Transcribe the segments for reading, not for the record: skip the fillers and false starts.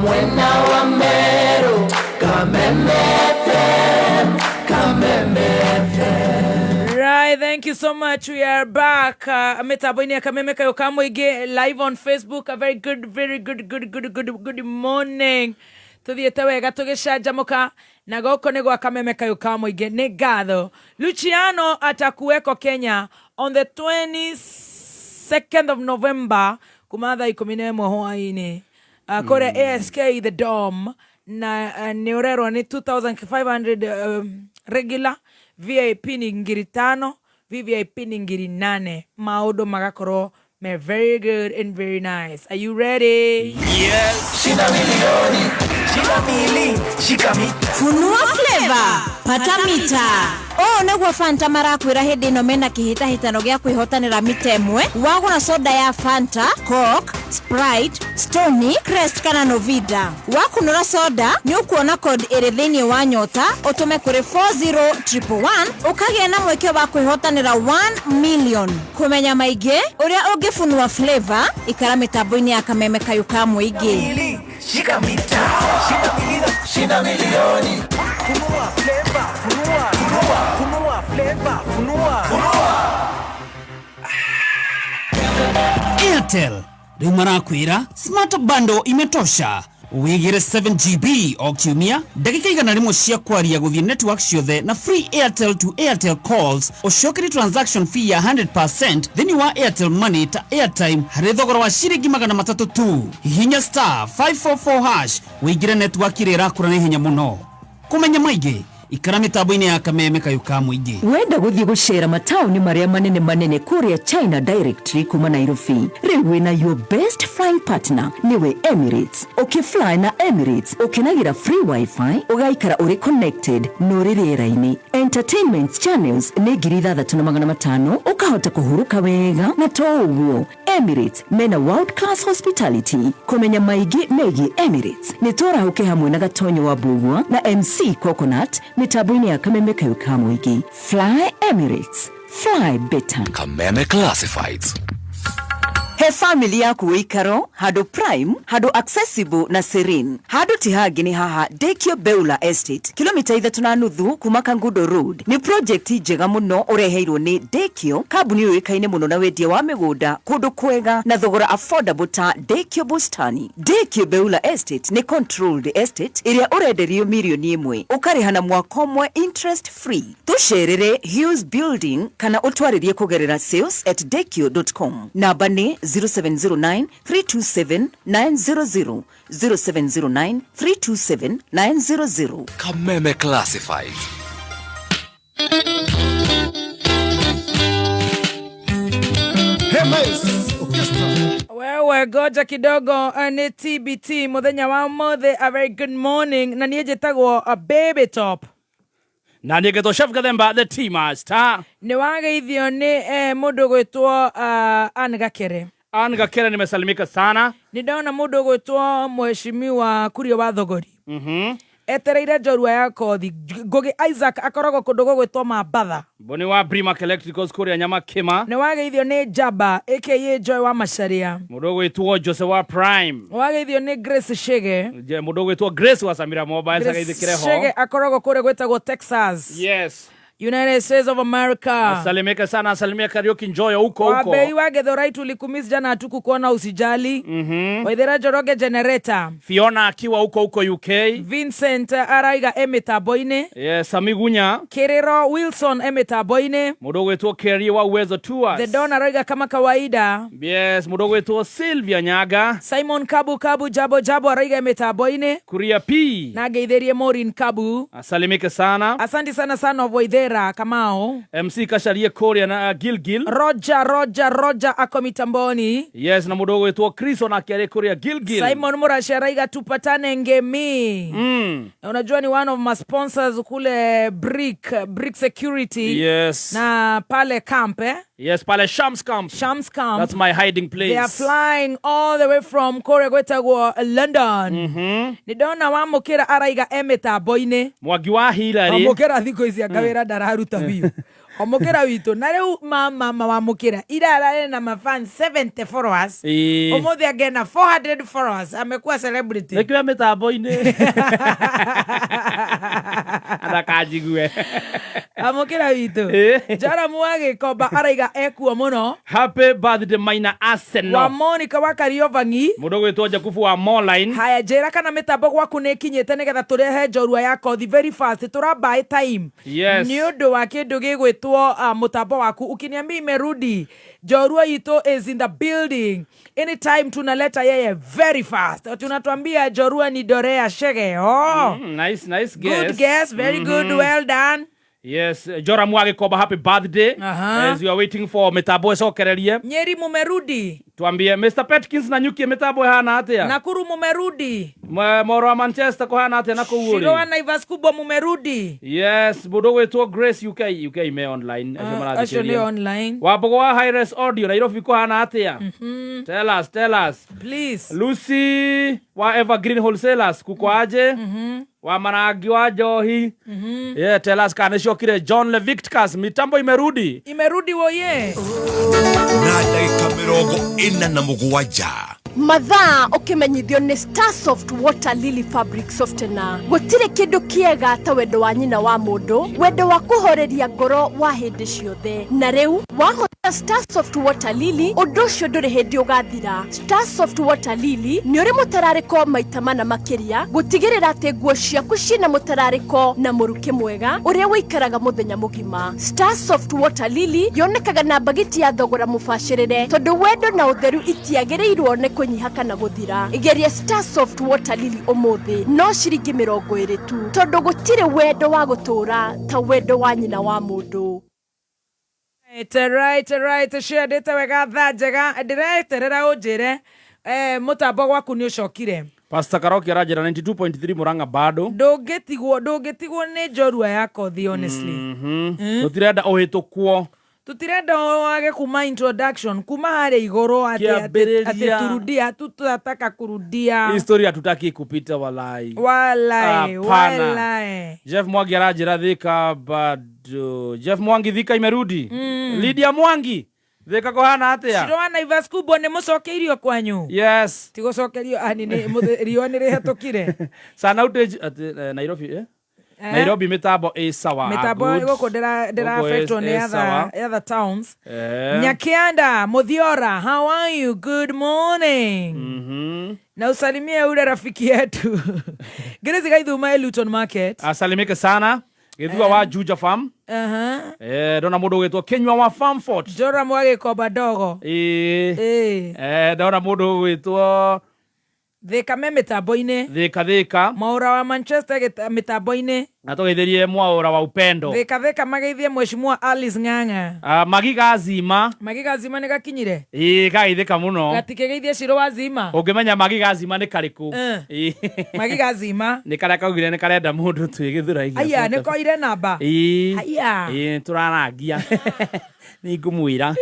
Mwena wa Meru, Kameme FM, Kameme FM. Right, thank you so much. We are back. Mitambo-inĩ ya Kameme Kayũ ka Mũingĩ live on Facebook. A very good, very good, good, good, good, good morning. Tuthiĩte wega tũgĩcanjamũka na gũkũ nĩ gwa Kameme Kayũ ka Mũingĩ. Nĩ ngatho. Luciano atakuweko Kenya on the 22nd of November kuma thaa 11 hwaĩ-inĩ kũrĩa ASK The Dome na nĩ ũrerwo nĩ 2500 regular, VIP nĩ 5000, VVIP nĩ 8000. Maũndũ magakorwo me very good and very nice. Are you ready? Yes. Shina milioni, shina mili, shika mita. Funua flavor, pata mita. Ũũ nĩguo Fanta marakwĩra hĩndĩ ĩno mena kĩhĩtahĩtano gĩa kwĩhotanĩra mita ĩmwe. Wagũra soda ya Fanta, Coke, Sprite, Stoney, Crest kana Novida. Wakunũra soda, nĩ ũkuona code ĩrĩ thĩinĩ wa nyota, ũtũme kũrĩ 40111 ũkagĩa na mweke wa kwĩhotanĩra 1 million. Kũmenya maingĩ ũrĩa ũngĩfunua flavor, ikara mĩtambo-inĩ ya Kameme Kayũ ka Mũingĩ. Mili, shika mita, shina mili, shina milioni. Funua flavor, funua, funua, funua flavor, funua. Airtel rĩu marakwĩra smart bundle imetosha. Wĩgĩre 7 GB o kiumia, ndagĩka 100 cia kwaria gũthiĩ network ciothe na free Airtel to Airtel calls, ũcokerie transaction fee ya 100% thĩinĩ wa Airtel Money ta airtime harĩ thogora wa ciringi 300 tu. Hihinya *544# wĩingĩre network ĩrĩa ĩrakũra na ihenya mũno. Kũmenya maingĩ, ikara mĩtambo-inĩ ya Kameme Kayũ ka Mũingĩ. Wenda gũthiĩ gũcera mataũni marĩa manene manene kũrĩa China directly kuma Nairobi, rĩu wĩna your best flying partner, nĩwe Emirates. Ũkĩfly na Emirates ũkenagĩra free wifi, ũgaikara ũrĩ connected na ũrĩ rĩera-inĩ. Entertainment channels nĩ 6500, ũkahota kũhurũka wega. Na to ũguo, Emirates mena world class hospitality. Kũmenya maingĩ megiĩ Emirates, nĩ tũrahũke hamwe na Gatonyo wa Mbugua na MC Coconut mĩtambo-inĩ ya Kameme Kayũ ka Mũingĩ. Fly Emirates, fly better. Kameme Classifieds. He family yaku wĩikaro handũ prime, handũ accessible na serene. Handũ ti hangĩ, nĩ haha Dekio Beula Estate, kilomita 3.5 kuma Kangundo Road. Nĩ project njega mũno ũreheirwo nĩ Dekio, kambuni yũĩkaine mũno na wendia wa mĩgũnda kũndũ kwega na thogora affordable ta Dekio Bustani. Dekio Beula Estate nĩ controlled estate ĩrĩa ũrenderio mirioni 1, ũkarĩha na mwaka ũmwe interest free. Tũcerere Hughes Building kana ũtwarĩrie kũgerera sales@dekio.com. Namba nĩ 0709 327 900, 0709 327 900. Kameme Classifieds. Hemes Orchestra. Wewe goja kidogo. Nĩ TBT mũthenya wa ũmũthĩ. A very good morning, na niĩ njĩtagwo Baby Top. Na niĩ ngetwo Chef Gathemba the Tea Master. Nĩ wageithio nĩ mũndũ gwĩtwo Ann Gakere. Ann Gakere, nimesalimika sana. Nĩ ndona mũndũ gwĩtwo Mheshimiwa Kurio wa Thogori etereire njorua ya kothi. Ngũgĩ Isaac akoragwo kũndũ gũgwĩtwo Mambatha. Mboni wa Brimac Electricals kũrĩa Nyamakĩma. Nĩ wageithio nĩ Jaba aka Joy wa Macharia. Mũndũ ũgwĩtwo Jose wa Prime. Nĩ wageithio nĩ Grace Shege. Mũndũ ũgwĩtwo Grace wa Samira Mobile. Grace Agaithĩkĩre ho. Shege akoragwo kũrĩa gwĩtagwo Texas, United States of America. Asalimike sana, asalimia Kariuki Njoyo huko huko. Wabei wa Githurai, tulikumiss jana, hatukukuona, usijali. Waithera Njoroge Generator. Fiona akiwa huko huko UK. Vincent araiga e mĩtambo-inĩ. Yes, Samigunya. Kiriro Wilson e mĩtambo-inĩ. Mũndũ ũgwĩtwo Kerry wa Uwezo Tours. The Don araiga kama kawaida. Yes, mũndũ ũgwĩtwo Sylvia Nyaga. Simon Kabu Kabu Jabo Jabo araiga e mĩtambo-inĩ. Kuria P. Na ngeithĩrie Maureen Kabu. Asalimike sana. Asante sana sana of Waithera Kamau. MC Kasharie kũrĩa na Gilgil. Roger Roger Roger ako mitamboni. Yes, na mũndũ ũgwĩtwo Chris onake arĩ kũrĩa Gilgil. Simon Murashi araiga tupatane Ngemi. Na unajua ni one of my sponsors kule Brick Security. Na pale camp, eh? Yes, pale Shams Camp. Shams Camp. That's my hiding place. They are flying all the way from kũrĩa gwĩtagwo London. Nĩ ndona Wamũkĩra araiga e mĩtambo-inĩ. Mwangi wa Hillary. Wamũkĩra thikũ ici anga wĩra ndararuta biũ. Wamũkĩra witũ na rĩu mama wamũkĩra irararĩ na mafan 70 followers. Ĩĩ. Ũmũthĩ angena 400 followers, amekuwa celebrity. Nĩkĩo mĩtambo-inĩ andakanjigue. Amũkĩra witũ. Ĩĩ. Joramu wa Gĩkomba araiga ekuo mũno. Happy birthday Maina Wa Arsenal. Monica wa Kariovangi. Mũndũ ũgwĩtwo Jakubu wa Moline. Haya, njĩra kana mĩtambo gwaku nĩ ĩkinyĩte nĩgetha tũrehe njorua ya kothi very fast, tũrambaĩ time. Yes. Nĩ ũndũ wa kĩndũ gĩgwĩtwo mũtambo waku ukiniambia imerudi, njorua itũ is in the building, anytime tunaleta yeye very fast. Tunatuambia njorua ni Dorea Shege. Oh. Nice, nice guess. Good guess, very good, well done. Yes, Joram wa Gĩkomba, happy birthday. Aha. As you are waiting for mĩtambo ĩcokererie. Nyeri mumerudi. Tuambie Mr Petkins na Nyuki mĩtambo ĩhana atĩa? Nakuru mumerudi. Moro wa Manchester kũhana atĩa na kũu Shiro wa ũrĩ? Naivas kubwa mumerudi. Yes, mũndũ ũgwĩtwo Grace UK, UK me online, acio Acio nĩ marathikĩrĩria. online. Wambogo wa High-Res Audio Nairobi kũhana atĩa? Tell us, tell us. Please. Lucy wa Evergreen Wholesalers kuko aje? Wa Marangi wa Njohi. Yeah, tell us kana nĩciokire. John Levictus, mitambo imerudi. Imerudi woye. Na ndagĩka 47. Mathaa ũkĩmenyithio nĩ Starsoft Water Lily Fabric Softener. Gũtirĩ kĩndũ kĩega ta wendo wa nyina wa mũndũ, wendo wa kũhoreria ngoro wa hĩndĩ ciothe. Na rĩu wahũthĩra Starsoft Water Lily, ũndũ ũcio ndũrĩ hĩndĩ ũgathira. Starsoft Water Lily nĩ ũrĩ mũtararĩko maita mana makĩria gũtigĩrĩra atĩ nguo ciaku ciĩna mũtararĩko na mũrukĩ mwega ũrĩa ũikaraga mũthenya mũgima. Starsoft Water Lily yonekaga na mbagiti ya thogora mũbacĩrĩre tondũ wendo na ũtheru itiagĩrĩirwo nĩ kũnyiha kana gũthira. Geria Starsoft Water Lily ũmũthĩ no ciringi 20 tu tondũ gũtirĩ wendo wa gũtũũra ta wendo wa nyina wa mũndũ. Right, right, right. Ciendete wega, thaa njega, ndĩreterera ũnjĩre mũtambo gwaku nĩ ũcokire. Pastor Karoki aranjĩra 92.3 Murang'a bado. Ndũngĩtigwo nĩ njorua ya kothi, honestly. Tũtirenda ũhĩtũkwo. Tutirenda wage kuma introduction kuma harĩa igũrũ atĩ Kĩambĩrĩria. atĩ turudia tu tunataka kurudia. Historia hatutaki kupita walai. Walai. Hapana. Walai. Jeff Mwangi aranjĩra Thika bado. Jeff Mwangi, Thika imerudi. Lydia Mwangi, Thika kũhana atĩa? Shiro wa Naivas kubwa nĩ mũcokeirio kwanyu? Yes. Tigũcokerio ani nĩ riũa nĩ rĩhetũkire. Sana outage atĩ Nairobi, eh? Eh? Nairobi mitambo ĩ sawa. Mitambo Good. gũkũ ndĩra Gũkũ affectwo nĩ ĩ sawa. other towns. Eh. Nyakianda Muthiora, how are you? Good morning. Na usalimie ule rafiki yetu Grace Gaithuma e Luton Market. Asalimike sana Gĩthua wa Juja Farm. Eh, ndona mũndũ ũgwĩtwo Kinyua wa Farmfort. Joram wa Gĩkomba Ndogo. Ĩĩ. Ĩĩ. Eh, ndona mũndũ ũgwĩtwo Thika me mĩtambo-inĩ. Thika Thika. Mwaũra wa Manchester mĩtambo-inĩ. Na tũgeithĩrie Mwaũra wa Upendo. Thika Thika mageithie Mheshimiwa Alice Ng'ang'a. Ah, Magiga Zima. Magiga Zima nĩ gakinyire. Ĩĩ, kageithĩka mũno. Gatikĩgeithie Shiro wa Zima. Ũngĩmenya Magiga Zima nĩ karĩkũ? Eh. Ĩĩ. Magiga Zima. Nĩ karĩa kaugire nĩ karenda mũndũ twĩ gĩthũrai. Aya nĩ koire namba. Ĩĩ. Aya. Ĩĩ, tũrarangia. Nĩ ngũmwĩra.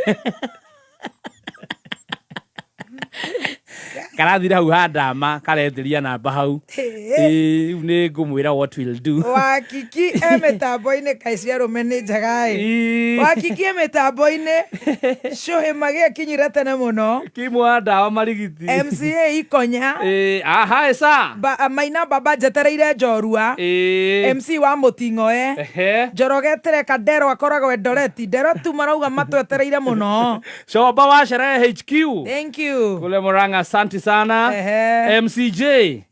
Karathire hau handama karetĩria namba hau. Ĩĩ, rĩu nĩ ngũmwĩra what will do. Wakiki e mĩtambo-inĩ, kaĩ cia arũme nĩ njega ĩ. Ĩĩ. Wakiki e mĩtambo-inĩ, Cũhĩ magĩakinyire tene mũno. Kimu wa ndawa marigiti. MCA Ikonya. Ĩĩ, aha ĩca. Maina baba njetereire njorua. Ĩĩ. MC wa mũting'oe. Ehe. Njoroge Tereka Ndero akoragwo Eldoret. Ndero tu marauga matwetereire mũno. Shomba wa Sherehe HQ. Thank you. Kule Murang'a, asante sana. Ehe. MCJ.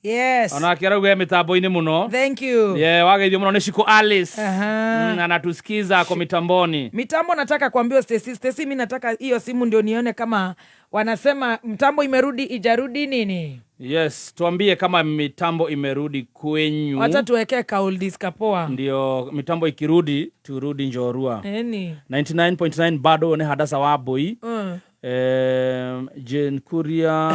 Yes. Onake arauga e mĩtambo-inĩ mũno. Thank you. Yeah, wageithio mũno nĩ Shiko Alice. Aha. Anatusikiza ako mitamboni. Mitambo nataka kuambiwa Stacy, Stacy mi nataka hiyo simu ndio nione kama wanasema mtambo imerudi ijarudi nini. Yes, tuambie kama mitambo imerudi kwenyu. Wacha tuwekee kaoldis kapoa. Ndio mitambo ikirudi turudi Njorua. Eni. 99.9 bado nĩ Hadasa wa Mbui. Jane Kuria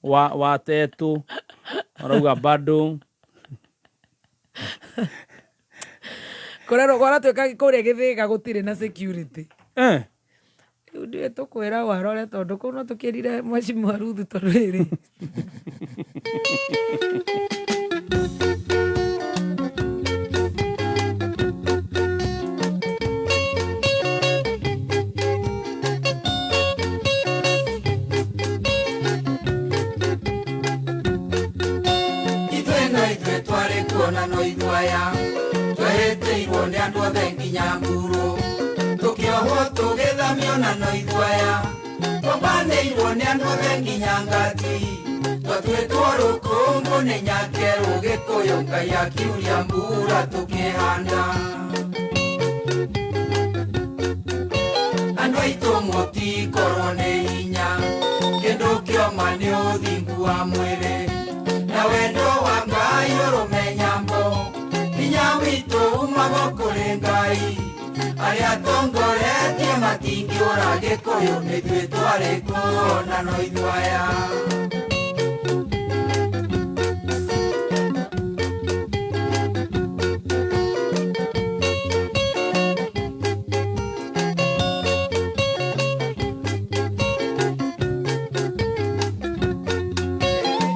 wa Tetu arauga bado. Kũrerwo kwaratuĩka kũrĩa Gĩthĩga gũtirĩ na security. Eh. Rĩu ndiũĩ tũkwĩra warore tondũ kũu no tũkĩrire Mheshimiwa Ruth tondũ rĩrĩ. kuo na no ithuaya Twehĩtĩirwo nĩ andũ othe nginya mburu Tũkĩohwo tũgĩthamio na no ithuaya Twambanĩirwo nĩ andũ othe nginya ngati Twatuĩtwo rũkũngũ nĩ nyakerũ Gĩkũyũ Ngai akiuria mbura tũkĩhanda Andũ aitũ mũtikorwo nĩ hinya Kĩndũ kĩoma nĩ ũthingu wa mwĩrĩ Na wendo wa Ngai ũrũme nyambo Hinya witũ umaga kũrĩ Ngai Arĩa tongoretie matingĩũra Gĩkũyũ nĩ ithuĩ twarĩ kuo na no ithuĩ aya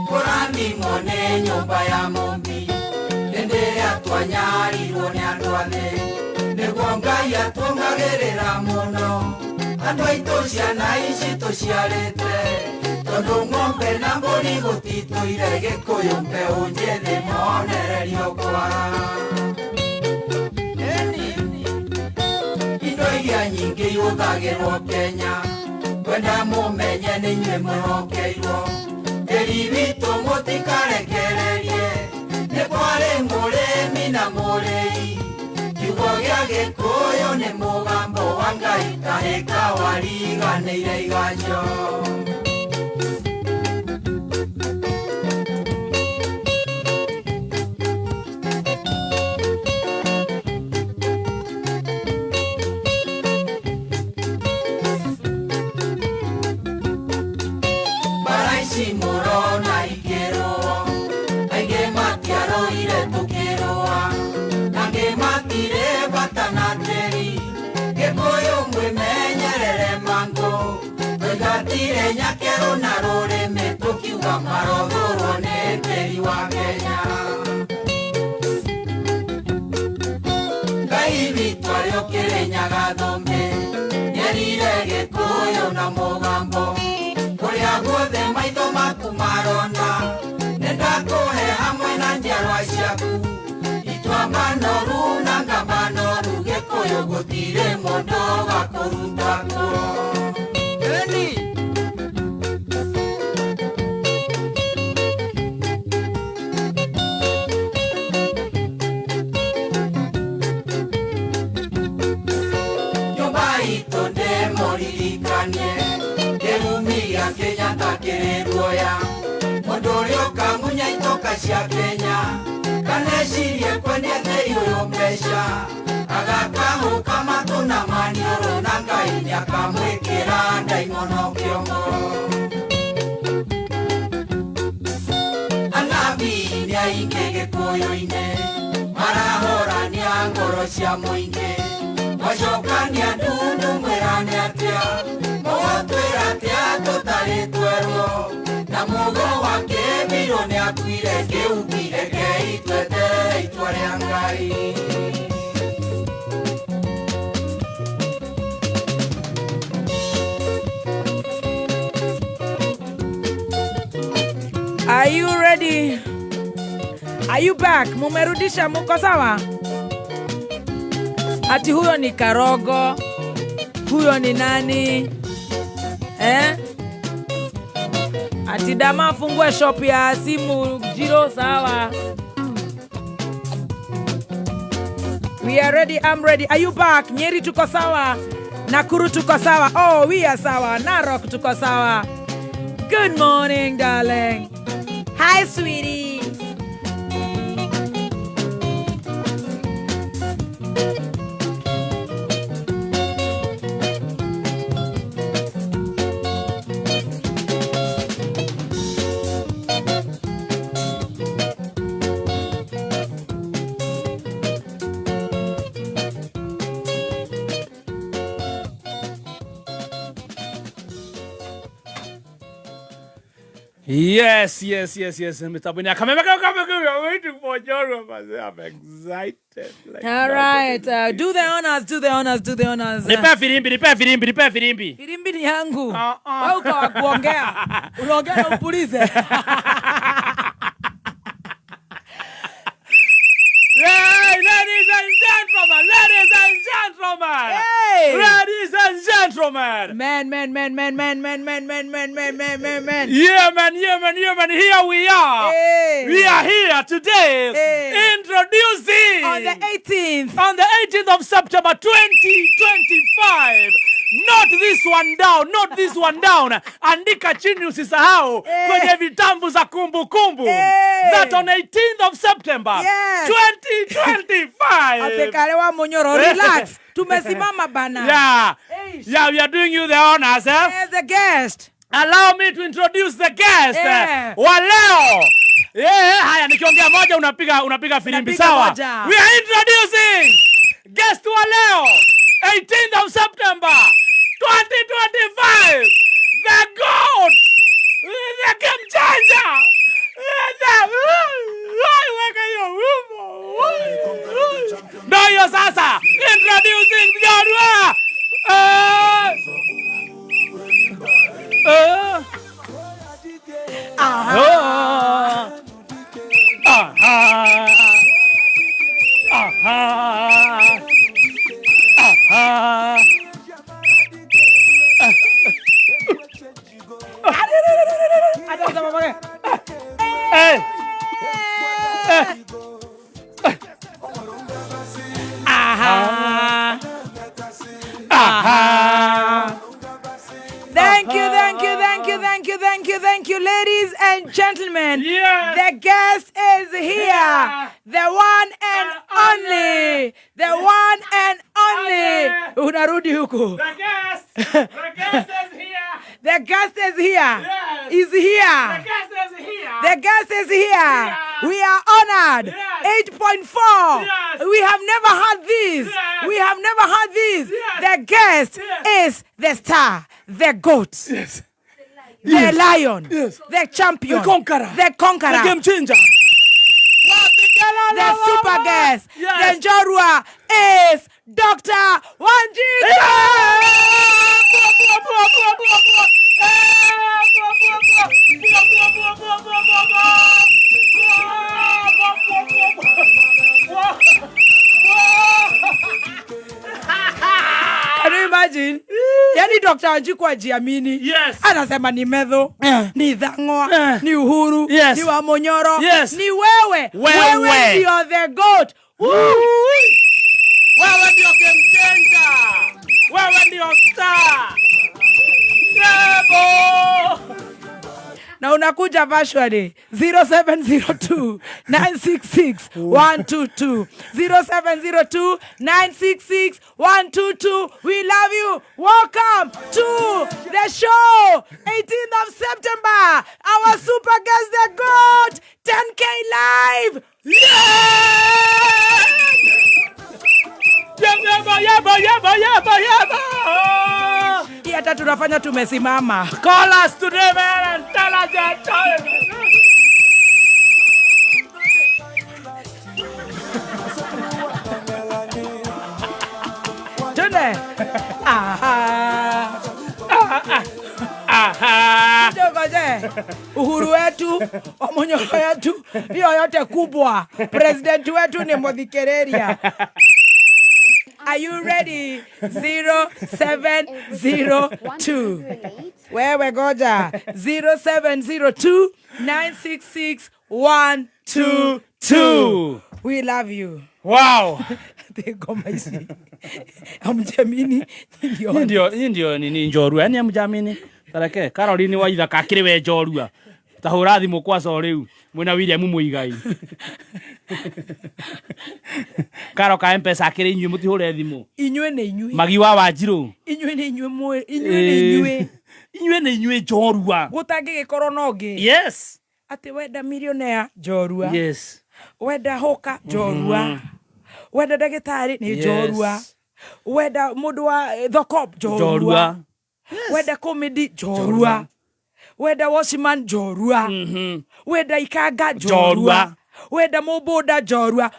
Kũrathimwo nĩ nyũmba ya Mũmbi Hĩndĩ ĩrĩa twanyarirwo nĩ andũ a thĩ Nĩguo Ngai atuongagĩrĩra mũno Andũ aitũ ciana ici tũciarĩte Tondũ ng'ombe na mbũri gũtitũire Gĩkũyũ mbeũ njĩthĩ monererio kwara Indo iria nyingĩ ihũthagĩrwo Kenya Kwenda mũmenye nĩ inyuĩ mwĩhokeirwo Tĩri witũ mũtikarekererie Nĩ kwarĩ mũrĩmi na mũrĩi Kiugo gĩa Gĩkũyũ nĩ mũgambo wa Ngai Kahĩka wariganĩire iganjo Mbara ici mũrona ikĩrũo Aingĩ matiarũire tũkĩrũa Nangĩ matirĩ bata na tĩri Gĩkũyũ mwĩmenyerere mangũ Tũingatire nyakerũ na rũrĩmĩ Tũkiuga marothũrwo nĩ tĩri wa Kenya Ngai witũ arĩ ũkĩrĩnyaga thũmbĩ Nĩerire Gĩkũyũ na mũgambo Kũrĩa guothe maitho maku marona Nĩndakũhe hamwe na njiarwa ciaku Ituamba noru na ngamba noru Gĩkũyũ gũtirĩ mũndũ wa kũruta kuo Eni Nyũmba itũ ndĩmũririkanie Kĩrumi gĩa Kenyatta kĩrĩ ruoya Mũndũ ũrĩa ũkamunya itoka cia Kenya Kanecirie kwendia tĩri ũyũ mbeca Agakahũka matũ na maniũrũ na Ngai nĩakamwĩkĩra ndaimono kĩongo Anabii nĩ aingĩ Gĩkũyũ-inĩ Marahorania ngoro cia mũingĩ Mwacokania ndundu mwĩrane atĩa Mũgũtwĩra atĩa tũtarĩ twerwo Na mũgo wa Kĩbirũ nĩakuire kĩhuki rekei tweterere itua rĩa Ngai Are you ready? Are you back? Mumerudisha, muko sawa? Ati huyo ni Karogo, huyo ni nani? Eh? Ati dama afungue shop ya simu Jiro, sawa. We are ready, I'm ready. Are you back? Nyeri tuko sawa. Nakuru tuko sawa. Oh, we are sawa. Narok tuko sawa. Good morning, darling. Hi, sweetie. Yes, yes, yes, yes. Mr. Bunya, come back, come back, come. I'm waiting for John. I'm excited. Like All right. Do the honors, do the honors, do the honors. Nipe firimbi, nipe firimbi, nipe firimbi. Firimbi ni yangu. Wewe uko wa kuongea. Unaongea na upulize. man, man, man, man, man, man, man, man, man, man, man, man, man. Yeah, man, yeah, man, yeah, man. Here we are. Hey. We are here today Hey. introducing On the 18th. On the 18th of September 2025. Note this one down, note this one down. Andika chini usisahau Hey. kwenye vitambu za kumbukumbu. Hey. That on 18th of September Yes. 2025. Atekale wa Munyoro, relax. Tumesimama bana. Yeah. Hey. Yeah, we are doing you the honors, eh? As the guest. Allow me to introduce the guest Yeah. wa leo. Yeah, haya nikiongea moja unapiga filimbi Unapiga sawa. moja. We are introducing guest wa leo 18th of September 2025. The goat, the game changer. The weka hiyo wimbo. Ndio hiyo sasa. Introducing Jorua. Aha. Aha. Aha. Aha. Hata sema Eh. Aha. Aha. Thank you, thank you, thank you, thank you, thank you, thank you, ladies and gentlemen. Yes. The guest is here. Yeah. The one and only. The one and only. Unarudi huku. The guest. The guest is here. The guest is here. Yes. Is here. The guest is here. The guest is here. Yeah. We are honored. Yes. 8.4. Yes. We have never had this. Yes. We have never had this. Yes. The guest Yes. is the star, the goat. Yes. The lion, Yes. the champion, The conqueror. the conqueror, The game changer. the super guest, Yes. the Njorua is Dr. Wanjiku. Can you imagine? Yani Dr. Wanjiku ajiamini. Yes. Anasema ni Medho, ni Dhang'oa, Eh. ni Uhuru, Yes. ni Wamonyoro, Yes. ni wewe. Wewe. ndio the goat. Woo! Wewe ndio game changer. Wewe ndio star. Yebo. Na unakuja virtually 0702 966 122 0702 966 122. We love you. Welcome to the show, 18th of September. Our super guest, the goat, 10K live. Yeah! Yebo, yebo, yebo, yebo, yebo. Hii hata tunafanya tumesimama. Call us today, man, and tell us your story. Twende. Aha. Aha. Ngoje. Uhuru wetu, Omonyoro yetu, hiyo yote kubwa. President wetu ni Muthikereria. Are you ready? 0702. Wewe goja. 0702 966 122. We love you. Wow. Ngoma ici. Hamjamini. Hii ndio nini njorua. Yaani hamjamini. Tareke Caroline wa ithaka akĩrĩ we njorua. Tahũra thimũ kwa co rĩu mwĩna William Muigai. Karo ka M-Pesa akĩrĩ inyuĩ mũtihũre thimũ. Inyuĩ nĩ inyuĩ. Magi wa Wanjirũ. Inyuĩ nĩ inyuĩ mwĩ inyuĩ nĩ inyuĩ. Inyuĩ nĩ inyuĩ njorua. Gũtangĩgĩkorwo na ũngĩ. Yes. Atĩ wenda millionaire njorua. Yes. Wenda hũka njorua. Wenda ndagĩtarĩ nĩ Yes. njorua. Wenda mũndũ wa thoko njorua. Njorua. Wenda comedy njorua. Wenda watchman njorua. Wenda ikanga njorua. Njorua. Wenda mũbũnda njorua.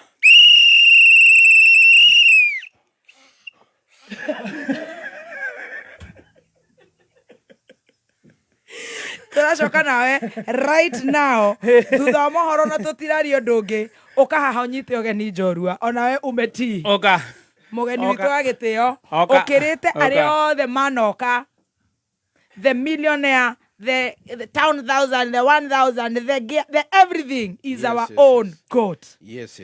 Tũracoka nawe right now thutha wa mohoro na tũtiraria ũndũ ũngĩ ũka haha ũnyite ũgeni njorua onawe umetii Oka. mũgeni Oka. witũ wa gĩtĩo Oka. ũkĩrĩte arĩa Oka. othe manoka. The millionaire, the town thousand, the 1000, the everything is our own God. Yes.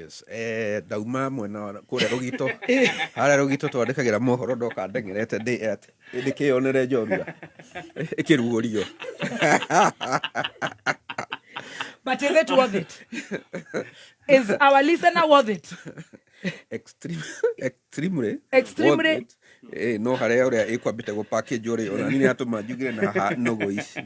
Ndauma mwena wa kũrĩa rũgito, harĩa rũgito twandĩkagĩra mohoro, ndoka ndeng'erete ndĩ atĩ ndĩkĩyonere njorua ĩkĩrugũrio. But is it worth it? Is our listener worth it? Extremely. Extremely. Worth it. No harĩa ũrĩa ĩkwambĩte gũ package rĩ, ona niĩ nĩatũma njugire na ha nũgũ ici.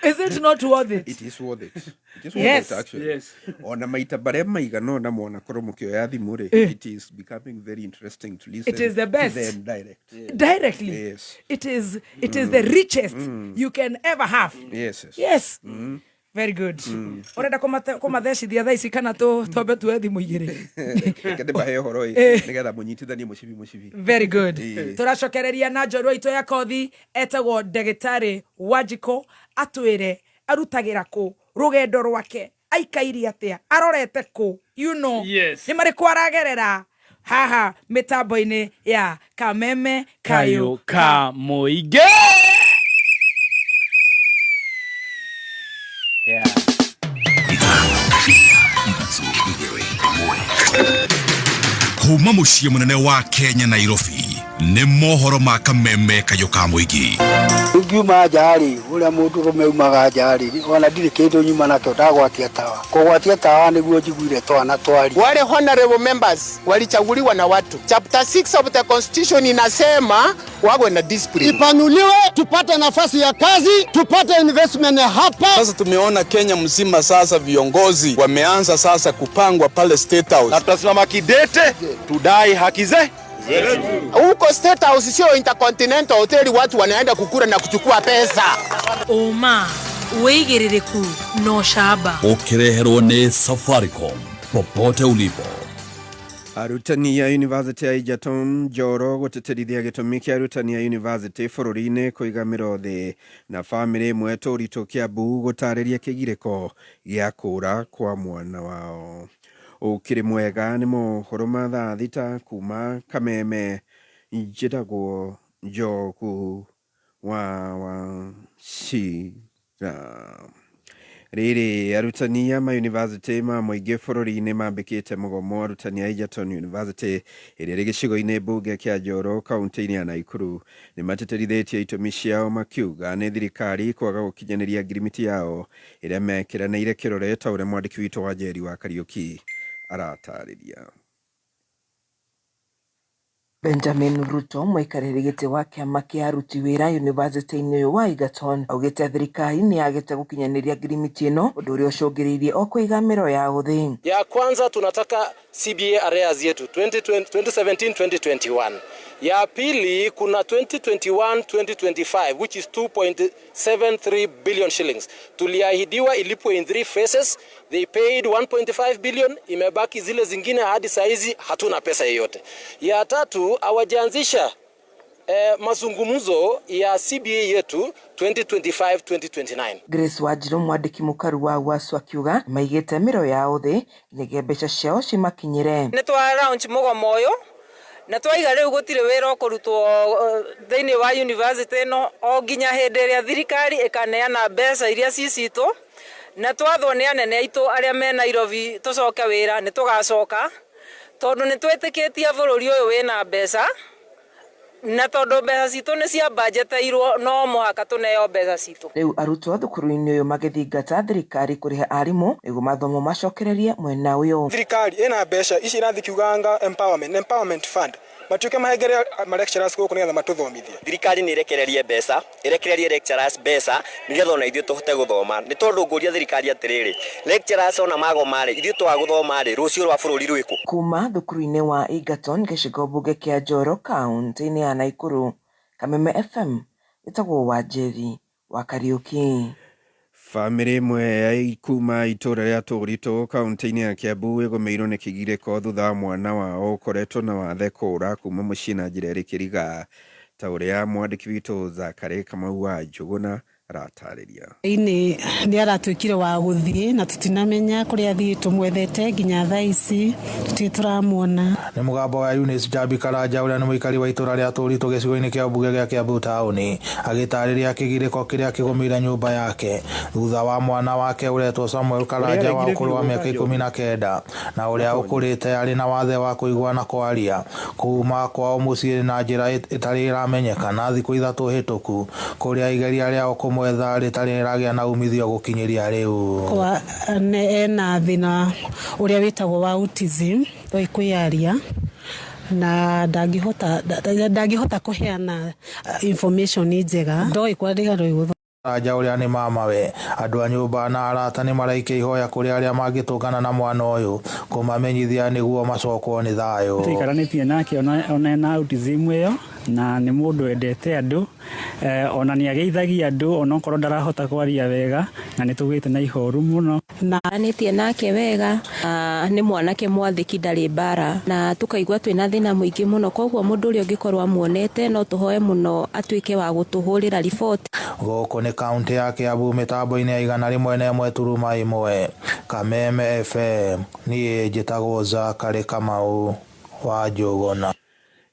Is it not worth it? It is worth it. It is worth it, actually. Ona maita marĩa maigana ũna mwanakorwo mũkĩoya thimũ rĩ, it is becoming very interesting to listen It is the best. to them direct. Directly. Yes. It is the richest you can ever have. Yes. Yes. Very good. Ũrenda kũmathecithia thaa ici kana twambe tuoe thimũ igĩrĩ? Reke ndĩmahe ũhoro ĩ, nĩgetha mũnyitithanie mũcibi mũcibi. Very good. Tũracokereria na njorua itũ ya kothi etagwo ndagĩtarĩ Wanjikũ, atwĩre arutagĩra kũ, rũgendo rwake aikaire atĩa, arorete kũ, nĩ marĩkũ aragerera haha mĩtambo-inĩ ya Kameme Kayo Kayo ka Mũingĩ. Yeah. Kuma muciĩ mũnene wa Kenya, Nairobi, nĩ mohoro ma Kameme Kayũ ka Mũingĩ. Ngiuma nja rĩ, ũrĩa mũndũ rũme umaga nja rĩ, ona ndirĩ kĩndũ nyuma nakĩo, ndagwatia tawa, kũgwatia tawa nĩguo njiguire twana twari. Wale honorable members walichaguliwa na watu. Chapter 6 of the constitution inasema wawe na discipline. Ipanuliwe, tupate nafasi ya kazi, tupate investment hapa. Sasa tumeona Kenya mzima sasa viongozi wameanza sasa kupangwa pale State House, na tutasimama kidete tudai haki zetu. Huko State House sio Intercontinental Hotel, watu wanaenda kukura na kuchukua pesa. Ũma, wĩigĩrĩrĩku na ũcamba. Ũkĩreherwo nĩ Safaricom, popote ulipo. Arutani ya University ya Egerton Njoro gũtĩtĩrithia gĩtũmi kĩa arutani a university bũrũri-inĩ kũiga mĩro thĩ, na bamĩrĩ ĩmwe Tũritũ Kiambu gũtarĩria kĩgirĩko gĩa kũra kwa mwana wao. Ũkĩrĩ mwega, nĩ mohoro ma thaa 6 kuma Kameme. Njĩtagwo Njogu wa Wachira. Rĩrĩ, arutani a mayunivasĩtĩ ma mũingĩ bũrũri-inĩ mambĩkĩte mũgomo. Arutani a Egerton University ĩrĩa ĩrĩ gĩcigo-inĩ mbunge kĩa Njoro kaunti-inĩ ya Naikuru nĩ matĩtĩrithĩtie itũmi ciao, makiuga nĩ thirikari kwaga gũkinyanĩria ngirimiti yao ĩrĩa mekĩranĩire kĩrore, ta ũrĩa mwandĩki witũ wa Njeri wa Kariũki aratarĩria. Benjamin Ruto, mũikarĩri gĩtĩ wa kĩama kĩa aruti wĩra yunivasĩtĩ-inĩ ũyũ wa Egerton, augĩte thirikari nĩ yagĩte gũkinyanĩria ngirimiti ĩno, ũndũ ũrĩa ũcũngĩrĩirie o kũiga mĩro yao thĩ. Ya kwanza tunataka CBA arrears yetu 2017 2021. Ya pili kuna 2021 2025, which is 2.73 billion shillings. Tuliahidiwa ilipwe in three phases. They paid 1.5 billion, imebaki zile zingine, hadi saizi hatuna pesa yoyote. Ya tatu hawajaanzisha mazungumzo ya CBA yetu 2025 2029. Grace Wanjiru, mwandĩki mũkaru wa UASU, akiuga maigĩte mĩro yao thĩ nginyagia mbeca ciao cimakinyĩre. Nĩ twa launch mũgomo ũyũ na twaiga rĩu gũtirĩ wĩra ũkũrutwo thĩinĩ wa university ĩno o nginya hĩndĩ ĩrĩa thirikari ĩkaneana mbeca iria ci citũ, na twathwo nĩ anene aitũ arĩa me Nairobi tũcoke wĩra nĩ tũgacoka, tondũ nĩ twĩtĩkĩtie bũrũri ũyũ wĩna mbeca, na tondũ mbeca citũ nĩ ciambanjeteirwo no mũhaka tũneo mbeca citũ. Rĩu arutwo thukuru-inĩ ũyũ magĩthingata thirikari kũrĩha arimũ nĩguo mathomo macokererie mwena ũyũ. Thirikari ĩna mbeca ici irathi kiuganga empowerment fund, matuĩke mahengere ma lecturers gũkũ nĩgetha matũthomithie. Thirikari nĩ ĩrekererie mbeca, ĩrekererie lecturers mbeca nĩgetha ona ithuĩ tũhote gũthoma, nĩ tondũ ngũria thirikari atĩrĩrĩ, lecturers ona magoma rĩ, ithuĩ twaga gũthoma rĩ, rũciũ rwa bũrũri rwĩkũ? Kuma thukuru-inĩ wa Egerton, gĩcigo mbunge kĩa Njoro, kaunti-inĩ ya Naikuru, Kameme FM, ĩtagwo Wanjeri wa Kariũki. Bamĩrĩ ĩmwe ya kuma itũra rĩa Tũritũ kaunti-inĩ ya Kiambu ĩgũmĩirwo nĩ kĩgirĩko thutha wa mwana wao ũkoretwo na wathe kũra kuma mũciĩ na njĩra ĩrĩ kĩriga, ta ũrĩa mwandĩki witũ Zakary Kamau wa Njũgũna Aratarĩria. Inĩ nĩ aratuĩkire wa gũthiĩ na tũtinamenya kũrĩa athiĩ, tũmwethete nginya thaa ici tũtirĩ tũramuona. Nĩ mũgambo wa Eunice Njambi Karanja ũrĩa nĩ mũikari wa itũra rĩa Tũritũ gĩcigo-inĩ kĩa ũmbunge gĩa Kiambu taũni agĩtarĩria kĩgirĩko kĩrĩa kĩgũmĩire nyũmba yake thutha wa mwana wake ũretwo Samuel Karanja wa ũkũrũ wa mĩaka 19 na ũrĩa ũkũrĩte arĩ na wathe wa kũigua na kwaria kuuma kwao mũciĩ na njĩra ĩtarĩ ĩramenyekana thikũ 3 hĩtũku kũrĩa igeria rĩao kũmwetha rĩtarĩ rĩragĩa na umithio gũkinyĩria rĩu. Kwa ena thĩna ũrĩa wĩtagwo wa autism, ndoĩ kwĩyaria na ndangĩhota kũheana information njega, ndoĩ kwandĩka, ndoĩ gũthoma. Karanja ũrĩa nĩ mamawe, andũ a nyũmba na arata nĩ maraikia ihoya kũrĩ arĩa mangĩtũngana na mwana ũyũ kũmamenyithia nĩguo macokwo nĩ thayũ. Tũikaranĩtie nake ona ena autism ĩyo na nĩ mũndũ wendete andũ, ona nĩ ageithagia andũ onokorwo ndarahota kwaria wega, na nĩ tũgĩte na ihoru mũno. Na nĩtie nake wega, nĩ mwanake mwathĩki ndarĩ mbara, na tũkaigua twĩna thĩna mũingĩ mũno, koguo mũndũ ũrĩa ũngĩkorwo amuonete no tũhoe mũno atuĩke wa gũtũhũrĩra riboti. Gũkũ nĩ kaũntĩ ya Kiambu mĩtambo-inĩ ya 101.1 Kameme FM, niĩ njĩtagwo Zakary Kamau wa Njũgũna.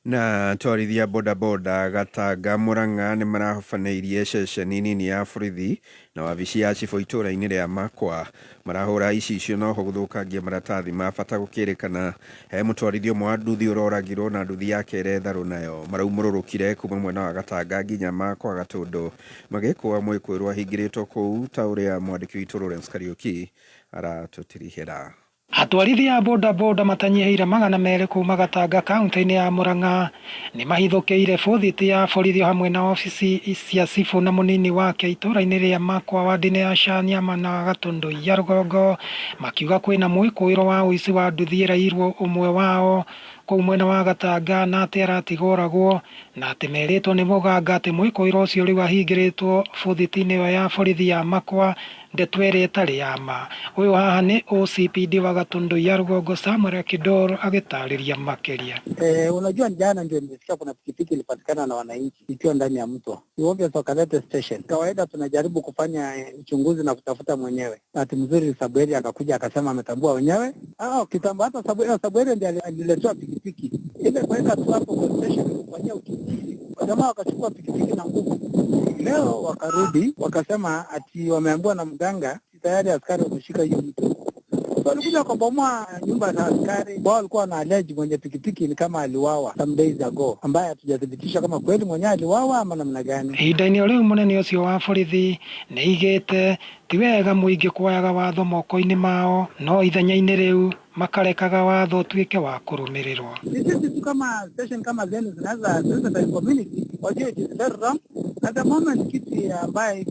Na twarithia bodaboda Gatanga Murang'a nĩ marahobanĩirie ceceni nini ya borithi na wabici ya cibũ itũra-inĩ rĩa Makwa. Marahũra icicio na oho gũthũkangia maratathi ma bata gũkĩrĩkana he mũtwarithia ũmwe wa nduthi ũroragirwo na nduthi yake ĩretharwo nayo. Maraumũrũrũkire kuma mwena wa Gatanga nginya Makwa Gatũndũ magĩkũa mwĩkũĩrwo ahingĩrĩtwo kũu ta ũrĩa mwandĩki witũ Lawrence Kariuki aratũtirihĩra. Atwarithia a bodaboda matanyihĩire 200 kuma Gatanga kaunti-inĩ ya Murang'a nĩmahithũkĩire bũthiti ya borithi o hamwe na obici cia cibũ na mũnini wake itũra-inĩ rĩa Makwa ward-inĩ ya Shanyama na Gatũndũ ya rũgongo makiuga kwĩna mwĩkũĩro wa ũici wa nduthi ĩrairwo ũmwe wao kũu mwena wa Gatanga na atĩ aratiga oragwo na atĩ merĩtwo nĩ mũganga atĩ mwĩkũĩro ũcio rĩu ahingĩrĩtwo bũthiti-inĩ ĩyo ya borithi ya Makwa ndeto ĩrĩa ĩtarĩ ya ma. Ũyũ haha nĩ OCPD wa Gatũndũ ya rũgongo Samuel Kidor agĩtarĩria makĩria. Unajua jana ndio nimesikia kuna pikipiki ilipatikana na wananchi ikiwa ndani ya mto. Ni obvious wakalete station. Kawaida tunajaribu kufanya uchunguzi na kutafuta mwenyewe. Bahati mzuri Sabueli akakuja akasema ametambua wenyewe. Kitambo hata Sabueli ndiye aliletewa pikipiki. Ile kuweka tu hapo kwa station kufanyia uchunguzi. Jamaa wakachukua pikipiki na nguvu. Leo wakarudi wakasema ati wameambiwa na mganga tayari askari wameshika hiyo mtu. Walikuja wakabomoa nyumba za askari. Wao walikuwa wana allege mwenye pikipiki ni kama aliuawa some days ago, ambaye hatujathibitisha kama kweli mwenye aliuawa ama namna gani. Ihinda-inĩ rĩu mũnene ũcio wa borithi nĩaigĩte ti wega mũingĩ kuoyaga watho moko-inĩ mao, no ithenya-inĩ rĩu makarekaga watho ũtuĩke wa kũrũmĩrĩrwo. Ni sisi tu kama station kama zenu zinaweza sensitize community wajue it is very wrong. At the moment kitu ambaye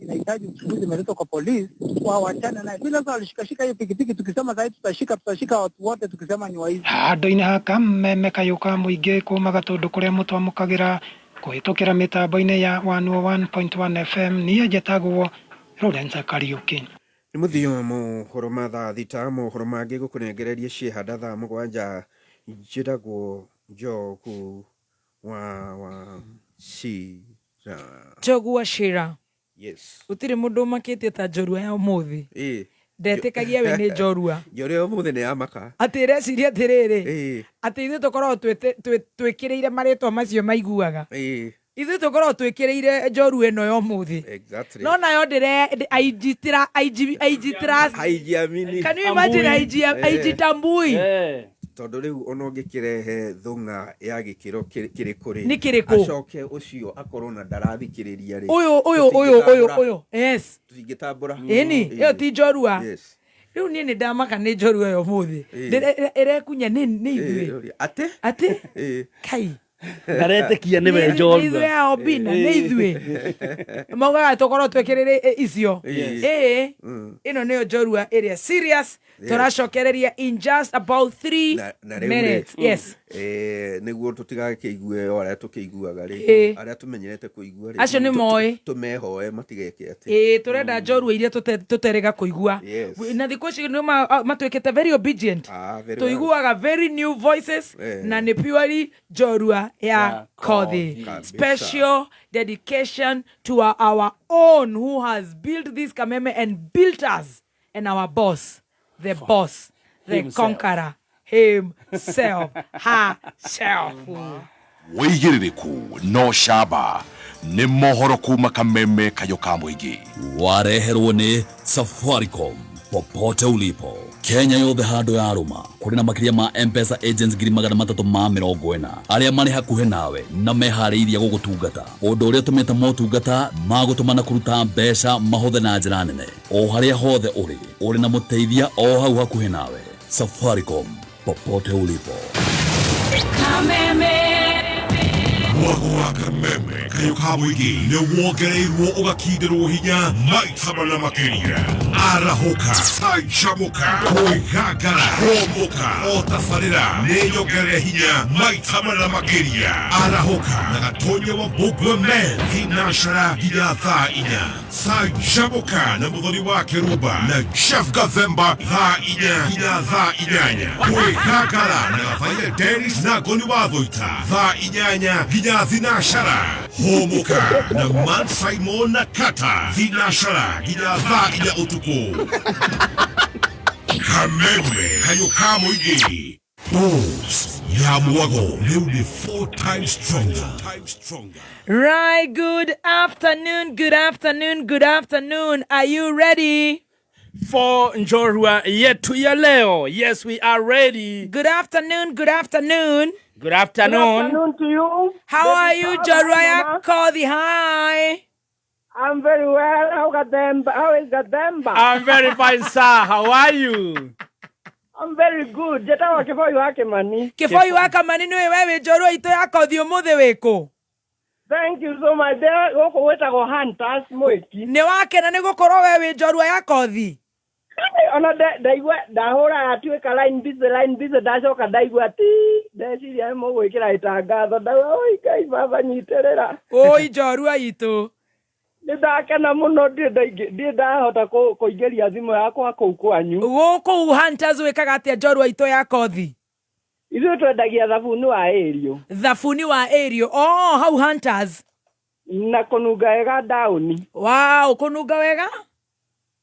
inahitaji uchunguzi imeletwa kwa polisi, wawachane naye. Bila sasa walishikashika hiyo pikipiki, tukisema sasa tutashika watu wote tukisema ni waizi. Handũ-inĩ ha Kameme kayũ ka mũingĩ kuma Gatũndũ kũrĩa mũtwamũkagĩra kũhĩtũkĩra mĩtambo-inĩ ya 101.1 FM, niĩ njĩtagwo Lawrence Kariuki. Nĩ mũthia wa mohoro ma thaa 6, mohoro mangĩ gũkũnengereria ciĩhanda thaa 7, njĩtagwo Njogu wa Wachira. Njogu wa Shira. Yes. Gũtirĩ mũndũ ũmakĩtie ta njorua ya ũmũthĩ. Ndetĩkagia we nĩ njorua. Njorua ya ũmũthĩ nĩ ya maka. Atĩ ĩreciria atĩrĩrĩ, atĩ ithuĩ tũkoragwo twĩkĩrĩire marĩtwa macio maiguaga. Ithuĩ tũkoragwo twĩkĩrĩire njorua ĩno ya ũmũthĩ. Exactly. No nayo ndĩre, IG trust. Haijiamini. Can you imagine Tambui. IG Tambui? Tondũ rĩu ona ũngĩkĩrehe thũng'a ya gĩkĩro kĩrĩkũ rĩ? Nĩ kĩrĩkũ? Acoke ũcio akorwo na ndarathikĩrĩria rĩ. Ũyũ, ũyũ, ũyũ, ũyũ, ũyũ. Yes. Tũtingĩtambũra. Ĩni, ĩyo ti njorua. Yes. Rĩu niĩ nĩ ndamaka nĩ njorua ĩyo ũmũthĩ. Ĩrekunya nĩ ithuĩ. Atĩ? Atĩ? Kai. Ndaretĩkia nĩwe Nĩ njorua. ithuĩ a Obina, nĩ ithuĩ. Maugaga tũkorwo twĩkĩrĩre icio. Yes. Ĩno nĩyo njorua ĩrĩa serious. Yes. Tũracokereria in just about 3 Na rĩu rĩ, minutes. Yes. Nĩguo tũtigakĩigue o arĩa tũkĩiguaga rĩ, arĩa tũmenyerete kũigua rĩ, Acio nĩ moĩ. tũmehoe matigeke atĩ. Tũrenda njorua iria tũterĩga kũigua. Yes. Na thikũ ici nĩ matuĩkĩte very obedient. Very well. Tũiguaga very new voices na nĩ purely njorua Njorua ya Kothi. Special dedication to our own who has built this Kameme and built us and our boss, the boss, the Himself. conqueror himself, herself. Wĩigĩrĩrĩku no camba nĩ mohoro kuma kameme kayũ ka mũingĩ. Wareherwo nĩ Safaricom popote ulipo. Kenya yothe handũ yarũma kũrĩ na makĩria ma M-Pesa agents 340,000 arĩa marĩ hakuhĩ nawe na meharĩirie gũgũtungata, ũndũ ũrĩa ũtũmĩte motungata ma gũtũma na kũruta mbeca mahũthe na njĩra nene o harĩa hothe ũrĩ, ũrĩ na mũteithia o hau hakuhĩ nawe. Safaricom popote ulipo. Kameme. Mwago wa kameme kayũ ka mũingĩ nĩ wongereirwo ũgakindĩrwo hinya maita mana makĩria. Arahũka, canjamũka, kwĩgangara, hũmũka, o tabarĩra nĩ nyongerere hinya maita mana makĩria. Arahũka na gatonya wa Mbũmbwe men thinacara nginya thaa 4. Canjamũka na mũthoni wa Kĩrumba na Jeff Gathemba thaa 4 nginya thaa 8. Kwĩgangara na Gabaia Dennis na Ngoni wa Thũita thaa 8 nginya thinacara. Hũmũka na Man Simon na Kata thinacara nginya thaa 4 ũtukũ. Kameme kayũ ka mũingĩ. Boss ya mwago rĩu nĩ 4 times stronger. Right, good afternoon, good afternoon, good afternoon. Are you ready? For Njorua yetu ya leo. Yes, we are ready. Good afternoon, good afternoon. Good afternoon. Good afternoon to you. How are you, Njorua ya Kothi? Hi. I'm very well. How Gathemba? How is Gathemba? I'm very fine, sir. How are you? I'm very good. Njĩtagwo Kĩboi wa Kĩmani. Kĩboi wa Kĩmani nĩwe we wĩ njorua itũ ya Kothi ũmũthĩ wĩkũ? Thank you so much. There gũkũ gwĩtagwo Hunters Mwĩki. Nĩ wakena nĩ gũkorwo we wĩ njorua ya Kothi? Ona ndaigua ndahũra yatuĩka line busy, line busy, ndacoka ndaigua ti ndeciria nĩ mũgwĩkĩra itangatho, ndauga oi Ngai baba nyitĩrĩra. Oi njorua itũ. Nĩ ndakena mũno, ndirĩ ndahota kũingĩria thimũ yakwa kũu kwanyu. Gũkũ Hunters wĩkaga atĩa njorua itũ ya Kothi? Ithuĩ twendagia thabuni wa Ariel. Thabuni wa Ariel. Oh, hau Hunters. Na kũnunga wega ndaũni. Wow, kũnunga wega?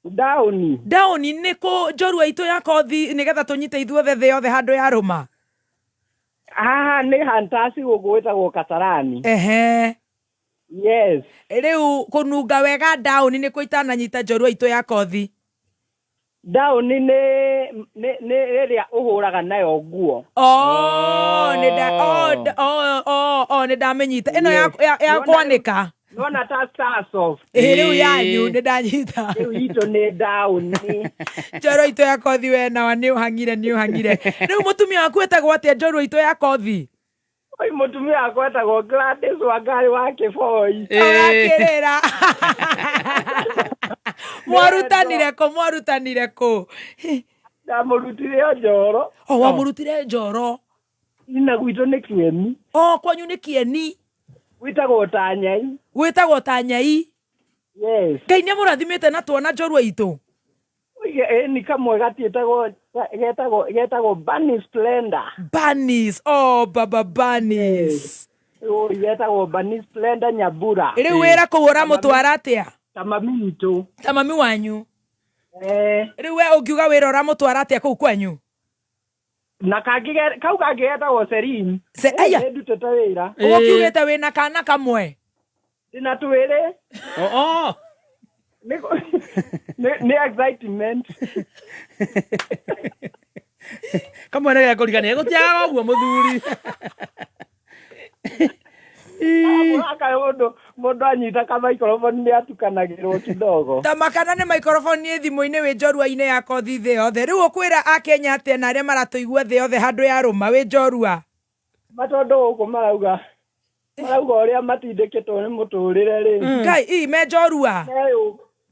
Ndaũni. Ndaũni nĩ kũ njorua itũ ya Kothi nĩgetha tũnyite ithuothe thĩ yothe handũ ya rũma? Haha nĩ Hunters gũkũ gwĩtagwo Kasarani. Ehe. Yes. Rĩu kũnunga wega ndaũni nĩ kũ itananyita njorua itũ ya Kothi? Ndaũni nĩ ĩrĩa ũhũraga nayo nguo. Oh, nĩ nda, oh, oh, oh, oh, nĩ ndamĩnyita. Ĩno ya kwanĩka. Nona ta Star Soft. Ĩĩ, rĩu yanyu nĩ ndanyita. Rĩu itũ nĩ ndaũni. Njorua itũ ya Kothi we nawa nĩ ũhang'ire, nĩ ũhang'ire. Rĩu mũtumia waku etagwo atĩa njorua itũ ya Kothi? Oi, mũtumia wakwa etagwo Gladys Wangari wa Kĩboi. Ũrakĩrĩra. Mwarutanire kũ? Mwarutanire kũ? Ndamũrutire o Njoro. O, wamũrutire Njoro. Na gwitũ nĩ Kĩeni. O, kwanyu nĩ Kĩeni. Gwĩtagwo Tanyai. Gwĩtagwo Tanyai. Yes. Ngai nĩ amũrathimĩte na twana njorua itũ. Oige, ni kamwe gatiĩtagwo, getagwo Bunny Splendor. Bunnies. Oh, baba Bunnies. Yes. Oi, getagwo Bunny Splendor Nyambura. Rĩu wĩra kũu ũramũtwara atĩa? Ta mami witũ. Ta mami wanyu. Rĩu we ũngiuga wĩra ũramũtwara atĩa kũu kwanyu? Na kangĩ kau kangĩ getagwo Celine. Aya. Nĩ ndutĩte wĩra. Ũguo kiugĩte wĩna kana kamwe? Ndĩna twĩrĩ. Oh, oh. Nĩ excitement. Kamwe nĩ gekũrigania, gũtiagaga ũguo mũthuri. Aka mũndũ anyita ka microphone nĩ atukanagĩrwo kidogo. Ta makana nĩ microphone ĩ thimũ-inĩ wĩ njorua-inĩ ya Kothi thĩ yothe. Rĩu ũkwĩra Akenya atĩa na arĩa maratũigua thĩ yothe handũ ya rũma wĩ njorua? Ma tondũ gũkũ marauga ũrĩa matindĩkĩtwo nĩ mũtũrĩre rĩ. Ngai, ii, me njorua?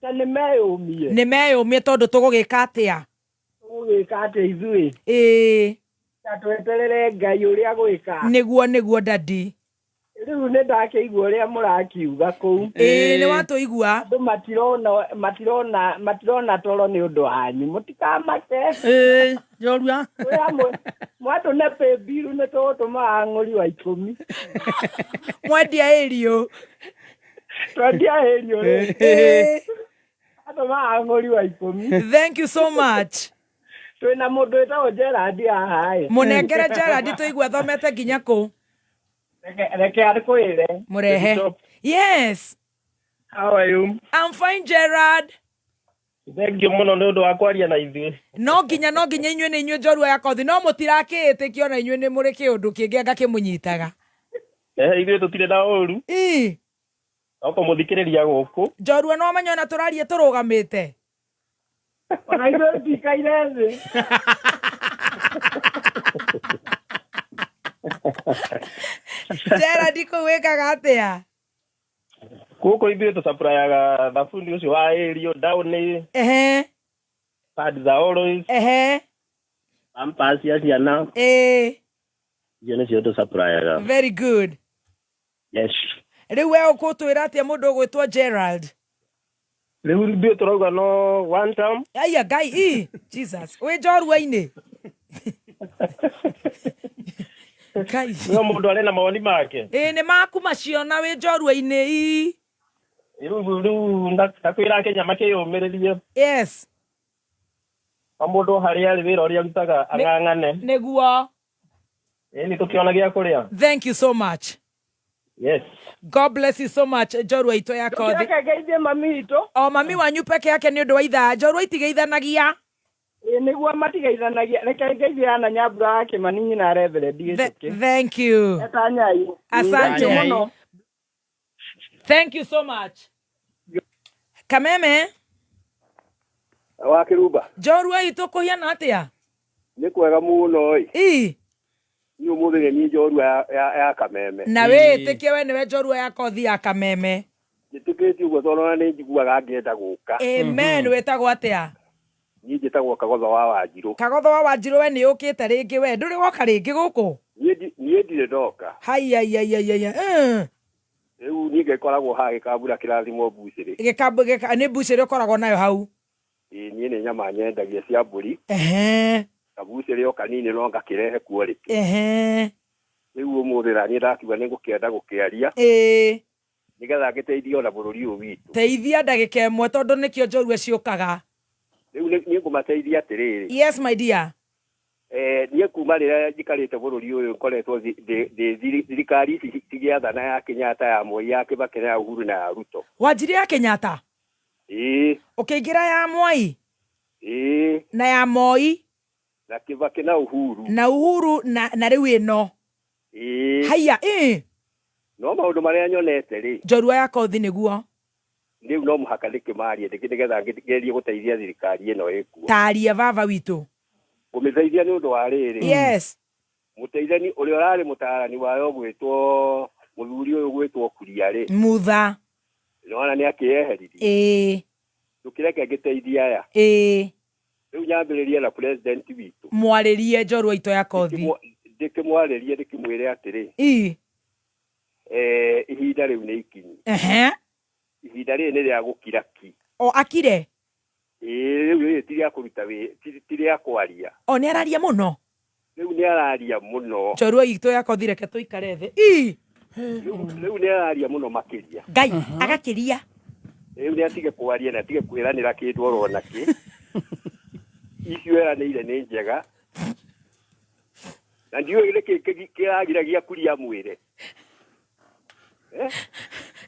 Ta nĩ meyũmie. Nĩ meyũmie tondũ tũgũgĩka atĩa? Tũgũgĩka atĩa ithuĩ? Ĩĩ. Ta tweterere Ngai ũrĩa gwĩka. Nĩguo, nĩguo, daddy. Rĩu nĩ ndakĩigua ũrĩa mũrakiuga kũu. Ĩĩ nĩ watũigua. Andũ matirona matirona matirona toro nĩ ũndũ wanyu. Mũtikamake. Ĩĩ, njorua. Twĩ hamwe. Mwatũne pay bill nĩ tũgũtũma ng'ũri wa ikũmi. Mwendia ĩriũ. Twendia ĩriũ rĩ. Ĩĩ. Atũmaga ng'ũri wa ikũmi. Thank you so much. Twĩna mũndũ wĩtagwo Gerard haha ĩ. Mũnengere Gerard tũigue athomete nginya kũ. Reke akwĩre. Mũrehe. Yes. How are you? I'm fine Gerard. Thank you mũno nĩ ũndũ wa kwaria na ithuĩ. No nginya no nginya inyuĩ nĩ inyuĩ njorua ya kothi no mũtirakĩĩtĩkia ona inyuĩ nĩ mũrĩ kĩũndũ kĩngĩ anga kĩmũnyitaga. Eh, ithuĩ tũtirĩ na ũru. Ii. No kũmũthikĩrĩria gũkũ. Njorua no amenye ona tũraria tũrũgamĩte. Ona ithuĩ tũtikaire thĩ. Gerard kũu wĩkaga atĩa? Gũkũ ithuĩ tũcaprayaga thabuni ũcio wa Ariel, Downy, Ehe. pad za Always, Ehe. pampers cia ciana. Ĩĩ. Icio nĩcio tũcaprayaga. Very good. Yes. Rĩu we ũkũtwĩra atĩa mũndũ ũgwĩtwo Gerald? Rĩu ithuĩ tũrauga no one term. Aya Ngai i Jesus. Wĩ njorua-inĩ. Ngai. No mũndũ arĩ na mawoni make. Ĩĩ nĩ maku macio na wĩ njorua-inĩ i. Rĩu rĩu ndakwĩra Kenya makĩyũmĩrĩrie. Yes. O mũndũ harĩa arĩ wĩra ũrĩa arutaga ang'ang'ane. Nĩguo. Ĩĩ nĩ tũkĩona gĩa kũrĩa. Thank you so much. Yes. God bless you so much njorua itũ ya kothi. Reke ngeithie mami witũ. O mami wanyu peke yake nĩ ũndũ wa ithaa. Njorua itigeithanagia. Ĩĩ nĩguo matigeithanagia. Reke ngeithie Anna Nyambura wa Kĩmani nyina Reverend Gĩcũkĩ. Thank you. Eta Nyai. Asante. Thank you mũno. Thank you so much. Kameme. Wa Kĩrumba. Njorua itũ kũhiana atĩa? Nĩ kwega mũno ĩ. Ii. Niĩ ũmũthĩ nĩ niĩ njorua ya Kameme. Na wĩĩtĩkie we nĩwe njorua ya kothi ya Kameme. Njĩtĩkĩtie ũguo tondũ ona nĩ njiguaga ngĩenda gũka. Amen. Wĩtagwo atĩa? Niĩ njĩtagwo Kagotho wa Wanjirũ. Kagotho wa Wanjirũ we nĩ ũkĩte rĩngĩ we ndũrĩ woka rĩngĩ gũkũ? Niĩ ndirĩ ndoka. Haiaiaiaiai. Rĩu niĩ ngĩkoragwo haha Gĩkambura kĩrathimwo mbucĩrĩ. Gĩkambu gĩka nĩ mbucĩrĩ ũkoragwo nayo hau. Ĩĩ niĩ nĩ nyama nyendagia cia mbũri. Ehe. Kabucĩrĩ o kanini no ngakĩrehe quality. Ehe. Rĩu ũmũthĩ na niĩ ndakiuga nĩ ngũkĩenda gũkĩaria. Ĩĩ. Nĩgetha ngĩteithie ona bũrũri ũyũ witũ. Teithia ndagĩka ĩmwe tondũ nĩkĩo njorua ciũkaga. Rĩu niĩ ngũmateithia atĩrĩrĩ. Yes my dear. Niĩ kuma rĩrĩa njikarĩte bũrũri ũyũ ngoretwo ndĩ thirikari ici cigĩathana ya Kenyatta ya Moi ya Kibaki na ya Uhuru na ya Ruto. Wanjirie ya Kenyatta? Ĩĩ. Ũkĩingĩra ya Mwai? Ĩĩ. Na ya Moi? Na Kibaki na Uhuru. Na Uhuru na rĩu ĩno. Ĩĩ. Haiya ĩĩ. No maũndũ marĩa nyonete rĩ. Njorua ya kothi nĩguo. Rĩu no mũhaka ndĩkĩmarie nĩgetha ngerie gũteithia thirikari ĩno ĩkuo. Taria baba witũ. Kũmĩteithia nĩ ũndũ wa rĩrĩ. Yes. Mũteithani ũrĩa ũrarĩ mũtaarani wayo ũgwĩtwo mũthuri ũyũ ũgwĩtwo Kuria rĩ. Mutha. Nĩwona nĩ akĩeheririe. Ĩĩ. Ndũkĩreke ngĩteithie aya. Ĩĩ. Rĩu nyambĩrĩrie na president witũ. Mwarĩrie njorua itũ ya kothi. Ndĩkĩmwarĩrie ndĩkĩmwĩre atĩrĩ. Ĩĩ. Ihinda rĩu nĩ ikinyu. Ehe. Ihinda rĩrĩ nĩ rĩa gũkira ki. O akire? Ĩĩ rĩu rĩrĩ ti rĩa kũruta ti rĩa kwaria. O nĩ araria mũno? Rĩu nĩ araria mũno. Njorua itũ ya kothi reke tũikare thĩ. Ĩĩ. Rĩu nĩ araria mũno makĩria. Ngai agakĩria. Rĩu nĩ atige kwaria na atige kwĩranĩra kĩndũ oro nakĩ. Icio eranĩire nĩ njega. Na ndiũĩ nĩkĩ kĩragiragia Kuria amwĩre.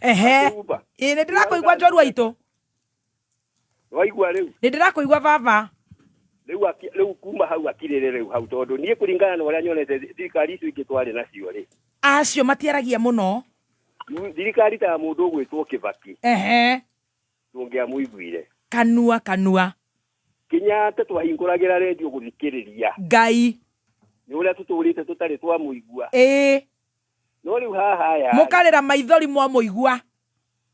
Ehe. Ĩĩ nĩ ndĩrakũigua njorua itũ. Waigua rĩu? Nĩ ndĩrakũigua baba. Rĩu kuma hau akirĩre rĩu hau tondũ niĩ kũringana na ũrĩa nyonete thirikari icio ingĩ twarĩ nacio rĩ. Acio matiaragia mũno. Thirikari ta ya mũndũ ũgwĩtwo Kibaki. Ehe. Ndũngĩamũiguire. Kanua kanua. Kenyatta twahingũragĩra redio gũthikĩrĩria. Ngai. Nĩ ũrĩa tũtũrĩte tũtarĩ twamũigua. Ĩĩ. No rĩu haha aya. Mũkarĩra maithori mwamũigua.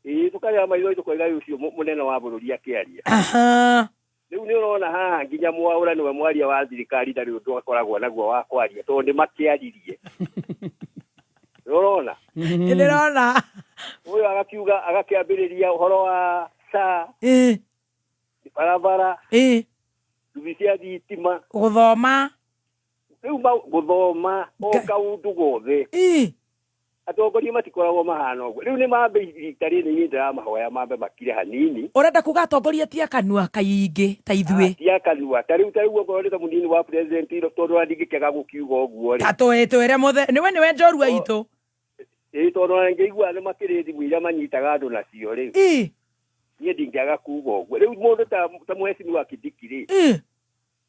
Ĩĩ tũkarĩra maithori tũkoiga ũcio mũnene wa bũrũri akĩaria. Aha. Rĩu nĩ ũrona haha nginya Mwaũra nĩwe mwaria wa thirikari ndarĩ ũndũ akoragwo naguo wa kwaria tondũ nĩ makĩaririe. Nĩũrona? Nĩndĩrona. Ũyũ agakiuga agakĩambĩrĩria ũhoro wa SHA, barabara, nduthi cia thitima, Gũthoma. Rĩu gũthoma o kaũndũ gothe. Atongoria matikoragwo mahana ũguo. Rĩu nĩ mambe rita rĩrĩ niĩ ndĩramahoya mambe makire hanini. Ũrenda kuga atongoria ti a kanua kaingĩ ta ithuĩ? Ti a kanua. Ta rĩu okorwo nĩ ta mũnini wa president tondũ ona ndingĩkĩaga gũkiuga ũguo rĩ. Ta twĩre mũthe nĩwe nĩwe njorua itũ. Ĩĩ, tondũ ona ngĩigua nĩ makĩrĩ thimũ iria manyitaga andũ nacio rĩ. Niĩ ndingĩaga kuga ũguo. Rĩu mũndũ ta mũhecimiwa Kindiki rĩ.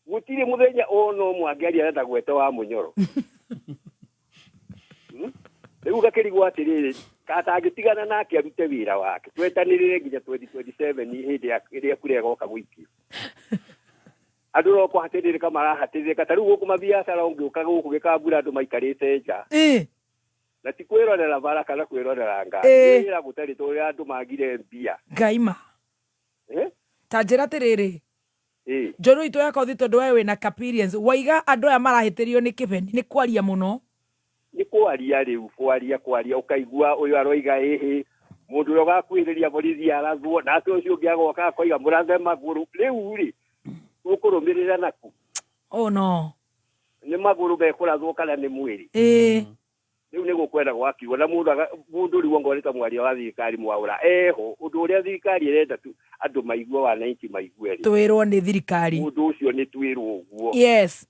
Gũtirĩ mũthenya ona ũmwe angĩaria na ndagwete wa Mũnyoro. Rĩu gakĩrigwo atĩrĩrĩ, atangĩtigana nake arute wĩra wake, twetanĩrĩre nginya 2027 hĩndĩ ya ĩrĩa kura ĩgoka gũikio. Andũ no kũhatĩrĩrĩka marahatĩrĩrĩka, ta rĩu gũkũ mabiacara ũngĩũka gũkũ gĩkambura andũ maikarĩte nja. Na ti kwĩrorera bara kana kwĩrorera ngari. Wĩra gũtarĩ tondũ andũ magire mbia. Ngai ma. Ta njĩra atĩrĩrĩ, njorua itũ ya kothi tondũ we wĩna experience, waiga andũ aya marahĩtĩrio nĩ kĩbeni nĩ kwaria mũno. Nĩ kwaria rĩu, kwaria, kwaria, ũkaigua ũyũ aroiga ĩhĩ, mũndũ ũrĩa ũgakuhĩrĩria borithi arathwo, nake ũcio ũngĩ agoka akoiga mũrathe magũrũ. Rĩu rĩ, ũkũrũmĩrĩra naku? Oh no. Nĩ magũrũ mekũrathwo kana nĩ mwĩrĩ? Rĩu nĩ gũkwenda gwakiugo na mũndũ rĩu ongorwo nĩ ta mwaria wa thirikari Mwaũra eho, ũndũ ũrĩa thirikari ĩrenda tu andũ maigue, wananchi maigue rĩ. Twĩrwo nĩ thirikari. Mũndũ ũcio nĩ twĩrwo ũguo.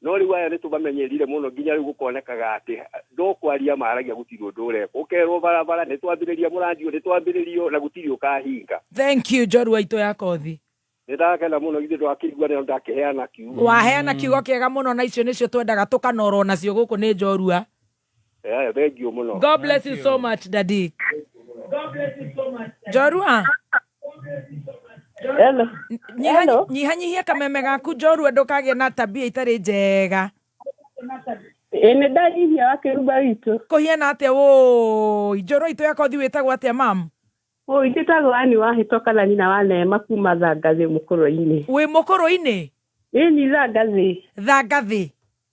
No rĩu aya nĩ tũmamenyerire mũno nginya rĩu gũkonekaga atĩ no kwaria maragia gũtirĩ ũndũ ũrekwo. Ũkerwo barabara nĩ twambĩrĩria mũrandi ũyũ, nĩ twambĩrĩrio na gũtirĩ ũkahinga. Thank you njorua itũ ya kothi. Nĩ ndakena mũno githĩ ndwakĩigua nĩ ndakĩheana kiugo. Waheana kiugo kĩega mũno na icio nĩcio twendaga tũkanorwo nacio gũkũ nĩ njorua. Thank you mũno. God bless you so much daddy. God bless you so much. Njorua. Hello. Hello. Nyihanyihia kameme gaku njorua ndũkagĩe na tabia itarĩ njega. Ĩ nĩ ndanyihia wa kĩrumba witũ. Kũhiana atĩa wũi? Njorua itũ ya kothi wĩtagwo atĩa mam? Oi, njĩtagwo Ann Wahĩto kana nyina wa Neema kuma Thangathĩ mũkũrũ-inĩ. Wĩ mũkũrũ-inĩ? Ĩni Thangathĩ. Thangathĩ?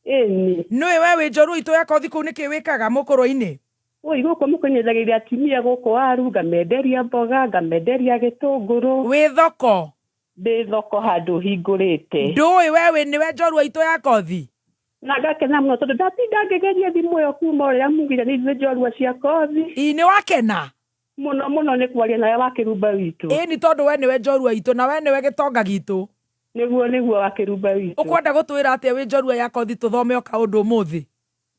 Ĩni. Nĩũĩ we wĩ njorua itũ ya kothi kũu nĩkĩ wĩkaga mũkũrũ-inĩ? Oi, gũkũ mũkũnyendagĩria atumia gũkũ waru, ngamenderia mboga, ngamenderia gĩtũngũrũ. Wĩ thoko? Ndĩ thoko handũ hingũrĩte. Ndũĩ we wĩ nĩwe njorua itũ ya kothi? Na ngakena mũno tondũ ndatinda ngĩgeria thimũ ĩyo kuma ũrĩa mugire nĩ ithuĩ njorua cia kothi. Ĩ nĩ wakena? Mũno mũno nĩ kwaria nawe wa kĩrumba witũ. Ĩni tondũ we nĩwe njorua itũ na we nĩwe gĩtonga gitũ. Nĩguo nĩguo wa kĩrumba witũ. Ũkwenda gũtwĩra atĩa wĩ njorua ya kothi tũthome o kaũndũ ũmũthĩ?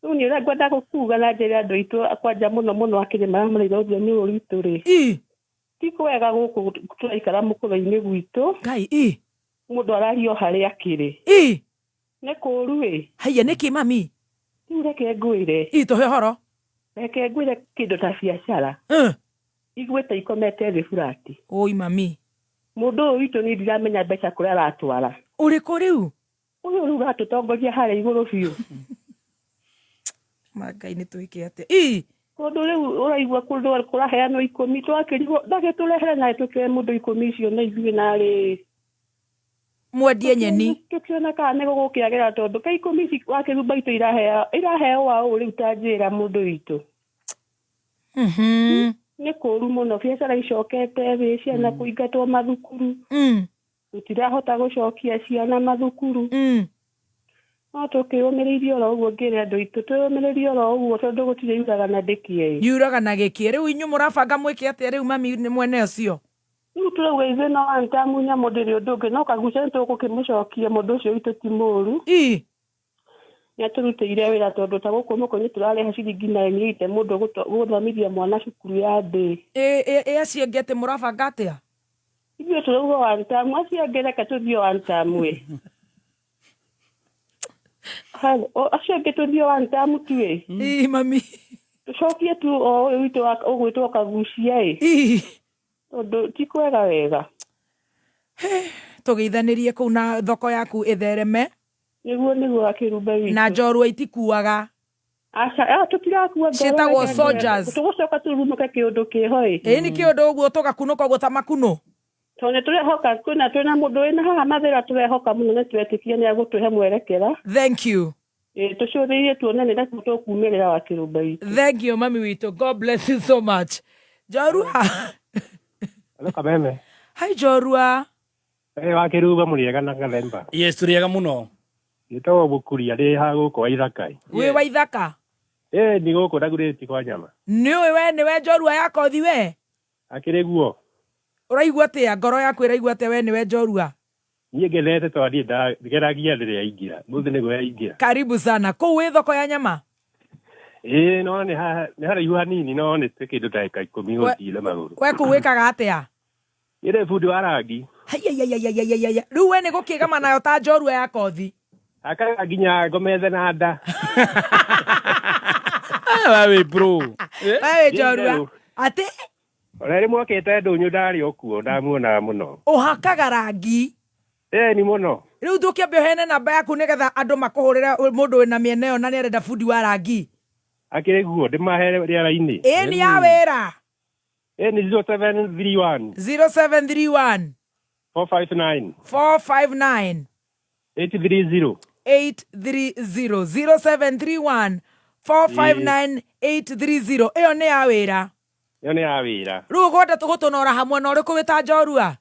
Rĩu niĩ ũrĩa ngwenda gũkuga na njĩra andũ aitũ kwanja mũno mũno akĩrĩ marĩa maraiga rũthiomi rũrũ rwitũ rĩ. Ti kwega gũkũ tũraikara mũkũrũ-inĩ gwitũ. Ngai, ĩ. Mũndũ araria o harĩa akĩrĩ. Ĩ. Nĩ kũũru ĩ. Haiya nĩkĩ mami? Rĩu reke ngwĩre. Ĩ tũhe ũhoro. Reke ngwĩre kĩndũ ta biacara. Igwĩte ikomete thĩ burati. Oi mami. Mũndũ ũyũ witũ niĩ ndiramenya mbeca kũrĩa aratwara. Ũrĩkũ rĩu? Ũyũ rĩu ũratũtongoria harĩa igũrũ biũ. Ma Ngai nĩ twĩke atĩa? Ĩ. Kũndũ rĩu ũraigua kũndũ kũraheanwo ikũmi twakĩrigwo ndagĩtũrehere na tũkĩoe mũndũ ikũmi icio na ithuĩ narĩ. Mwendie nyeni. Tũkĩona kana nĩ gũgũkĩagĩra tondũ ka ikũmi ici wa kĩrumba itũ iraheo wa ũũ rĩu ta njĩra mũndũ witũ. Nĩ kũũru mũno biacara icokete thĩ ciana kũingatwo mathukuru. Tũtirahota gũcokia ciana mathukuru. No tũkĩũmĩrĩirie oro ũguo ngĩre andũ aitũ twĩũmĩrĩrie oro ũguo tondũ gũtirĩ yuraga na ndĩkĩe. Yuraga na gĩkĩe. Rĩu inyuĩ mũrabanga mwĩke atĩa rĩu mami nĩ mwene ũcio? Rĩu tũrauga ithuĩ no one time nyamũ ndĩrĩ ũndũ ũngĩ no kagucia nĩ tũgũkĩmũcokia mũndũ ũcio witũ ti mũũru. Nĩ atũrutĩire wĩra tondũ ta gũkũ mũkũ-inĩ tũrarĩha ciringi 980 mũndũ gũthomithia mwana cukuru ya ndĩ. Ĩ acio angĩ atĩ mũrabanga atĩa? Ithuĩ tũrauga one time, acio angĩ reke tũthiĩ one time ĩ. Hello, acio angĩ tũthiĩ one time tu ĩ. Ĩ mami. Tũcokie tu o ũyũ witũ ũgwĩtwo kagucia ĩ. Tondũ ti kwega wega. Tũgeithanĩrie kũu na thoko yaku ĩthereme. Nĩguo nĩguo wa kĩrumba witũ. Na njorua itikuaga. Aca, tũtirakua ngoro Ciĩtagwo reke ngwĩre. soldiers. Tũgũcoka tũrurumũke kĩũndũ kĩho ĩ. Ĩ nĩ kĩũndũ ũguo tũgakunũka ũguo ta makunũ. Tondũ nĩ tũrehoka kwĩna twĩna mũndũ wĩna haha mathĩra tũrehoka mũno nĩ twetĩkia nĩ egũtũhe mwerekera. Thank you. Ĩ, tũcũthĩrĩrie tuone nĩ nakuo tũkumĩrĩra wa kĩrũmba witũ. Thank you mami witũ, God bless you so much. Njorua. Hello Kameme. Hi Njorua. Ĩ wa kĩruba mũrĩega na Gathemba. Yes, tũrĩega mũno. Gĩtagwo Mũkuria ndĩ ha gũkũ Waithaka. Wĩ Waithaka? Ĩ ni gũkũ ndagurĩti kwa nyama. Nĩũĩ we nĩwe njorua ya kothi we? Akĩrĩ guo. Ũraigua atĩa? Ngoro yaku ĩraigua atĩa we nĩwe njorua? Niĩ ngenete tondũ niĩ ngeragia rĩrĩa yaingĩra. Mũthĩ nĩguo yaingĩra. Karibu sana. Kũu wĩ thoko ya nyama? Ĩĩ no nĩ haraihu hanini no nĩ ta kĩndũ ndagĩka ikũmi gũthiĩ na magũrũ. We kũu wĩkaga atĩa? Niĩ ndĩ bundi wa rangi. Haiyaiyaiyaiyaiya. Rĩu we nĩ gũkĩgama nayo ta njorua ya kothi. Hakaga nginya ngomete na nda. We wĩ bro. We wĩ njorua. Atĩ? Ona rĩ mwakĩte ndũnyũ ndarĩ o kuo ndamuonaga mũno. Ũhakaga rangi? Ĩni mũno. Rĩu tũkĩambe ũheane namba yaku nĩgetha andũ makũhũrĩre mũndũ wĩna mĩena ĩyo na nĩarenda bundi wa rangi. Akĩrĩ guo ndĩmahe rĩera-inĩ. Ĩni ya wĩra. Ĩni 0731. 0731. 459. 459. 830. 830. 0731 459 830. Ĩyo nĩ ya wĩra. Ĩyo nĩ ya wĩra. Rĩu ũkwenda tũgũtũnora hamwe na ũrĩkũ wĩ ta njorua?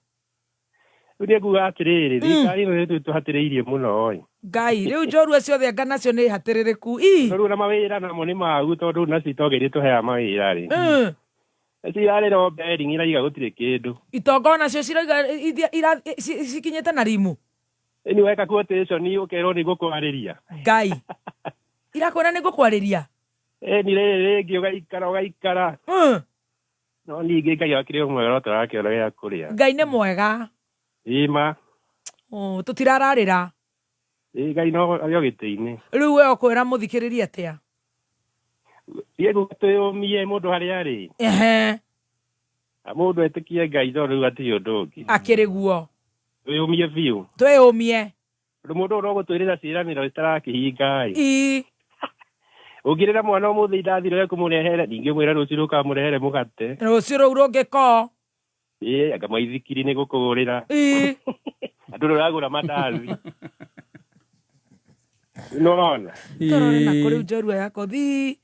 Rĩu nĩ nguga atĩrĩrĩ, thirikari ĩno nĩ ĩtũhatĩrĩirie mũno ĩ. Ngai, rĩu njorua ciothe anga nacio nĩ hatĩrĩrĩku. Ii. Rĩu na mawĩra namo nĩ magu tondũ nacio itonga iria tũheaga mawĩra rĩ. Cirarĩra o bearing iraiga gũtirĩ kĩndũ. Itonga onacio cirauga cikinyĩte na rimu. Ĩni weka quotation ũkerwo nĩ ngũkwarĩria. Ngai. Irakwĩra nĩ ngũkwarĩria. Ĩni rĩrĩ rĩngĩ ũgaikara ũgaikara. No ningĩ Ngai akĩrĩ o mwega no tũrakĩona gĩa kũrĩa. Ngai nĩ mwega. Ĩma. Oh, tũtirararĩra. Ĩ Ngai no arĩ o gĩtĩ-inĩ. Rĩu we ũkwĩra mũthikĩrĩria atĩa? Niĩ nguga twĩyũmie mũndũ harĩa arĩ. Ehe. Mũndũ etĩkie Ngai tondũ rĩu hatirĩ ũndũ ũngĩ. Akĩrĩ guo. Twĩyũmie biũ. Twĩyũmie. Tondũ mũndũ ũyũ no gũtwĩrĩra ciĩranĩro itarakĩhinga ĩ. Ii. Ũngĩrĩra mwana ũmũthĩ indathi rĩrĩa kũmũrehere, ningĩ ũmwĩre rũciũ rũkamũrehere mũgate. Rũciũ rũu rũngĩ ko. Ĩ, anga maithikiri nĩ gũkũgũrĩra. Ii. Andũ rũragũra mandathi. Nĩũrona? Tũrore na kũrĩ njorua ya kothi.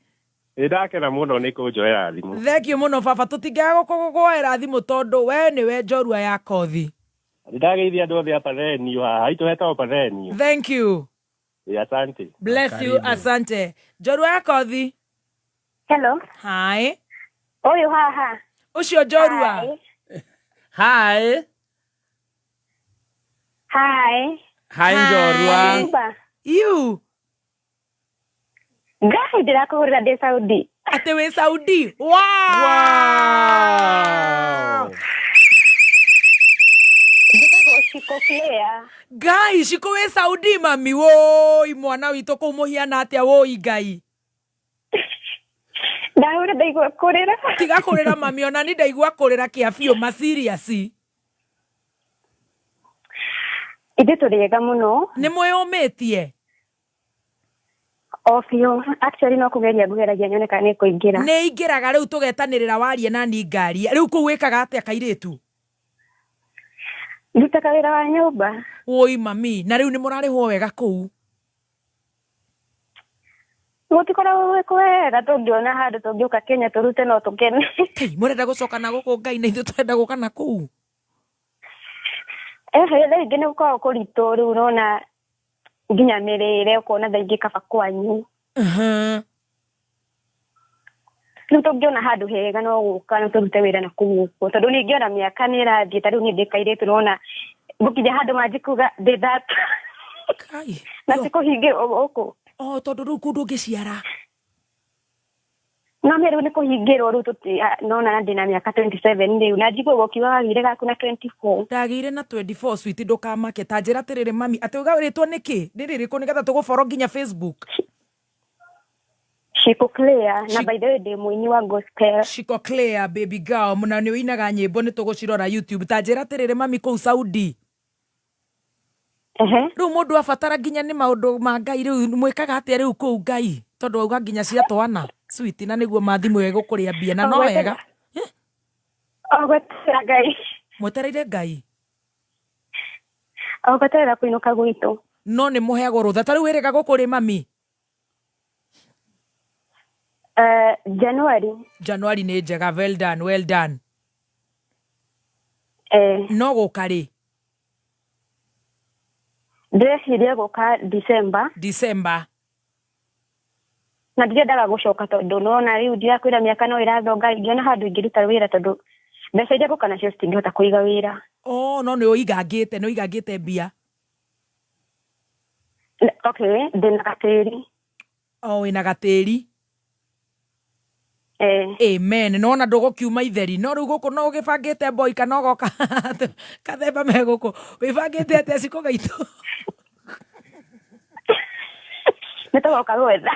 Nĩ ndakena mũno nĩ kũnjoera thimũ. Thank you mũno baba, tũtingĩaga gũkũgwoera thimũ tondũ we nĩwe njorua ya kothi. Nĩ ndageithia andũ othe a Pathenio haha, itũ hetagwo Pathenio. Thank you. Ĩ, asante. Bless you, asante. Njorua ya kothi. Hello. Hi. Ũyũ haha. Ũcio njorua. Hi. Hi. Hi njorua. Nyumba. You. Ngai ndĩrakũhũrĩra ndĩ Saudi. Atĩ wĩ Saudi. Wow. Wow. Njĩtagwo Shiko Claire. Ngai, Shiko wĩ Saudi mami woi mwana witũ kũu mũhiana atĩa woi Ngai. Ndahũra ndaigua kũrĩra. Tiga kũrĩra mami ona ni ndaigua kũrĩra kĩa biũ ma serious. Ithuĩ tũrĩ ega mũno. Nĩ mwĩyũmĩtie? O biũ. Actually no kũgeria ngũgeragia nyone kana nĩ kũingĩra. Nĩ ingĩraga rĩu tũgetanĩrĩra warie na ni ngaria. Rĩu kũu wĩkaga atĩa kairĩtu? Ndutaga wĩra wa nyũmba. Woi mami, na rĩu nĩ mũrarĩhwo wega kũu? Gũtikoragwo gwĩ kwega, tũngĩona handũ tũngĩũka Kenya tũrute no tũkene. Kai, mũrenda gũcoka na gũkũ Ngai na ithuĩ tũrenda gũka na kũu? Ehe, thaa ingĩ nĩ gũkoragwo kũritũ rĩu ũrona nginya mĩrĩre ũkona thaa ingĩ kaba kwanyu. Rĩu tũngĩona handũ hega no gũka no tũrute wĩra na kũu ũguo, tondũ ningĩ ona mĩaka nĩ ĩrathiĩ, ta rĩu niĩ ndĩ kairĩtu nĩwona ngũkinya handũ manjie kuga ndĩ thata. Kai. Na ti kũhingĩrwo gũkũ. Oh, tondũ rĩu kũndũ ũngĩciara. No mĩ rĩu nĩ kũhingĩrwo rĩu tũti, nona ndĩna mĩaka 27 rĩu, na njigua ũkiuga wagĩire gaku na 24. Ndagĩire na 24 sweet, ndũkamake. Ta njĩra atĩrĩrĩ mami, atĩ uga rĩtwa nĩkĩ? Nĩ rĩrĩkũ nĩgetha tũgũboro nginya Facebook? Shiko Claire, na by the way ndĩ mũini wa gospel. Shiko Claire, baby girl, na nĩ ũinaga nyĩmbo nĩ tũgũcirora YouTube. Ta njĩra atĩrĩrĩ mami kũu Saudi. Rĩu mũndũ abatara nginya nĩ maũndũ ma Ngai rĩu mwĩkaga atĩa rĩu kũu Ngai? Tondũ wauga nginya cia twana sweet na nĩguo ma thimũ ĩgũkũrĩa mbia na no wega. O gweterera Ngai. Mwetereire Ngai. O gweterera kũinũka gwitũ. No nĩ mũheagwo rũtha. Ta rĩu wĩrĩga gũkũ rĩ mami? January. January nĩ njega, well done, well done. Eh. No gũka rĩ? Ndĩreciria gũka December. December. Na ndirendaga gũcoka tondũ nona rĩu ndirakwĩra mĩaka no ĩrathonga, ingĩona handũ ingĩruta wĩra tondũ mbeca iria ngũka nacio citingĩhota kũiga wĩra. Oh, no nĩ ũigangĩte, nĩ ũigangĩte mbia. Okay, ndĩna gatĩri. Oh, wĩna gatĩri. Eh. Amen. Nona ndũgũkiuma itheri. No rĩu gũkũ no ũgĩbangĩte boy kana ũgoka kathemba me gũkũ. Wĩbangĩte atĩa cikũ gaitũ? Nĩ tũgoka gwetha.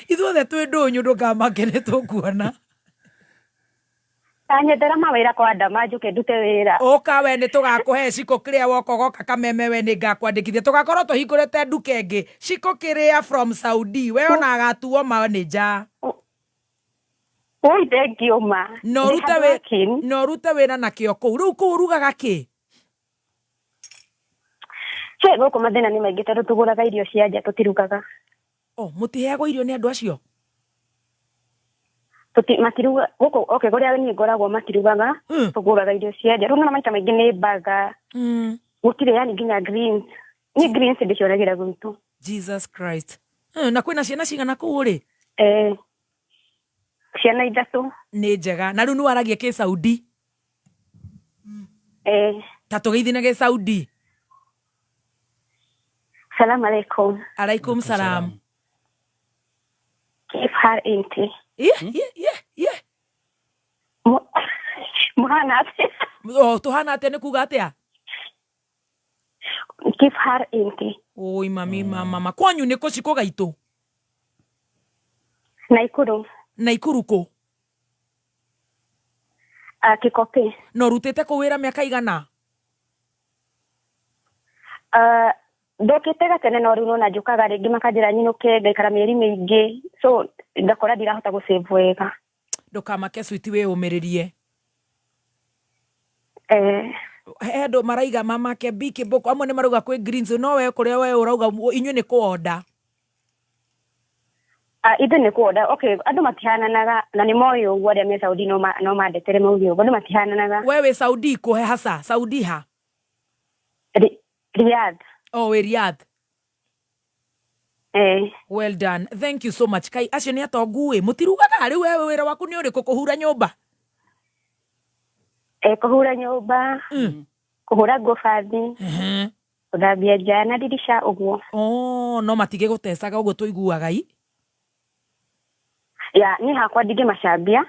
Ithuothe twĩ ndũnyũ, ndũkamake, nĩ tũkuona. Tanyendera mawĩra kwa ndama njũke ndute wĩra. Ũka we, nĩ tũgakũhe cikũ kĩrĩa woka ũgoka Kameme, we nĩ ngakwandĩkithia, tũgakorwo tũhingũrĩte nduka ĩngĩ, cikũ kĩrĩa from Saudi, we ona agatuo manager. Oi, thank you ma. Na Ndĩ ũrute hard wĩ working. Na ũrute wĩra na kĩo kũu. Rĩu kũu ũrugaga kĩ? He gũkũ mathĩna nĩ maingĩ tondũ tũgũraga irio cia nja, tũtirugaga. Oh, mũtiheagwo irio nĩ andũ acio? Tũti matiruga gũkũ, okay, kũrĩa niĩ ngoragwo matirugaga, tũgũraga irio cia nja. Rĩu nona maita maingĩ nĩ baga. Gũtirĩ yani nginya greens. Niĩ greens ndĩcionagĩra gwitũ. Jesus Christ. Na kwĩna ciana cigana kũu ũrĩ? Eh, ciana ithatũ. Nĩ njega. Na rĩu nĩ waragia kĩ Saudi? Eh. Ta tũgeithie na gĩ Saudi. Salam alaikum. Alaikum salam. Kif hal inti? Ye, ye, ye, ye. Mũhana atĩa? Oh, tũhana atĩa nĩ kuga atĩa? Kif hal inti? Oi mami, mama, mama. Kwanyu nĩ kũ cikũ gaitũ? Naikuru. Naikuru kũ? Kikopi. Na ũrutĩte kũu wĩra mĩaka igana? Ndokĩte gatene no rĩu nona njũkaga rĩngĩ makanjĩra nyinũke ngaikara mĩeri mĩingĩ, so ngakora ndirahota gũ save wega. Ndũkamake switi, wĩyũmĩrĩrie. Eh. He andũ maraiga mamake biki boko, amwe nĩ marauga kwĩ greens, no we kũrĩa we ũrauga inyuĩ nĩ kũonda. Ithuĩ nĩ kuonda. Okay, andũ matihananaga na nĩ moĩ ũguo, arĩa me Saudi no no mandetere mauge ũguo, andũ matihananaga. We wĩ Saudi kũ hasa? Saudi ha? Riyadh. Oh, wĩ Riyadh. Eh. Well done, thank you so much. Kai acio nĩ atongu ĩ, mũtirugaga? Rĩu we wĩra waku nĩ ũrĩkũ, kũhura nyũmba? Eh, kũhura nyũmba, kũhũra nguo bathi, gũthambia nja na ndirica ũguo. Oh, no matige gũtecaga ũguo tũiguaga i. Ya, niĩ hakwa ndingĩmacambia.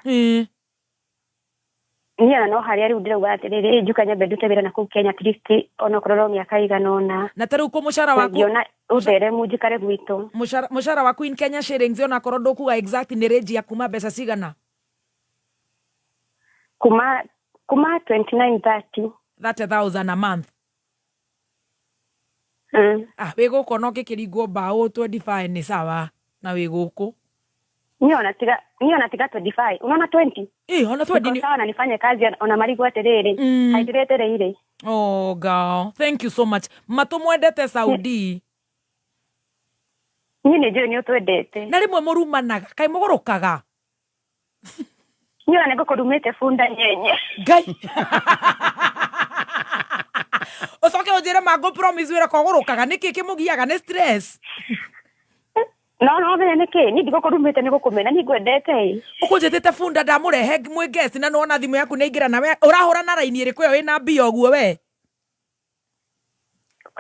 Niĩ ona no harĩa rĩu ndĩrauga atĩrĩrĩ, njuka nyambe ndute wĩra na kũu Kenya at least onokorwo no mĩaka ĩigana ũna. Na ta rĩu kũ mũcara Na waku? ngĩona ũtheremu njikare gwitũ. Mũcara waku in Kenya shillings, onakorwo ndũkuga exact, nĩ range ya kuma mbeca cigana? Kuma 29 30. 30,000 a month? Mm. Ah, wĩ gũkũ ona ũngĩkĩringwo mbaũ 25 nĩ sawa na wĩ gũkũ. Niĩ ona tiga 25, unaona 20. Eh, ona 20 Niko sawa na nifanye kazi ona marigwo atĩrĩrĩ, haidiretereire. Oh girl, thank you so much. Matũmwendete Saudi. Niĩ nĩ njũĩ nĩ ũtwendete. Na rĩmwe mũrumanaga, kaĩ mũgũrũkaga? Niĩ ona nĩngũkũrumĩte bunda nyenye. Ngai. Ũcoke ũnjĩre mangũ promise wĩra kogũrũkaga, nĩkĩ kĩmũgiaga, nĩ stress? No menya nĩkĩ, niĩ ndigũkũrumĩte nĩ gũkũmena, niĩ ngwendete ĩ. Ũkũnjĩtĩte bunda, ndamũrehe mwĩ guest na nĩwona thimũ yaku nĩ aingĩra, na we ũrahũra na raini ĩrĩkũ ĩyo ĩna mbia ũguo we?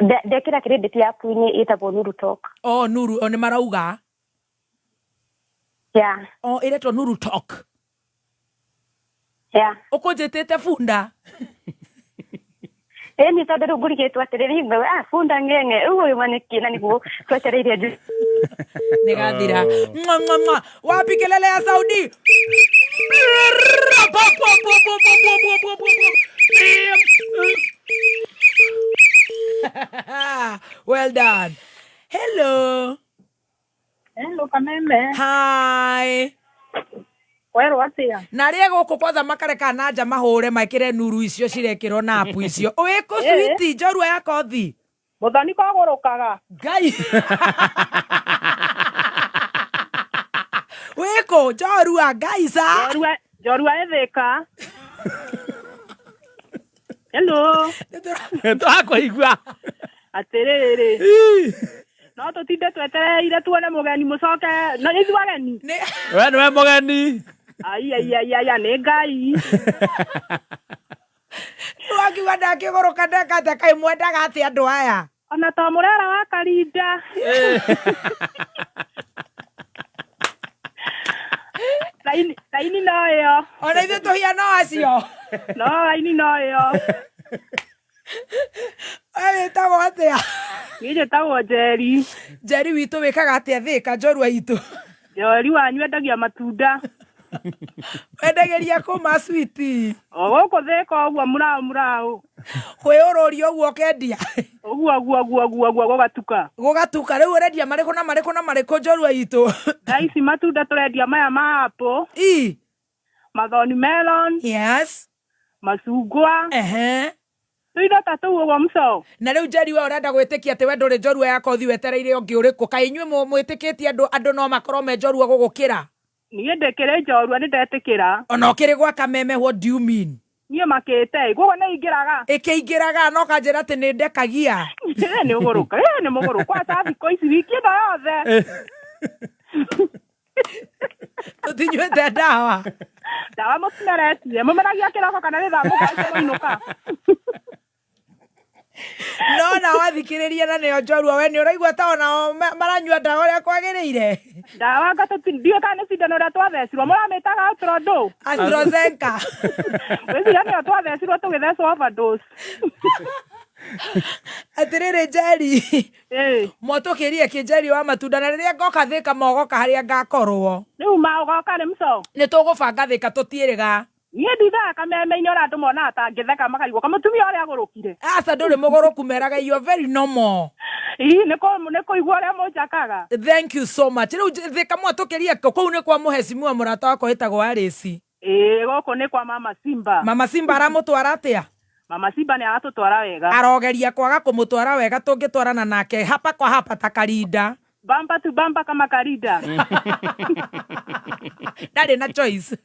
Ndekĩra credit app-inĩ ĩtagwo Nuru Talk. Oh, Nuru, o nĩ marauga. Yeah. Oh, ĩretwo Nuru Talk. Yeah. Ũkũnjĩtĩte bunda. Ĩni tondũ rĩu ngũrigĩtwo atĩrĩrĩ, ngauga, ah, bunda ng'eng'e, rĩu ũyũ ma nĩkĩ, na nĩguo twetereire Nĩgathira. Mwa, mwa, mwa. Wapi kelele ya Saudi? Po, po, po, po, po, po, po, po, po, po. Well done. Hello. Hello, Kameme. Hi. Werwo atĩa? Na rĩe gũkũ kwanza makareka na nja mahũre mekĩre nuru icio cirekĩrwo na app icio. Wĩkũ switi njorua ya kothi? Mũthoni kogũrũkaga. Ngai. Wĩkũ njorua ngaica. Njorua njorua ĩthĩka. Hello. Tũrakũigua. Atĩrĩrĩ. No tũtinde twetereire tuone mũgeni mũcoke no ithuĩ ageni. We nĩwe mũgeni. Ai ai ai ai nĩ Ngai. Wakiuga ndakĩgũrũka ndeka atĩa kaĩ mwendaga atĩa andũ aya? Ona to mũrera wa Karinda. Raini raini no ĩyo. Ona ithuĩ tũhiana o acio. No raini no ĩyo. We wĩtagwo atĩa? Niĩ njĩtagwo Njeri. Njeri witũ wĩkaga atĩa Thĩka njorua itũ? Njeri wanyu endagia matunda. Wendagĩria kũ ma switi? O gũkũ Thĩka ũguo mũraũ mũraũ. Kwĩũrũria ũguo ũkendia? Ũguo ũguo ũguo ũguo ũguo gũgatuka. Gũgatuka rĩu ũrendia marĩkũ na marĩkũ na marĩkũ njorua itũ? Thaa ici matunda tũrendia maya ma apple. Ii. Mathoni melon. Yes. Macungwa. Ehe. Tũindo ta tũu ũguo mũco. Na rĩu Njeri we ũrenda gwĩtĩkia atĩ we ndũrĩ njorua ya kothi wetereire ũngĩ ũrĩkũ? Kaĩ inyuĩ mwĩtĩkĩtie andũ andũ no makorwo me njorua gũgũkĩra? Niĩ ndĩkĩrĩ njorua nĩ ndetĩkĩra. Ona ũkĩrĩ gwa kameme what do you mean? Niĩ makĩte koguo nĩ ingĩraga. Ĩkĩingĩraga no kanjĩra atĩ nĩ ndekagia. Nĩ ũgũrũka, nĩ mũgũrũka kwata thikũ ici wiki ĩno yothe. Tũtinyuĩte ndawa. Ndawa mũtimeretie. Mũmeragia kĩroko kana nĩ thaa mũgwanja mũinũka. No na wathikĩrĩria na nĩo njorua we nĩ ũraigua ta onao maranyua ndawa ũrĩa kwagĩrĩire. Ndawa anga ndiũĩ kana nĩ cindano ũrĩa twathecirwo mũramĩtaga Astrodose. AstraZeneca. Ngwĩciria nĩyo twathecirwo tũgĩthecwo overdose. Atĩrĩrĩ Njeri. Mwatũkĩrie kĩ Njeri wa matunda na rĩrĩa ngoka Thĩka mogoka harĩa ngakorwo. Rĩu ma ũgoka rĩ mũco? Nĩ tũgũbanga Thĩka tũtiĩrĩga. Niĩ ndindaga kameme-inĩ ũrĩa andũ monaga ta ngĩtheka makarigwo kamũtumia ũrĩa agũrũkire. Aca ndũrĩ mũgũrũku meraga you are very normal. Ii nĩ kũigua ũrĩa mũnjakaga. Thank you so much. Rĩu Thĩka mwatũkĩrie kũ kũu nĩ kwa mũhecimiwa mũrata wakwa wĩtagwo Alice. Ĩĩ gũkũ nĩ kwa Mama Simba. Mama Simba aramũtwara atĩa? Mama Simba nĩ aratũtwara wega. Arogeria kwaga kũmũtwara wega tũngĩtwarana nake hapa kwa hapa ta Karinda. Bamba tu bamba kama Karinda. Ndarĩ na choice.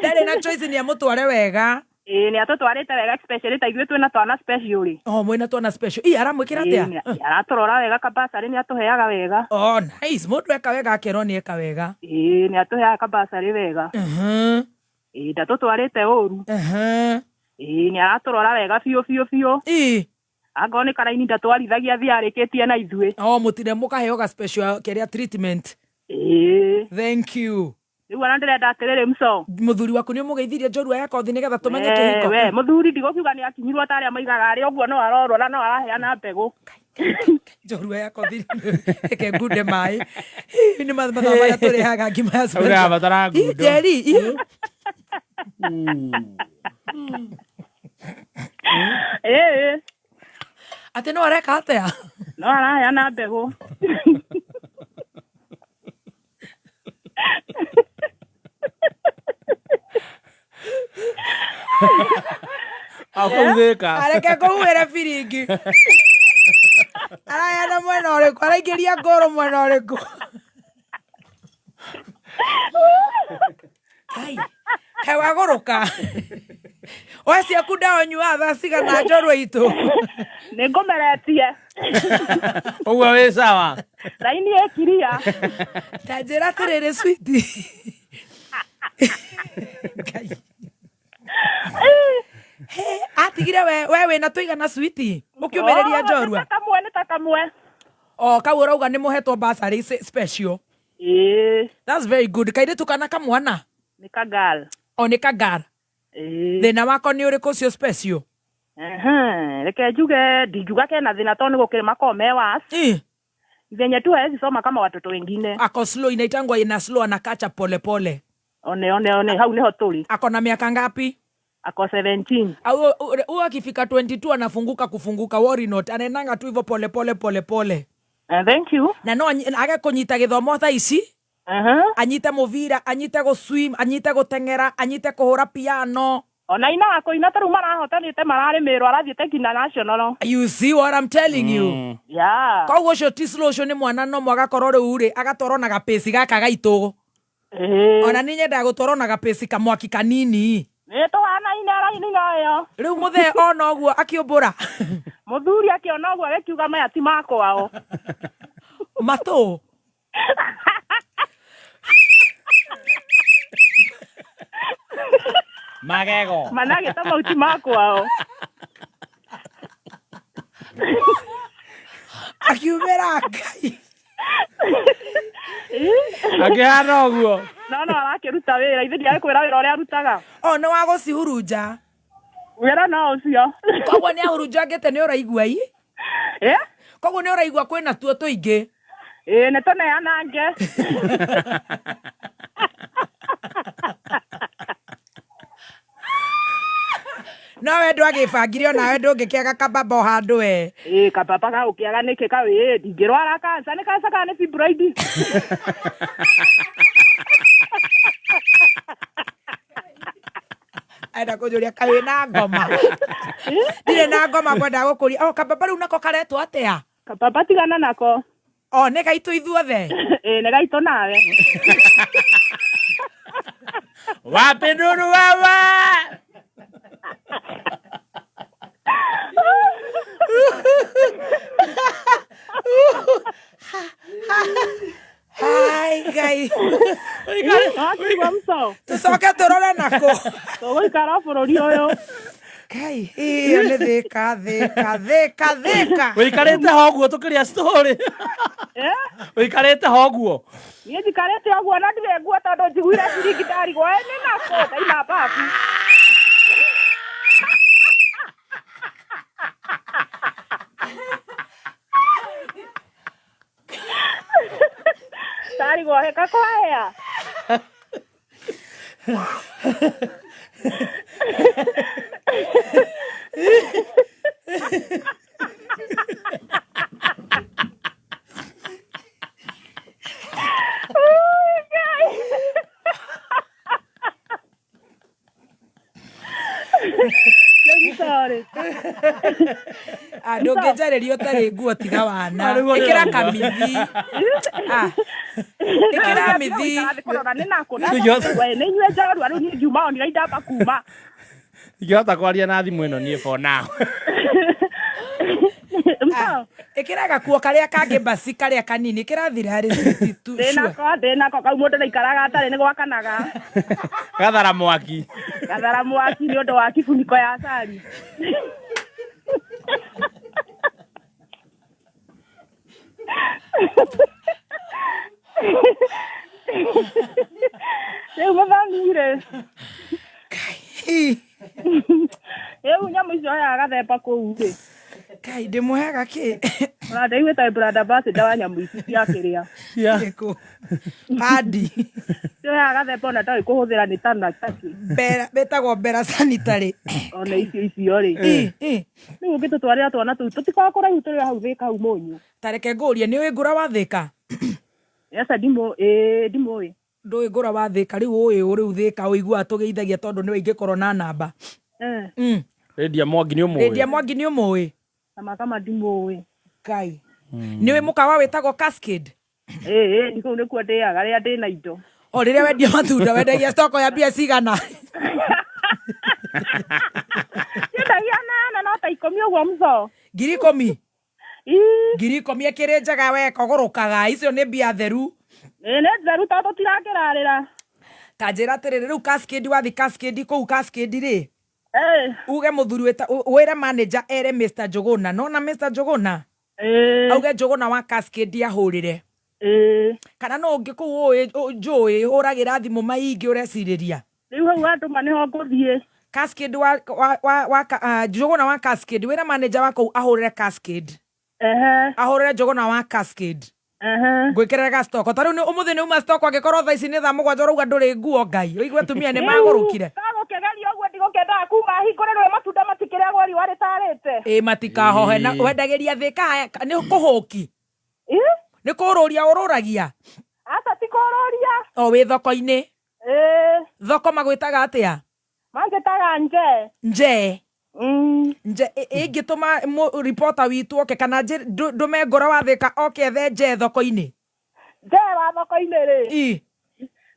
Ndarĩ na choice nĩ amũtware wega. Ĩĩ nĩ atũtwarĩte wega especially ta ithuĩ twĩna twana special rĩ. Oh mwĩna twana special. Ii aramwĩkĩra atĩa? Aratũrora wega kabasarĩ nĩ atũheaga wega. Oh nice. Mũndũ eka wega akerwo nĩ eka wega. Ĩĩ nĩ atũheaga kabasarĩ wega. Ĩĩ ndatũtwarĩte ũru. Ĩĩ nĩ aratũrora wega biũ biũ biũ. Ĩĩ. Angorwo nĩ karaini ndatwarithagia thiĩ arĩkĩtie na ithuĩ. Oh mũtire mũkaheo ga special kĩrĩa treatment. Ĩĩ. Thank you. Rĩu ona ndĩrenda atĩrĩrĩ mũco. Mũthuri waku nĩ ũmũgeithirie njorua ya kothi nĩgetha tũmenye kĩhiko. We mũthuri ndigũkiuga nĩ akinyirwo ta arĩa moigaga arĩ ũguo no arorwo na no araheana mbegũ. Njorua ya kothi reke ngunde maĩ. Nĩ mathaa marĩa tũrĩhaga ngima ya special. Ũrabatara ngundo. Njeri. Ĩĩ. Atĩ no areka atĩa? No araheana mbegũ. Akũu Thĩka. Areke kũhuhĩra biringi. Araheana mwena ũrĩkũ? Araingĩria ngũrũ mwena ũrĩkũ? Kai, kaĩ wagũrũka. We ciaku ndawa nyuaga thaa cigana njorua itũ? Nĩ ngũmeretie. Ũguo wĩ sawa. Raini ĩkiria. Ta njĩra atĩrĩrĩ sweetie. Ngai. He, atigire we we wĩna tũigana sweetie ũkĩũmĩrĩria njorua. Nĩ ta kamwe nĩ ta kamwe. O kau ũrauga nĩ mũhetwo bursary special. Ĩĩ. That's very good. Kairĩtu kana kamwana? Nĩ ka girl. O nĩ ka girl. Ĩĩ. Thĩna wako nĩ ũrĩkũ ũcio special? Ehe, reke njuge ndingiuga kena thĩna tondũ nĩ gũkĩrĩ makoragwo me worse. Venye tu hawezi soma kama watoto wengine. Ako slow inaitangwa ina slow anakacha pole pole. One one one hau niho tũrĩ. Ako na miaka ngapi? Ako 17. Au huyo akifika 22 anafunguka kufunguka, worry not. Anaendanga tu hivyo pole pole pole pole. Thank you. Na no age kũnyita gĩthomo thaa ici. Anyite mũbira, anyite gũ swim, anyite gũteng'era, anyite kũhũra piano. Ona inaga kũina ta rĩu marahotanĩte mararĩ mĩrũ arathiĩte nginya national. You see what I'm telling you? Yeah. Koguo ũcio ti slow, ũcio nĩ mwana no mwagakorwo rĩu rĩ agatwarwo na gapĩci gaka gaitũ. Ona nĩ nyendaga gũtwarwo na gapĩci kamwaki kanini. Nĩ tũhanaine araini ĩyo. Rĩu mũthee ona ũguo akĩũmbũra. Mũthuri akĩona ũguo agĩkiuga maya ti makwao. Matũ. Magego. Managĩta mau ti makwao. Akiumĩra Ngai. Akĩhana ũguo. No no arakĩruta wĩra ithe ndiagĩkwĩra wĩra ũrĩa arutaga. O nĩ wa gũcihurunja. Wĩra no ũcio. Koguo nĩ ahurunjangĩte nĩ ũraigua i? Eh? Koguo nĩ ũraigua kwĩna tuo tũingĩ. Ĩĩ nĩ tũneanange. No we ndwagĩbangire onawe ndũngĩkĩaga kababa o handũ we. Ĩĩ kababa gagũkĩaga nĩkĩ kau ĩĩ ndingĩrwara kanca nĩ kanca kana nĩ fibroid. Enda kũnjũria kaĩ wĩna ngoma. Ndirĩ na ngoma ngwendaga gũkũria. O kababa rĩu nako karetwo atĩa? Kababa tigana nako. O nĩ gaitũ ithuothe. Ĩĩ nĩ gaitũ nawe. Wapi nduru wewe? Hai Ngai. Wakiuga mco. Tũcoke tũrore nako. Tũgũikara bũrũri ũyũ. Ngai, ĩyo nĩ thĩka thĩka thĩka thĩka. Wĩikarĩte ho ũguo tũkĩrĩa story. Wĩikarĩte ho ũguo. Niĩ njikarĩte ũguo na ndirĩ nguo tondũ njiguire ciringi ndarigwo ĩ nĩ nakũ ndaima mbabu. Ndarigwo hĩka kwahĩa. Sorry. Ah, ndũngĩnjarĩria ũtarĩ nguo tiga wana. Ah, nĩguo Ĩkĩra ndĩrauga. kamithi. Ah, ĩkĩra mithi. Kũrora nĩ nakũ nĩ inyuĩ njorua rĩu niĩ ngiuma onire indamba kuma. Ingĩhota kwaria na thimũ ĩno niĩ for now. Ah, ĩkĩra gakuo karĩa kangĩ basi karĩa kanini ĩkĩra thirarĩ tu sure. Ndĩnako ndĩnako kau mũndũ ndaikaraga atarĩ nĩ gwakanaga. Gathara mwaki. Gathara mwaki nĩ ũndũ wa kibuniko ya cari. Rĩu mũthoni-rĩ. Rĩu nyamũ icio oyaga gathemba kũu rĩ. Ngai ndĩmũheaga kĩ? Ona ndaiguĩte brand ambassador wa nyamũ ici cia kĩrĩa. Padi. Cioyaga gathemba ona ndoĩ kũhũthĩra nĩ tana takĩ. Bera betagwo Bera sanitary. Ona icio icio rĩ. Rĩu ũngĩtũtwarĩra twana tũu tũtikoragwo kũraihu tũrĩ o hau Thĩka hau Mũnyũ. Ta reke ngũrie nĩ ũĩ ngũra wa Thĩka? Aca ndimũĩ ĩĩ ndimũĩ. Ndũĩ ngũra wa Thĩka rĩu ũĩ ũ rĩu Thĩka ũiguaga tũgeithagia tondũ nĩwe ingĩkorwo na namba. Lydia Mwangi nĩ ũmũĩ? Lydia Mwangi nĩ ũmũĩ? Kama kama ndimũĩ. Ngai. Nĩ ũĩ mũkawa wĩtagwo Cascade? Ĩĩ ĩĩ kũu nĩkuo ndĩaga rĩrĩa ndĩna indo. O rĩrĩa wendia matunda wendagia stoko ya mbia cigana? Nyendagia nana no ta ikũmi ũguo mco. 10,000? 10,000 ĩkĩrĩ njega we kogũrũkaga icio nĩ mbia theru. Ĩĩ nĩ theru tondũ tũtirakĩrarĩra. Ta njĩra atĩrĩrĩ rĩu Cascade wathi Cascade kũu Cascade rĩ uge mũthuri wĩre manager ere Mr Njũgũna nona Mr Njũgũna auge Njũgũna wa Cascade ahũrĩre kana no ũngĩ kũu ũĩ njũĩ hũragĩra thimũ maingĩ ũrecirĩria. Rĩu hau andũma nĩho ngũthiĩ. Cascade wa wa wa, wa Njũgũna wa Cascade wĩra manager wa kũu ahũrĩre Cascade. Ahũrĩre Njũgũna wa Cascade. Ngwĩkĩrĩre ga stock ta rĩu nĩ ũmũthĩ nĩ uma stock angĩkorwo thaa ici nĩ thaa mũgwanja ũrauga ndũrĩ nguo Ngai ũigue atumia nĩ magũrũkire. Gagũkĩgeria ũguo ndigũkĩendaga kuma hingũrĩrwo matunda matikĩrĩagwo riũa rĩtarĩte. Ĩ matikahohe na wendagĩria Thĩka nĩ kũhũki. Nĩ kũrũria ũrũragia. Aca ti kũrũria. O wĩ thoko-inĩ. Thoko magwĩtaga atĩa? Manjĩtaga nje. Nje. Nje ingĩtũma reporter witũ oke kana ndũme ngoro wa Thĩka oke ethe nje thoko-inĩ. Nje wa thoko-inĩ rĩ. I.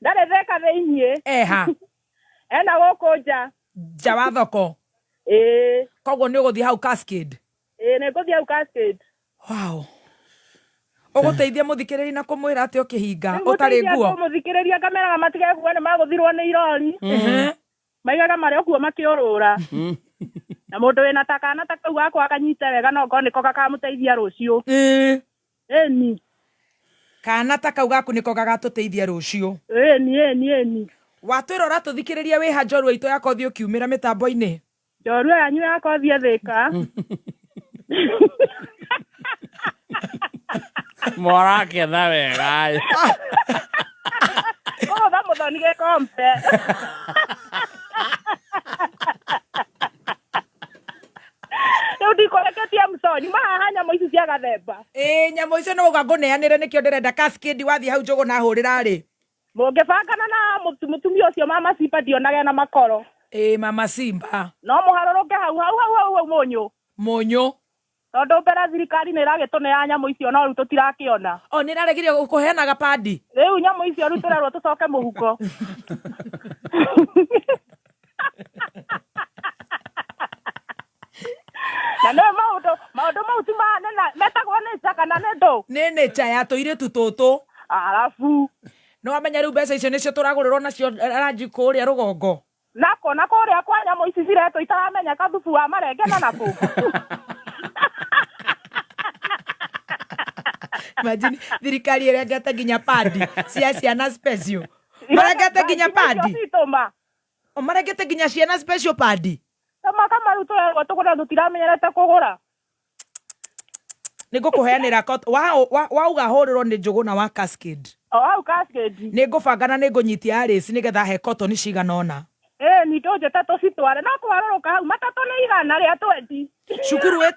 Ndarĩ Thĩka thĩiniĩ. Eha. Ena gũkũ nja. Nja wa thoko. Ĩĩ. Koguo nĩ ũgũthiĩ hau Cascade. Ĩĩ nĩ ngũthiĩ hau Cascade. Wow. Ũgũteithia mũthikĩrĩria na kũmwĩra atĩ ũkĩhinga ũtarĩ nguo. Mũthikĩrĩria ngameraga matigekua nĩ magũthirwo nĩ irori. Maigaga marĩ o kuo makĩũrũra. Na mũndũ wĩna ta kana ta kau gakwa akanyite wega no ngorwo nĩko gakamũteithia rũciũ. Ĩni. Kana ta kau gaku nĩko gagatũteithia rũciũ. Ĩni ĩni ĩni. Watwĩra ũratũthikĩrĩria wĩha njorua itũ ya kothi ũkiumĩra mĩtambo-inĩ. Njorua yanyu ya kothi Thĩka. Moraketha wega. Kũgũtha mũthoni gĩkombe. Rĩu ndikũreketie mũconi mahaha nyamũ ici cia gathemba. Ĩĩ nyamũ icio no uga ngũneanĩre nĩkĩo ndĩrenda Cascade wathiĩ hau njũgũ na hũrĩra rĩ. Mũngĩbangana na mũtumia ũcio mama Simba ndionage na makoro. Ĩĩ mama Simba. No mũharũrũke hau hau hau hau hau mũnyũ. Mũnyũ. Tondũ mbere thirikari nĩ ĩragĩtũnea nyamũ icio no rĩu tũtirakĩona. O nĩ ĩraregire kũheanaga padi. Rĩu nyamũ icio rĩu tũrerwo tũcoke mũhuko. Na nĩ maũndũ maũndũ mau ti metagwo nature kana nĩ ndũ? Nĩ nature ya tũirĩtu tũtũ. Arabu. Nĩ wamenya rĩu mbeca icio nĩcio tũragũrĩrwo nacio ranji kũrĩa rũgongo. Nako na kũrĩa kwa nyamũ ici ciretwo itaramenya thubu wa marenge na nakũ. Imagine thirikari ĩrengete nginya padi cia ciana special. Marengete nginya padi. O marengete nginya ciana special padi. Kama kama rĩu tũrerwo tũgũre tũtiramenyerete kũgũra. Nĩ ngũkũheanĩra wauga hũrĩrwo nĩ njũgũna wa Cascade. O hau Cascade. Nĩ ngũbanga na nĩ ngũnyitia Alice nĩgetha he cotton cigana ũna. Ĩĩ ni ndũnjĩte tũcitware no kũharũrũka hau matatũ nĩ igana rĩa 20. Cukuru wĩ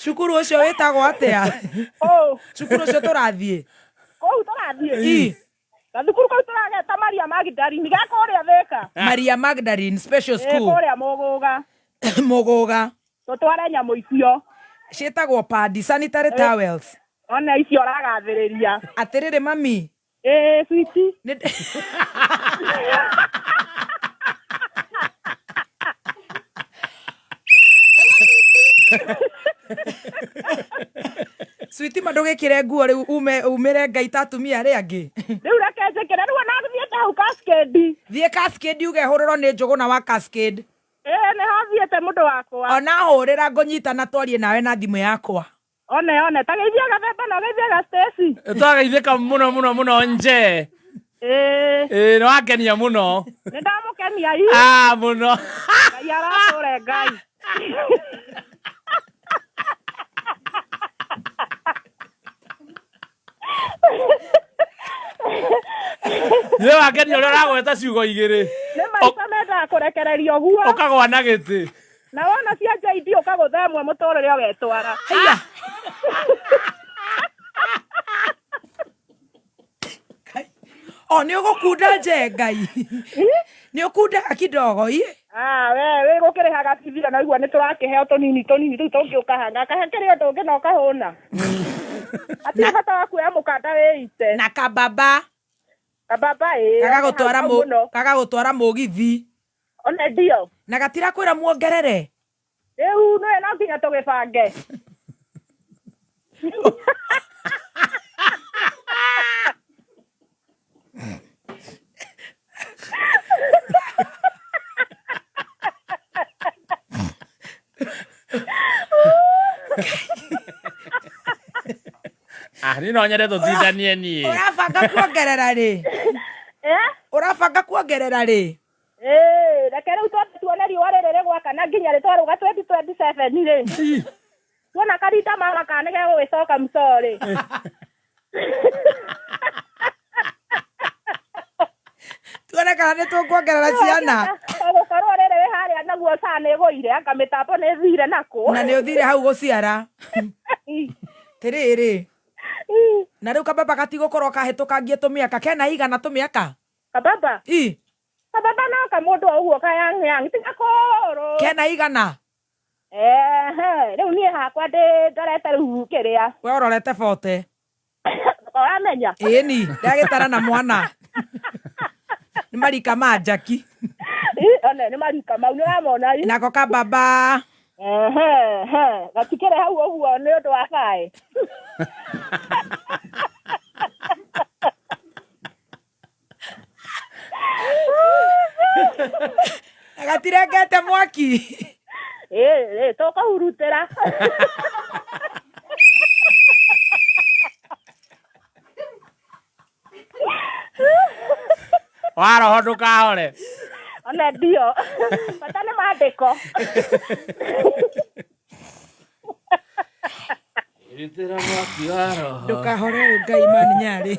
Cukuru ũcio wĩtagwo atĩa? Cukuru ũcio tũrathiĩ. Kũu tũrathiĩ. Ĩ. Gathukuru kau tũrageta Maria Magdalene ge kũrĩa Thĩka. Maria Magdalene Special Ĩ School. kũrĩa Mũgũga. Mũgũga. Tũtware nyamũ icio. Ciĩtagwo padi sanitary towels. Ona icio ũragathĩrĩria. Atĩrĩrĩ mami. Ĩĩ sweetie. Sweetie ma ndũgĩkĩre nguo rĩu ume umĩre ngai ta atumia arĩa angĩ. Rĩu reke njĩkĩre rĩu ona thiĩte hau Cascade. Thiĩ Cascade uge hũrĩrwo nĩ njũgũna wa Cascade. Ĩĩ nĩho thiĩte mũndũ wakwa. Ona hũrĩra ngũnyita na twarie nawe na thimũ yakwa. One one ta geithia gathemba na ũgeithie ga Stacy. Twageithĩka mũno mũno mũno nje. Ĩĩ. Ĩĩ nĩ wakenia mũno. Nĩ ndamũkenia i. Ah mũno. Ngai aratũre Ngai. Nĩ wakenia ũrĩa ũragweta ciugo igĩrĩ. Nĩ maica mendaga kũrekererio guo. Ũkagwa na gĩtĩ. Na wona cia JD ũkagũtha ĩmwe mũtũrĩre ũgetwara. O nĩ ũgũkunda nje Ngai. Nĩ ũkundaga kidogo i. Ah, we wĩ gũkĩrĩhaga bithi na igua nĩ tũrakĩheo tũnini tũnini rĩu tũngĩũka hanga kahe kĩrĩ ũndũ ũngĩ na ũkahũna. Hatirĩ bata wa kuoya mũkanda wĩite. Na kababa. Kababa ĩĩ. Gagagũtwara hau mũno. Gagagũtwara mũgithi. One ndio. Na gatirakwĩra muongerere. Rĩu nĩwe no nginya tũgĩbange. Ah, niĩ no nyende tũtindanie niĩ. Ũrabanga kuongerera rĩ? Ũrabanga kuongerera rĩ? Ĩĩ, reke rĩu twambe tuone riũa rĩrĩ rĩgwakana nginya rĩtwarũga 2027 rĩ. Tuona karinda mama kana nĩ gegũgĩcoka mcorĩ. Tuone kana nĩ tũkuongerera ciana. Gũkorwo rĩrĩ wĩ harĩa naguo saa nĩ ĩgũire anga mĩtambo nĩ ĩthire nakũ. Na nĩ ũthire hau gũciara. Tiriri na riu kababa gatigũkorwo kahĩtũkangie tũmĩaka kena igana tũmĩaka kababa i kababa no kamũndũ o ũguo kayang yang ti gakũrũ kena igana ehe rĩu niĩ hakwa ndĩ ndorete rĩu kĩrĩa we ũrorete bote ũramenya ĩni ndagĩtara na mwana nĩ marika ma njaki one nĩ marika mau nĩ ũramona nako kababa ehe he gatikĩrĩ hau ũguo nĩ ũndũ wa baĩ gatirengete mwaki ĩ tũkũhurutĩra wa roho ndũkahore ona ndio bata nĩ mandĩko Rutĩra mwaki wa roho ndũkahore Ngai mani nyarĩ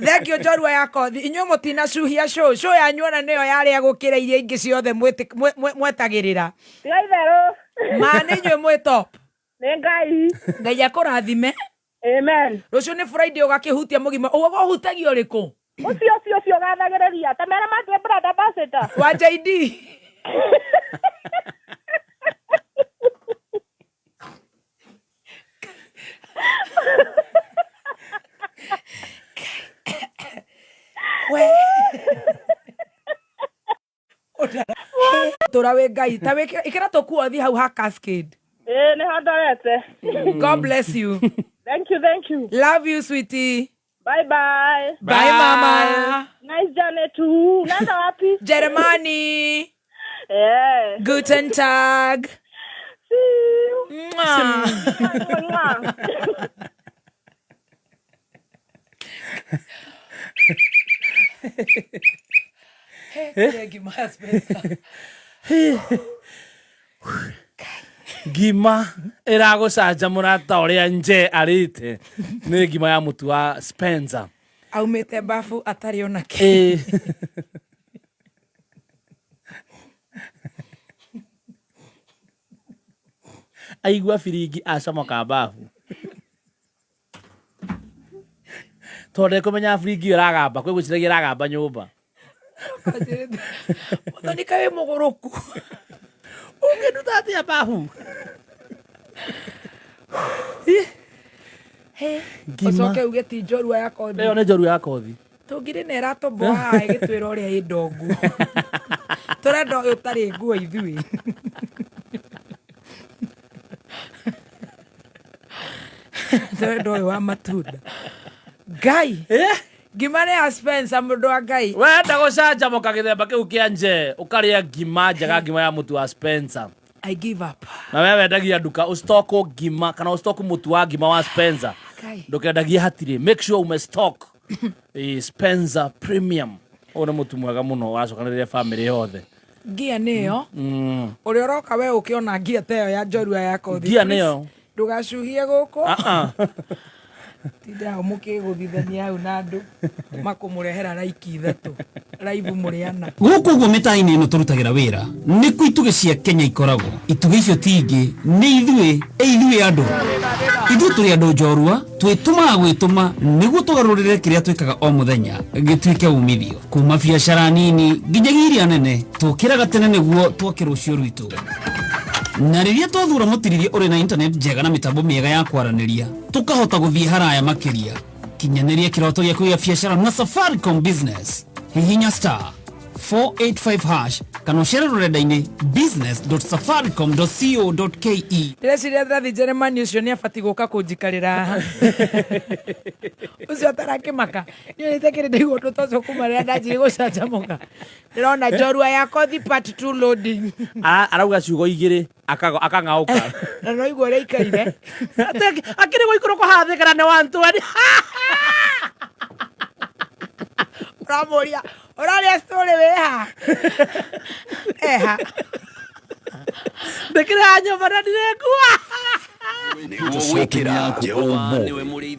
thengio njorua ya kothi inyuĩ mũtinacuhia show show yanyu ona nĩyo yarĩa gũkĩra iria ingĩ ciothe mwetagĩrĩra tiga itherũ ma nĩ inyuĩ mwĩ top nĩ Ngai Ngai akũrathime amen rũciũ nĩ Friday ũgakĩhutia mũgima ũguo ũhutagia ũrĩkũ ũcio ũcio ũcio ũgathagĩrĩria ta mera matue brand ambassador wa JD we tura we Ngai ta ikira tũkuothi hau ha cascade ĩ nĩho ndorete God bless you thank you thank you love you sweetie bye bye bye mama nice journey too unaenda wapi Jeremani eh guten tag see you Mwah. Mwah. Ngima ĩragũcanjamũra ta ũrĩa nje arĩte nĩ ngima ya mũtu wa Spencer aumĩte bafu atarĩ ona kĩ aigua biringi acomoka bafu tondũ ndekũmenya biringi ĩyo ĩragamba kwĩ gwĩciragia ĩragamba nyũmba Mũthoni kaĩ wĩ mũgũrũku ũngĩnduta atĩa bafu ũcoke uge ti njorua ya kothi ĩyo nĩ njorua ya kothi tũngirĩ nĩ ĩratũmboa haha ĩgĩtwĩra ũrĩa ĩ ndongu tũrenda ũyũ ũtarĩ nguo ithuĩ tũrenda ũyũ wa matunda Ngai ngima nĩ ya Spencer mũndũ wa Ngai wenda gũcanjamũka gĩthemba kĩu kĩa nje ũkarĩa ngima njega ngima ya mũtu wa Spencer I give up na we wendagia nduka ũstoko ngima kana ũstoko mũtu wa ngima wa Spencer ndũkendagie hatirĩ make sure ume stock Spencer Premium ũyũ nĩ mũtu mwega mũno wacokanĩrĩria famĩlĩ yothe ngia nĩyo ũrĩa ũroka we ũkĩona ngia ta ĩyo ya njorua ya kothi ngia nĩyo ndũgacuhie gũkũ tinda hau mũkĩgũthithania hau na andũ makũmũrehera raiki ithatũ raibu mũrĩ ana gũkũ ũguo mĩta-inĩ ĩno tũrutagĩra wĩra nĩkuo itugĩ cia Kenya ikoragwo itugĩ icio ti ingĩ nĩ ithuĩ ithuĩ andũ ithuĩ tũrĩ andũ njorua twĩtũmaga gwĩtũma nĩguo tũgarũrĩre kĩrĩa twĩkaga o mũthenya gĩtuĩke umithio kuma biacara nini nginyagia iria nene tũkĩraga tene nĩguo twake rũciũ rwitũ na rĩrĩa twathura mũtirĩrie ũrĩ na internet njega na mĩtambo mĩega ya kwaranĩria tũkahota gũthiĩ haraya makĩria kinyanĩria kĩroto gĩaku gĩa biacara na Safaricom Business hihinya star 485 hash kana ũcere rũrenda-inĩ business.safaricom.co.ke ndĩreciria ndathi Jeremani ũcio nĩ abatiĩ gũka kũnjikarĩra haha ũcio atarakĩmaka nĩonĩte kĩrĩ ndaigua ũndũ ta ũcio kuma rĩrĩa ndanjirie gũcanjamũka ndĩrona njorua ya kothi part 2 loading arauga ciugo igĩrĩ akang'aũka na no igua ũrĩa aikaire akĩrĩ gũikũrũka hathĩkana nĩ wantwani ũramũria ũraria story wĩha eha ndĩkĩrĩ ha nyũmba na ndirĩkua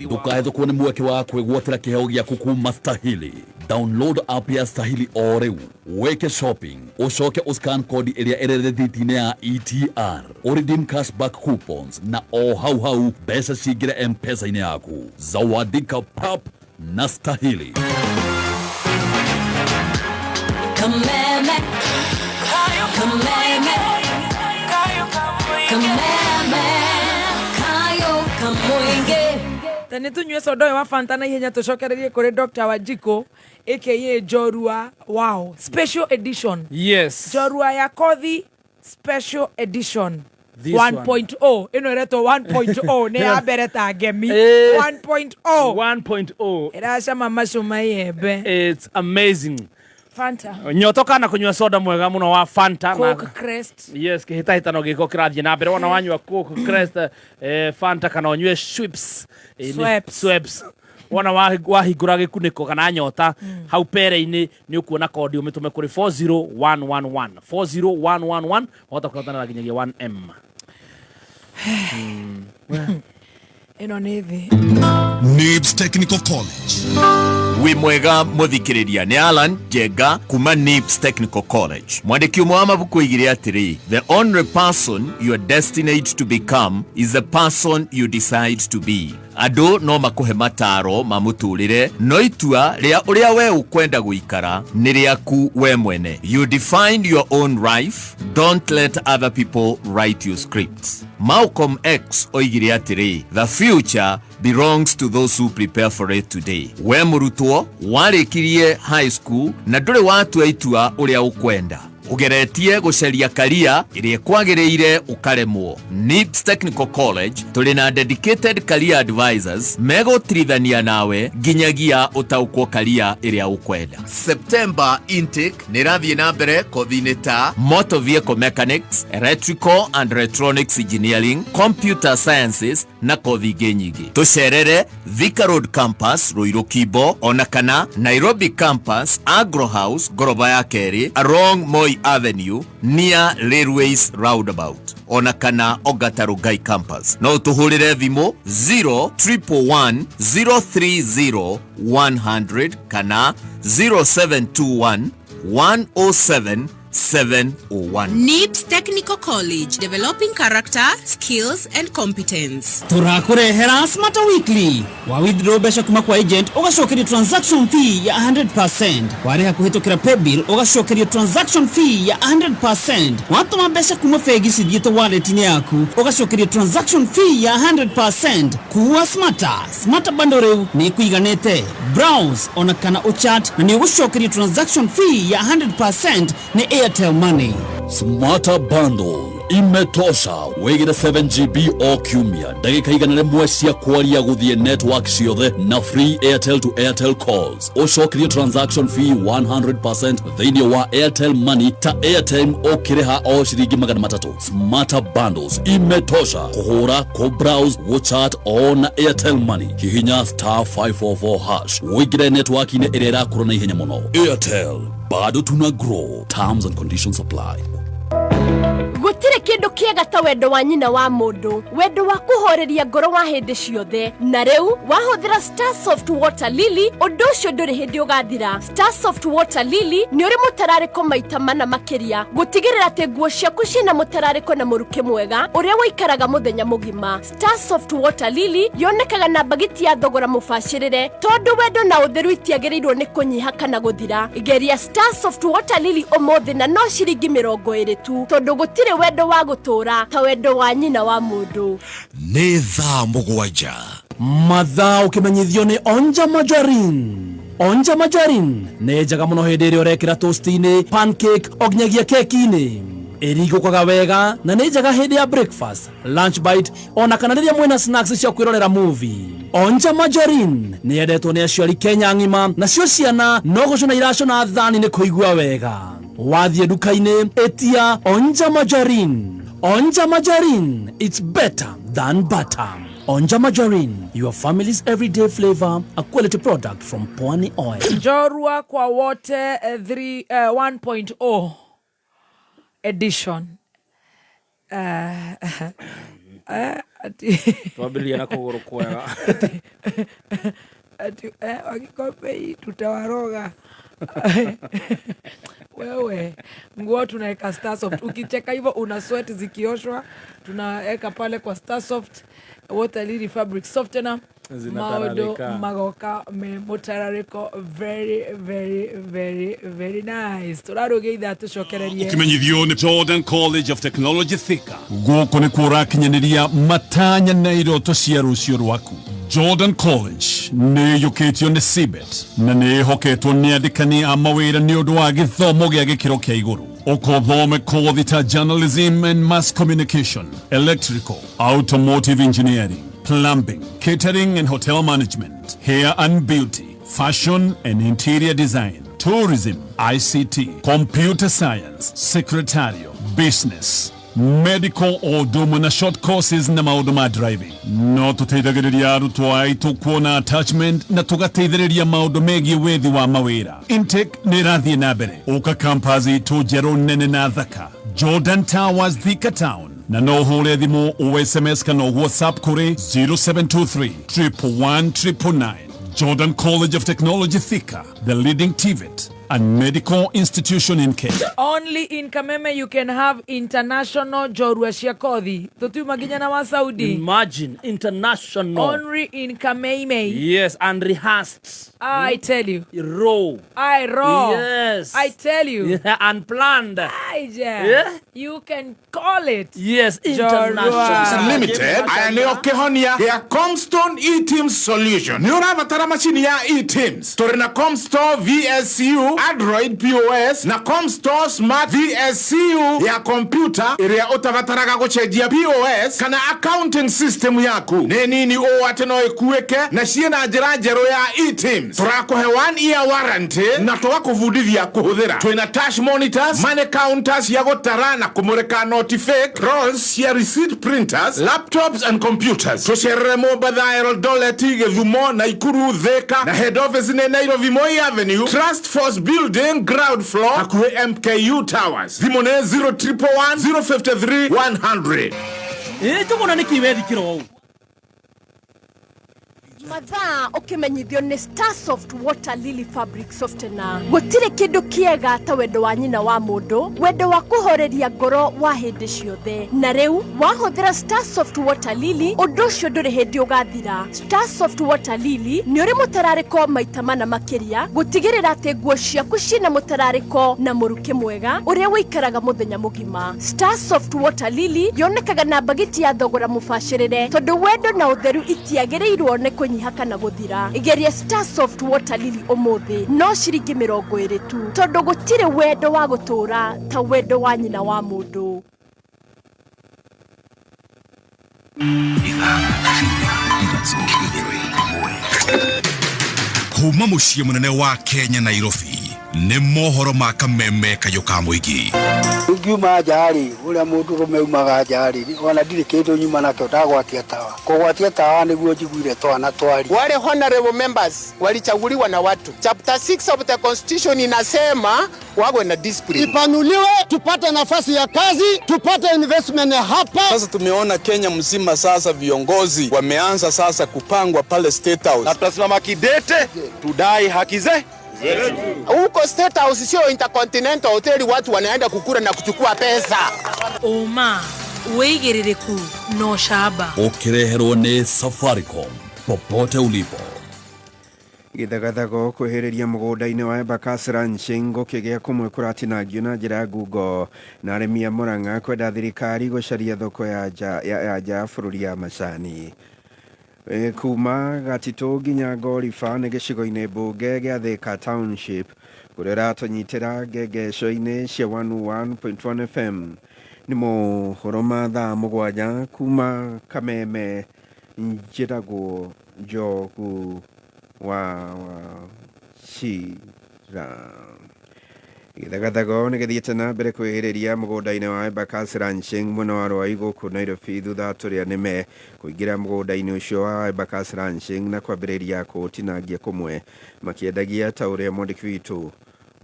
ndukahĩtũkwo nĩ mweke wa kwĩgwatĩra kĩheo gĩaku kuma Stahili. Download app ya Stahili o rĩu, wĩke shopping, ũcoke ũscan kodi ĩrĩa ĩrĩ rĩthiti-inĩ ya ETR, ũredeem cashback coupons na o hau hau mbeca cingĩre M-Pesa-inĩ yaku. Zawadika pap na Stahili. Kameme, kameme, kameme, kayo kamoinge. Ta nä tå nyue soda å yå wa Fanta na ihenya tå cokererie kå rä Dr. Wanjikũ aka Njorua. Wow, special edition. Yes. Njorua ya kothi special edition. This one. 1.0 ĩno ĩretwo 1.0 nĩ ya mbere ta ngemi. 1.0. 1.0. Ĩracama macuma iembe. It's amazing. Fanta. Nyotoka na kunyua soda mwega muno wa Fanta. Coke Crest. Yes, kĩhĩtahĩtano gĩko kĩrathiĩ na mbere. Wona wanyua Coke Crest, Fanta kana ũnyue Schweppes. Schweppes. Schweppes. Wona wahingũra gĩkunĩko kana nyota hau pere-inĩ nĩ ũkuona kodi ũmĩtũme kũrĩ 40111 40111 wahota kũhotanĩra nginyagia 1M. Ĩno nĩ thĩ. Nibs Technical College. Wĩ mwega mũthikĩrĩria, nĩ Alan Njenga kuma Nibs Technical College. Mwandĩki ũmwe wa mabuku oigire atĩrĩ, the only person you are destined to become is the person you decide to be. Andũ no makũhe mataro ma mũtũrĩre, no itua rĩa ũrĩa we ũkwenda gũikara nĩ rĩaku we mwene. You define your own life, don't let other people write your scripts. Malcolm X oigire atĩrĩ, the future belongs to those who prepare for it today. We mũrutwo warĩkirie high school na ndũrĩ watua itua ũrĩa ũkwenda, ũgeretie gũcaria karia ĩrĩa ĩkwagĩrĩire ũkaremwo. Nibs Technical College tũrĩ na dedicated career advisors megũtirithania nawe nginyagia ũtaũkwo karia ĩrĩa ũkwenda. September intake nĩ ĩrathiĩ na mbere kothi-inĩ ta motor vehicle mechanics, electrical and electronics engineering, computer sciences na kothi ingĩ nyingĩ. Tũcerere Thika Road Campus Ruiru Kimbo ona kana Nairobi Campus Agro House ngoroba ya kerĩ along Moi Avenue near Railways Roundabout ona kana Ongata Rongai Campus. No ũtũhũrĩre thimũ 0111 030 100 kana 0721 107 701. NIBS Technical College, developing character, skills and competence. Tũrakũrehera Smarter Weekly. Wa withdraw mbeca kuma kwa agent ũgacokerio transaction fee ya 100%. Warĩha kũhĩtũkĩra paybill ũgacokerio transaction fee ya 100%. Watũma mbeca kuma bengi cithiĩte wallet-inĩ yaku ũgacokerio transaction fee ya 100%. Kuwa Smarter, Smarter bundle rĩu nĩ ĩkũiganĩte. Browse ona kana ũchat na nĩ ũgũcokerio transaction fee ya 100% nĩ Airtel Money. Smarter Bundle imetosha wigire 7 GB o kiumia, ndagĩka 100 cia kwaria gũthiĩ network ciothe na free Airtel to Airtel calls, ũcokerio transaction fee 100% thĩinĩ wa Airtel Money ta airtime ũkĩrĩha o ciringi 300. Smarter Bundles imetosha kũhũra, kũbrowse, gũchat ona Airtel Money. Hihinya *544# ũingĩre network-inĩ ĩrĩa ĩrakũra na ihenya mũno. Airtel, bado tuna grow. Terms and conditions apply. Gũtirĩ kĩndũ kĩega ta wendo wa nyina wa mũndũ, wendo wa kũhoreria ngoro wa hĩndĩ ciothe. Na rĩu wahũthĩra Starsoft Water Lily, ũndũ ũcio ndũrĩ hĩndĩ ũgathira. Starsoft Water Lily nĩ ũrĩ mũtararĩko maita mana makĩria gũtigĩrĩra atĩ nguo ciaku ciĩna mũtararĩko na mũrukĩ mwega ũrĩa ũikaraga mũthenya mũgima. Starsoft Water Lily yonekaga na mbagiti ya thogora mũbacĩrĩre, tondũ wendo na ũtheru itiagĩrĩirwo nĩ kũnyiha kana gũthira. Geria Starsoft Water Lily ũmũthĩ na no ciringi 20 tu, tondũ gũtirĩ wendo wa gũtũũra ta wendo wa nyina wa mũndũ. Nĩ thaa 7. Mathaa ũkĩmenyithio nĩ Onja Majarin. Onja Majarin nĩ njega mũno hĩndĩ ĩrĩa ũrekĩra toast-inĩ, pancake o nginyagia keki-inĩ. Ĩringũkaga wega na nĩ njega hĩndĩ ya breakfast, lunch bite ona kana rĩrĩa mwĩna snacks cia kwĩrorera movie. Onja Majarin nĩ yendetwo nĩ aciari Kenya ng'ima, nacio ciana no gũcũna iracũna thani nĩ kũigua wega. Wathiĩ nduka-inĩ ĩtia Onja Majarin. Onja Majarin, it's better than butter. Onja Majarin, your family's everyday flavor, a quality product from Pwani Oil. Njorua kwa wote 3 1.0 edition. Ati Twambĩrĩria na kũgũrũ kwega. Ati wakikombe hii tutawaroga. Wewe nguo tunaweka Starsoft. Ukicheka hivyo una sweat zikioshwa, tunaweka pale kwa Starsoft Water Lily fabric softener. Maundu Zinatararika. Magoka me mutarariko very very very very nice. Turaruge ithaa tucokererie. Ũkimenyithio nĩ Jordan College of Technology Thika. Gũkũ nĩ kuo ũrakinyanĩria matanya na iroto cia rũciũ rwaku. Jordan College nĩ ĩiyũkĩtio nĩ CBET na nĩ ĩhoketwo nĩ andĩkani a mawĩra nĩ ũndũ wa gĩthomo gĩa gĩkĩro kĩa igũrũ. Ũkothome kothi ta journalism and mass communication, electrical, automotive engineering, plumbing, catering and hotel management, hair and beauty, fashion and interior design, tourism, ICT, computer science, secretarial, business, medical o ũndũ na short courses na maũndũ ma driving. No tũteithagĩrĩria arutwo aitũ kuona attachment na tũgateithĩrĩria maũndũ megiĩ wethi wa mawĩra. Intake nĩ ĩrathiĩ na mbere. Ũka campus itũ njerũ nene na thaka, Jordan Towers, Thika Town, na no ũhũre thimũ o SMS kana WhatsApp kũrĩ 0723 111 999. Jordan College of Technology Thika, the leading TVET and medical institution in Kenya. Only in Kameme you can have international njorua cia kothi. Tutiuma nginya na wa Saudi. Imagine international. Only in Kameme. Yes, and rehearsed. I tell you. Raw. I raw. Yes. I tell you. Yeah, and planned. I yeah. Yeah. You can call it. Yes, Njorua. Limited aya nĩo kĩhonia gĩa Comstone eTeams solution. Nĩ ũrabatara macini ya eTeams. Tũrĩ na Comstore VSCU Android POS na Comstore Smart VSCU ya kompyuta ĩrĩa ũtabataraga gũcenjia POS kana accounting system yaku. Nĩ nini ũũ atĩ no ĩkuĩke na ciĩna njĩra njerũ ya eTeams. Tũrakũhe 1 year warranty na tũgakũbundithia kũhũthĩra. Twĩna cash monitors, money counters cia gũtara na kũmũrĩka noti fake, rolls cia receipt printers, laptops and computers. Tũcerere Mombatha, Eldoret, Gĩthumo, Naikuru, Thika na head office nĩ Nairobi Moi Avenue, Trust Force Building, ground floor, hakuhĩ MKU Towers. Thimũ nĩ 0111 053 100. Ĩ njũgũna nĩkĩ wethikĩra ũũ? Mathaa ũkĩmenyithio nĩ Starsoft Water Lily Fabric Softener. Gũtirĩ kĩndũ kĩega ta wendo wa nyina wa mũndũ, wendo wa kũhoreria ngoro wa hĩndĩ ciothe. Na rĩu wahũthĩra Starsoft Water Lily, ũndũ ũcio ndũrĩ hĩndĩ ũgathira. Starsoft Water Lily nĩ ũrĩ mũtararĩko maita mana makĩria gũtigĩrĩra atĩ nguo ciaku ciĩna mũtararĩko na mũrukĩ mwega ũrĩa ũikaraga mũthenya mũgima. Starsoft Water Lily yonekaga na mbagiti ya thogora mũbacĩrĩre tondũ wendo na ũtheru itiagĩrĩirwo nĩ kũnyiha kana gũthira. Igeria Starsoft Water Lily ũmũthĩ no ciringi 20 tu tondũ gũtirĩ wendo wa gũtũũra ta wendo wa nyina wa mũndũ. Kuma mũciĩ mũnene wa Kenya Nairobi nĩ mohoro ma Kameme kayũ ka mũingĩ. Ngiuma nja rĩ, ũrĩa mũndũrũme umaga nja rĩ, ona ndirĩ kĩndũ nyuma nakĩo ndagwatia tawa. Kũgwatia tawa nĩguo njiguire twana twari. Wale honorable members walichaguliwa na watu. Chapter 6 of the constitution inasema wawe na discipline. Ipanuliwe, tupate nafasi ya kazi, tupate investment hapa. Sasa tumeona Kenya mzima sasa viongozi wameanza sasa kupangwa pale State House. Na tutasimama kidete tudai haki zetu. Huko State House sio Intercontinental Hotel, watu wanaenda kukura na kuchukua pesa. Uma wĩigĩrĩrĩku no camba. Ũkĩreherwo nĩ Safaricom popote ulipo. Gĩthagathago kwĩhĩrĩria mũgũnda-inĩ wa Embakasi Ranching gũkĩgĩa kũmwe kũratinangio na njĩra ya ngungo na arĩmi a Murang'a kwenda thirikari gũcaria thoko ya nja ya nja ya bũrũri ya macani. Kuma Gatitũ nginya Ngoriba nĩ gĩcigo-inĩ mbunge gĩa Thika Township kũrĩa ũratũnyitĩra ngengesho-inĩ cia 101.1 FM. Nĩ mohoro ma thaa 7 kuma Kameme. Njĩtagwo Njogu wa Wachira. Gĩthagathago nĩ gĩthiĩte na mbere kwĩhĩrĩria mũgũnda-inĩ wa Embakasi Ranching mwena wa Rwai gũkũ Nairobi thutha wa tũrĩa nĩme kũingĩra mũgũnda-inĩ ũcio wa Embakasi Ranching na kwambĩrĩria kũũtinangia kũmwe makĩendagia ta ũrĩa mwandĩki witũ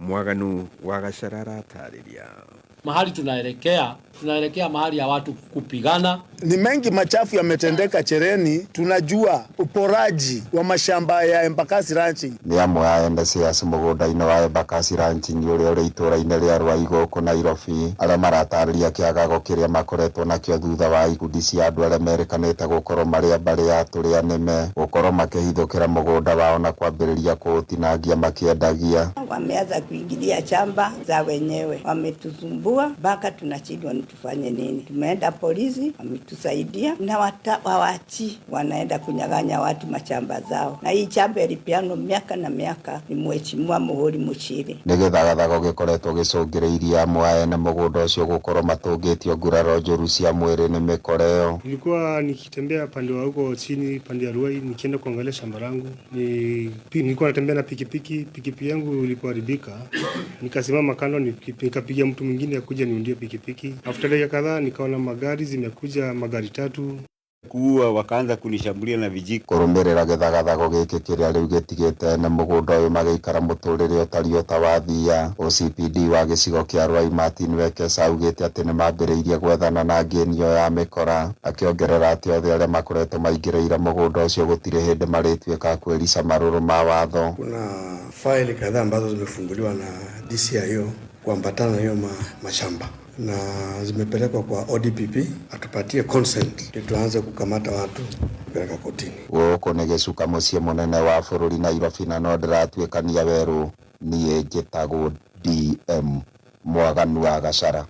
Mwaganu wa Gacara aratarĩria. Mahali tunaelekea, tunaelekea mahali ya watu kupigana. Ni mengi machafu yametendeka Chereni. Tunajua uporaji wa mashamba ya Embakasi Ranching. Nĩ amwe a ene shares mũgũnda-inĩ wa Embakasi Ranching ũrĩa ũrĩ itũũra-inĩ rĩa Ruai gũkũ Nairobi arĩa maratarĩria kĩagago kĩrĩa makoretwo nakĩo thutha wa ikundi cia andũ arĩa merĩkanĩte gũkorwo marĩ a mbarĩ ya tũrĩa nĩme gũkorwo makĩhithũkĩra mũgũnda wao na kwambĩrĩria kũũtinangia makĩendagia. Wameanza kuingilia shamba za wenyewe, wametusumbua mpaka tunashindwa ni tufanye nini. Tumeenda polisi, wametusaidia na wawachi, wanaenda kunyang'anya watu mashamba zao, na hii shamba ilipeanwa miaka na miaka ni mheshimiwa Muhuri Muchiri. Nĩ gĩthagathago gĩkoretwo gĩcũngĩrĩirie amwe a ene mũgũnda ũcio gũkorwo matũngĩtio nguraro njũru cia mwĩrĩ nĩ mĩkora ĩyo. Nilikuwa nikitembea pande wa huko chini pande ya Ruai nikienda kuangalia shamba langu. Nilikuwa natembea na pikipiki, pikipiki yangu ilipoharibika, nikasimama kando nikapigia mtu mwingine akuja niundie pikipiki. After dakika kadhaa nikaona magari zimekuja, magari tatu. Kuua wakaanza kunishambulia na vijiko. Kũrũmĩrĩra gĩthagathago gĩkĩ kĩrĩa rĩu gĩtigĩte ene mũgũnda ũyũ magĩikara mũtũrĩre ũtariĩ ta wa thia. OCPD wa gĩcigo kĩa Ruai Martin Wekesa augĩte atĩ nĩmambĩrĩirie gwethana na ngĩnio ya mĩkora, akĩongerera atĩ othe arĩa makoretwo maingĩrĩire mũgũnda ũcio gũtirĩ hĩndĩ marĩtuĩka a kwĩrica marũrũ ma watho. Kuna faili kadhaa ambazo zimefunguliwa na DCIO kuambatana na hiyo mashamba na zimepelekwa kwa ODPP atupatie consent ndio tuanze kukamata watu kupeleka kotini. Gũkũ nĩ gĩcuka mũciĩ mũnene wa bũrũri Nairobi na no ndĩratuĩkania werũ. Niĩ njĩtagwo DM Mwaganu wa Gacara.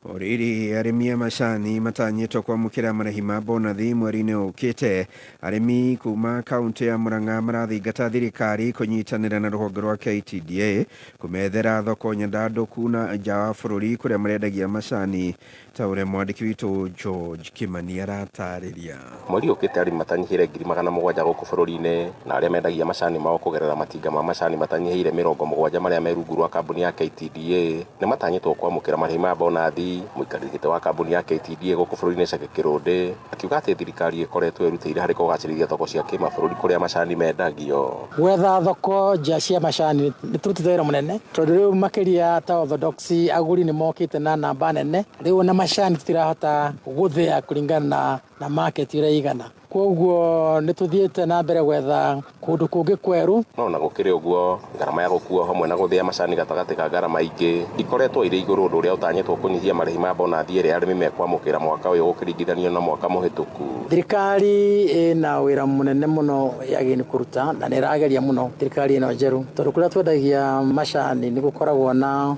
O rĩrĩ, arĩmi a macani matanyĩtwo kwamũkĩra marĩhi ma bonathi mweri-inĩ ũkĩte. Arĩmi kuma kaunti ya Murang'a marathingata thirikari kũnyitanĩra na rũhonge rwa KTDA kũmethera thoko nyandandũku na nja wa bũrũri kũrĩa marendagia macani ta ũrĩa mwandĩki witũ George Kimani aratarĩria. Mweri ũkĩte arĩmi matanyihĩire 700,000 gũkũ bũrũri-inĩ na arĩa mendagia macani mao kũgerera matinga ma macani matanyihĩire 70 marĩa me rungu rwa kambuni ya KTDA nĩ matanyĩtwo kwamũkĩra marĩhi ma bonathi. Mũikarĩri gĩtĩ wa kambuni ya KTDA gũkũ bũrũri-inĩ Chege Kĩrũndĩ akiuga atĩ thirikari ĩkoretwo ĩrutĩire harĩ kũgacĩrithia thoko cia kĩmabũrũri kũrĩa macani mendagio. Gwetha thoko nja cia macani nĩ tũrutĩte wĩra mũnene tondũ rĩu makĩria ta Orthodox agũri nĩ mokĩte na namba nene, rĩu ona macani tũtirahota gũthĩa kũringana na market ũrĩa ĩigana, koguo nĩ tũthiĩte na mbere gwetha kũndũ kũngĩ kwerũ. No na gũkĩrĩ ũguo, ngarama ya gũkua hamwe na gũthĩa macani gatagatĩ ka ngarama ingĩ ikoretwo irĩ igũrũ, ũndũ ũrĩa ũtanyĩtwo kũnyihia marĩhi ma bonathi ĩrĩa arĩmi mekwamũkĩra mwaka ũyũ gũkĩringithanio na mwaka mũhĩtũku. Thirikari ĩna wĩra mũnene mũno yagĩrĩirwo nĩ kũruta na nĩ ĩrageria mũno thirikari ĩno njerũ, tondũ kũrĩa twendagia macani nĩ gũkoragwo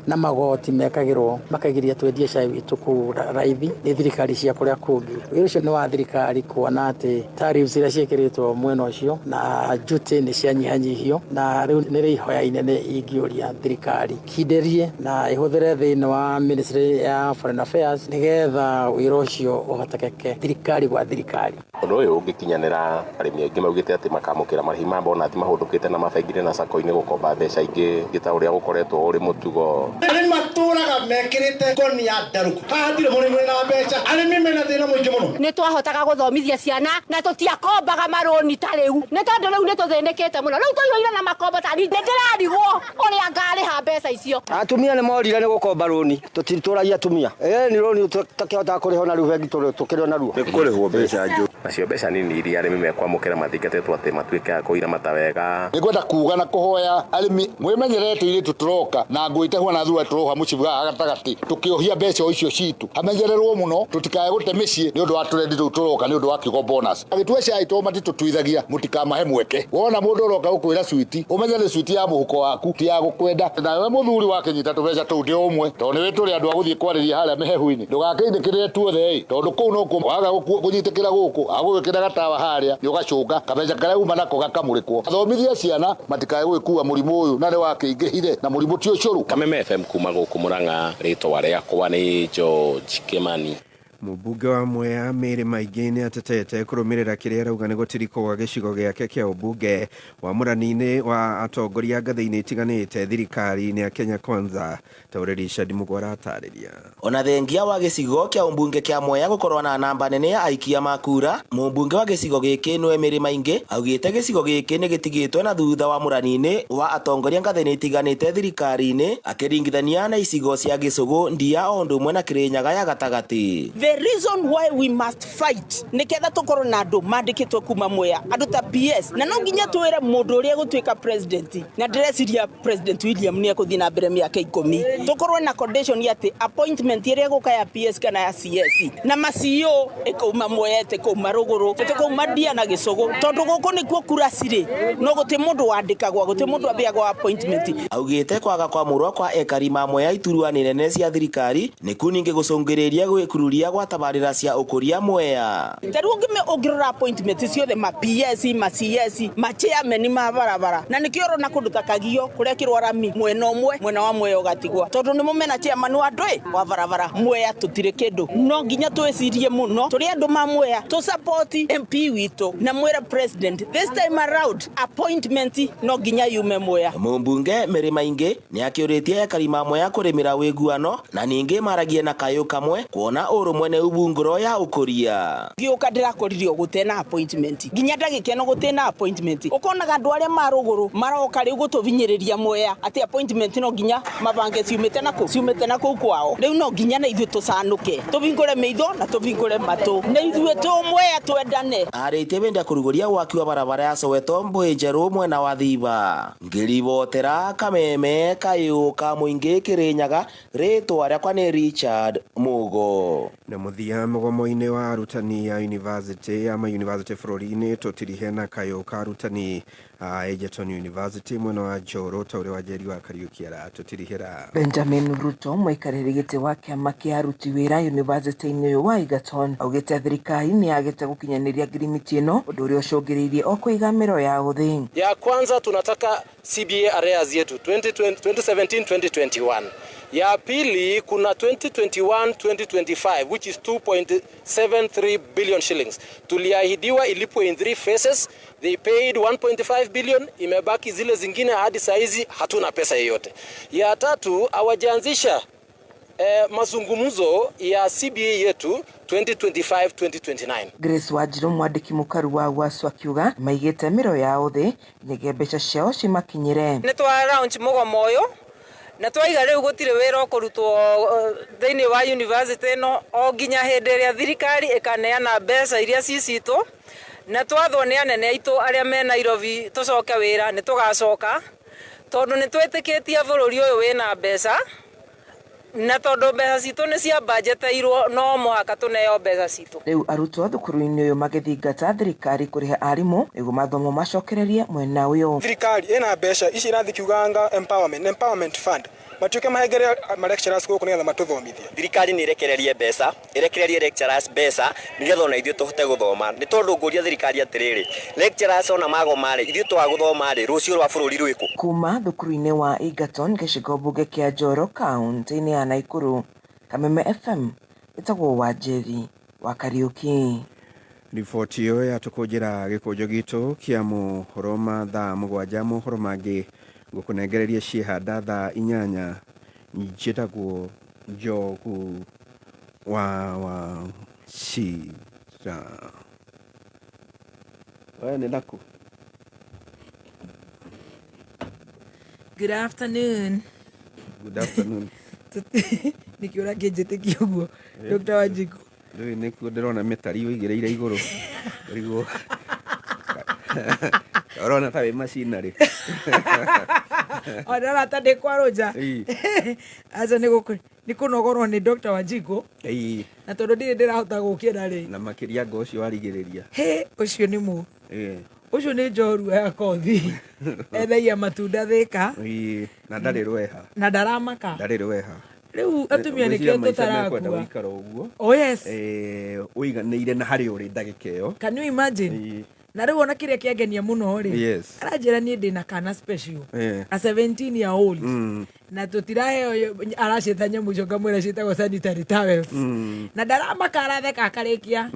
na magoti mekagĩrwo makagiria twendie cai witũ kũu raithi nĩ thirikari cia kũrĩa kũngĩ. Wĩra ũcio nĩ wa thirikari kuona atĩ tariffs iria ciĩkĩrĩtwo mwena ũcio na duty nĩ cianyihanyihio, na rĩu nĩ ihoya inene ingĩũria thirikari kinderie na ĩhũthĩre thĩinĩ wa Ministry ya Foreign Affairs nĩgetha wĩra ũcio ũhotekeke thirikari gwa thirikari. Ũndũ ũyũ ũngĩkinyanĩra, arĩmi aingĩ maugĩte atĩ makamũkĩra marĩhi ma bonathi mahũndũkĩte na mabengi na sacco-inĩ gũkomba mbeca ingĩ ta ũrĩa gũkoretwo ũrĩ mũtugo. Arĩmi matũraga mekĩrĩte ngoni ya ndarũku, haha hatirĩ mũrĩmi wĩna mbeca, arĩmi mena thĩna mũingĩ mũno. Nĩ twahotaga gũthomithia ciana na tũtiakombaga marũni ta rĩu, nĩ tondũ rĩu nĩ tũthĩnĩkĩte mũno, rĩu tũiyũire na makombo ta nĩ ndĩrarigwo ũrĩa ngarĩha mbeca icio. Atumia nĩ morire nĩ gũkomba rũni, tũtitũragia atumia, nĩ rũni tũtakĩhotaga kũrĩha ona rĩu bengi tũkĩrĩ ona ruo. Nĩ kũrĩhwo mbeca njũru. Nacio mbeca nini iria arĩmi mekwamũkĩra mathingatĩtwo atĩ matuĩke a kũiramata wega. Nĩ ngwenda kuga na kũhoya arĩmi mwĩmenyerere tũirĩtu tũroka na ngũitahwo na thura tũroha mũcibu haha gatagatĩ tũkĩohia mbeca o icio citũ, hamenyererwo mũno tũtikae gũte mĩciĩ nĩ ũndũ wa tũrendi tũu tũroka nĩ ũndũ wa kiugo bonus. Agĩtua cai to matitũtuithagia, mũtikamahe mweke. Wona mũndũ ũroka gũkwĩra switi, ũmenye nĩ switi ya mũhuko waku, ti ya gũkwenda. Nawe mũthuri wakĩnyita tũbeca tũu ndĩ ũmwe, tondũ nĩ wĩtũrĩ andũ a gũthiĩ kwarĩria harĩa mĩhehu-inĩ. Ndũgakĩinĩkĩrĩre tuothe ĩ, tondũ kũu nokuo waga kũnyitĩkĩra gũkũ, agũgĩkĩra gatawa harĩa nĩ ũgacũnga kabeca karĩa uma nako gakamũrĩkwo. Athomithia ciana matikae gũgĩkua mũrimũ ũyũ na nĩ wakĩingĩhire na mũrimũ ti ũcũrũ. Kameme FM kuma gũkũ Murang'a, rĩtwa rĩakwa nĩ George Kimani. Mũmbunge wa Mwea Mary Maingĩ nĩ atetete kũrũmĩrĩra kĩrĩa arauga nĩ gũtirikwo gwa gĩcigo gĩake kĩa ũmbunge wamũrani-inĩ wa atongoria ngathĩ-inĩ itiganĩte thirikari-inĩ ya Kenya Kwanza ta ũrĩa Richard Mũgo aratarĩria. Ona thengia wa gĩcigo kĩa ũmbunge kĩa Mwea gũkorwo na namba nene ya aikia ma kura, mũmbunge wa gĩcigo gĩkĩ nĩwe Mary Maingĩ augĩte gĩcigo gĩkĩ nĩ gĩtigĩtwo na thutha wamũrani-inĩ wa atongoria ngathĩ-inĩ itiganĩte thirikari-inĩ akĩringithania na icigo cia Gĩcũgũ, Ndia o ũndũ ũmwe na Kĩrĩnyaga ya gatagatĩ. The reason why we must fight nĩ ketha tũkorwo na andũ mandĩkĩtwo kuma Mwea, andũ ta PS, na no nginya twĩre mũndũ ũrĩa egũtuĩka president, na ndĩreciria President William nĩ ekũthiĩ na mbere mĩaka 10, tũkorwo na condition atĩ appointment ĩrĩa ĩgũka ya PS kana ya CS na ma CEO ĩkũma Mwea, ĩtĩkũma rũgũrũ, ĩtĩkũma Ndia na Gĩcũgũ, tondũ gũkũ nĩkuo kura cirĩ, no gũtĩ mũndũ wandĩkagwo, gũtĩ mũndũ abeagwo appointment. Augĩte kwaga kwamũrwo kwa ekari ma Mwea iturwa-inĩ nene cia thirikari nĩku ningĩ gũcũngĩrĩria gwĩkururia gwa tabarĩra cia ũkũria Mwea. Ta rĩu ũngĩrora appointment ciothe ma PS, ma CS, ma chairman ma barabara, na nĩkĩo ũrona kũndũ ta Kagio kũrekĩrwo rami mwena ũmwe, mwena wa Mwea ũgatigwa, tondũ nĩmo mena chairman wa andũ wa barabara. Mwea tũtirĩ kĩndũ, no nginya twĩcirie mũno tũrĩ andũ ma Mwea, tũ support MP witũ na mwĩre president this time around appointment no nginya yume Mwea. Mũmbunge Mary Maingĩ nĩ akĩũrĩtie ekari ma Mwea kũrĩmĩra wĩguano na ningĩ maragie na kayũ kamwe kuona ũrũmwe nĩ ubungũro ya ũkũria. Ngĩũka ndĩrakorire gũtena appointment, nginya ndagĩka ĩno gũtena appointment, ũkonaga andũ arĩa ma rũgũrũ maroka rĩu gũtũvinyĩrĩria Mwea atĩ appointment no nginya mabange ciumĩte na kũ, ciumĩte na kũu kwao. Rĩu no nginya na ithuĩ tũcanũke, tũvingũre maitho na tũvingũre matũ, na ithuĩ tũ Mwea twendane. Arĩtie wenda kũrugũria waki wa barabara ya Soweto Mbũĩ Njerũ mwena wa Thiba. Ngĩribotera Kameme kayũ ka mũingĩ Kĩrĩnyaga, rĩtwa rĩakwa nĩ Richard Mugo. Na mũthia mũgomo-inĩ wa arutani ya university ya ma university bũrũri-inĩ tũtirihe na kayũ ka arutani a Egerton University mwena wa Njoro ta ũrĩa Wanjeri wa Kariuki aratũtirihĩra. Benjamin Ruto mũikarĩri gĩtĩ wa kĩama kĩa aruti wĩra university-inĩ ũyũ wa Egerton augĩte thirikari nĩ yagĩte gũkinyanĩria ngirimiti ĩno, ũndũ ũrĩa ũcũngĩrĩirie o kũiga mĩro yao thĩ. Ya kwanza tunataka CBA arrears yetu 2017 2021. Ya pili kuna 2021 2025 which is 2.73 billion shillings. Tuliahidiwa ilipwe in 3 phases. They paid 1.5 billion, imebaki zile zingine hadi saizi hatuna pesa yoyote. Ya tatu hawajaanzisha mazungumzo ya CBA yetu 2025 2029. Grace Wanjiru mwandĩki mũkaru wa UASU akiuga maigĩte mĩro yao thĩ nĩgetha mbeca ciao cimakinyĩre. Nĩ twa launch mũgomo ũyũ na twaiga rĩu gũtirĩ wĩra ũkũrutwo thĩinĩ wa university ĩno o nginya hĩndĩ ĩrĩa thirikari ĩkaneana mbeca iria ci citũ, na twathwo nĩ anene aitũ arĩa me Nairobi tũcoke wĩra nĩ tũgacoka, tondũ nĩ twĩtĩkĩtie bũrũri ũyũ wĩna mbeca, na tondũ mbeca citũ nĩ ciambanjeteirwo no mũhaka tũneo mbeca citũ. Rĩu arutwo thukuru-inĩ ũyũ magĩthingata thirikari kũrĩha arimũ nĩguo mathomo macokererie mwena ũyũ. Thirikari ĩna mbeca ici irathiĩ kiuganga empowerment fund matuĩke mahengere ma lecturers gũkũ nĩgetha matũthomithie. Thirikari nĩ ĩrekererie mbeca, ĩrekererie lecturers mbeca nĩgetha ona ithuĩ tũhote gũthoma. Nĩ tondũ ngũria thirikari atĩrĩrĩ, lecturers ona magoma rĩ, ithuĩ twaga gũthoma rĩ, rũciũ rwa bũrũri rwĩkũ? Kuma thukuru-inĩ wa Egerton gĩcigo mbunge kĩa Njoro kaunti-inĩ ya Nakuru, Kameme FM, ĩtagwo Wanjeri wa Kariuki. Riboti ĩyo yatũkũnjĩra gĩkũnjo gitũ kĩa mohoro ma thaa 7, mohoro mangĩ ngũkũnengereria ciĩhanda thaa 8. Njĩtagwo Njogu wa Wachira. We nĩ nakũ? Good afternoon. Good afternoon. Nĩkĩo ũrakĩnjĩtĩkia ũguo, Dr. Wanjiku? Rĩu nĩkuo ndĩrona mĩtari ũigĩrĩire igũrũ. Ũrigwo. Ũrona ta wĩ machinery. Ona ta ndĩ kwa Rũnja. Aca nĩ kũnogorwo nĩ Dr. Wanjiku. Na tondũ ndirĩ ndĩrahota gũkĩra rĩ. Na makĩria ngo ũcio warigĩrĩria. Hĩ, ũcio nĩ mũ. Ũcio nĩ njorua ya kothi. Endagia matunda Thĩka. Na ndarĩ rweha. Na ndaramaka. Ndarĩ rweha. Rĩu atumia nĩkĩo tũtarakua. Gũikara ũguo. Oh yes. Ũiganĩire na harĩa ũrĩ ndagĩka ĩyo. Can you imagine? Na rĩu ona kĩrĩa kĩangenia mũno rĩ, Yes. aranjĩra niĩ ndĩna kana special, a 17 year old, na tũtiraheo, araciĩta nyamũ icio, ngamwĩra ciĩtagwo sanitary towels, na ndaramaka, aratheka akarĩkia.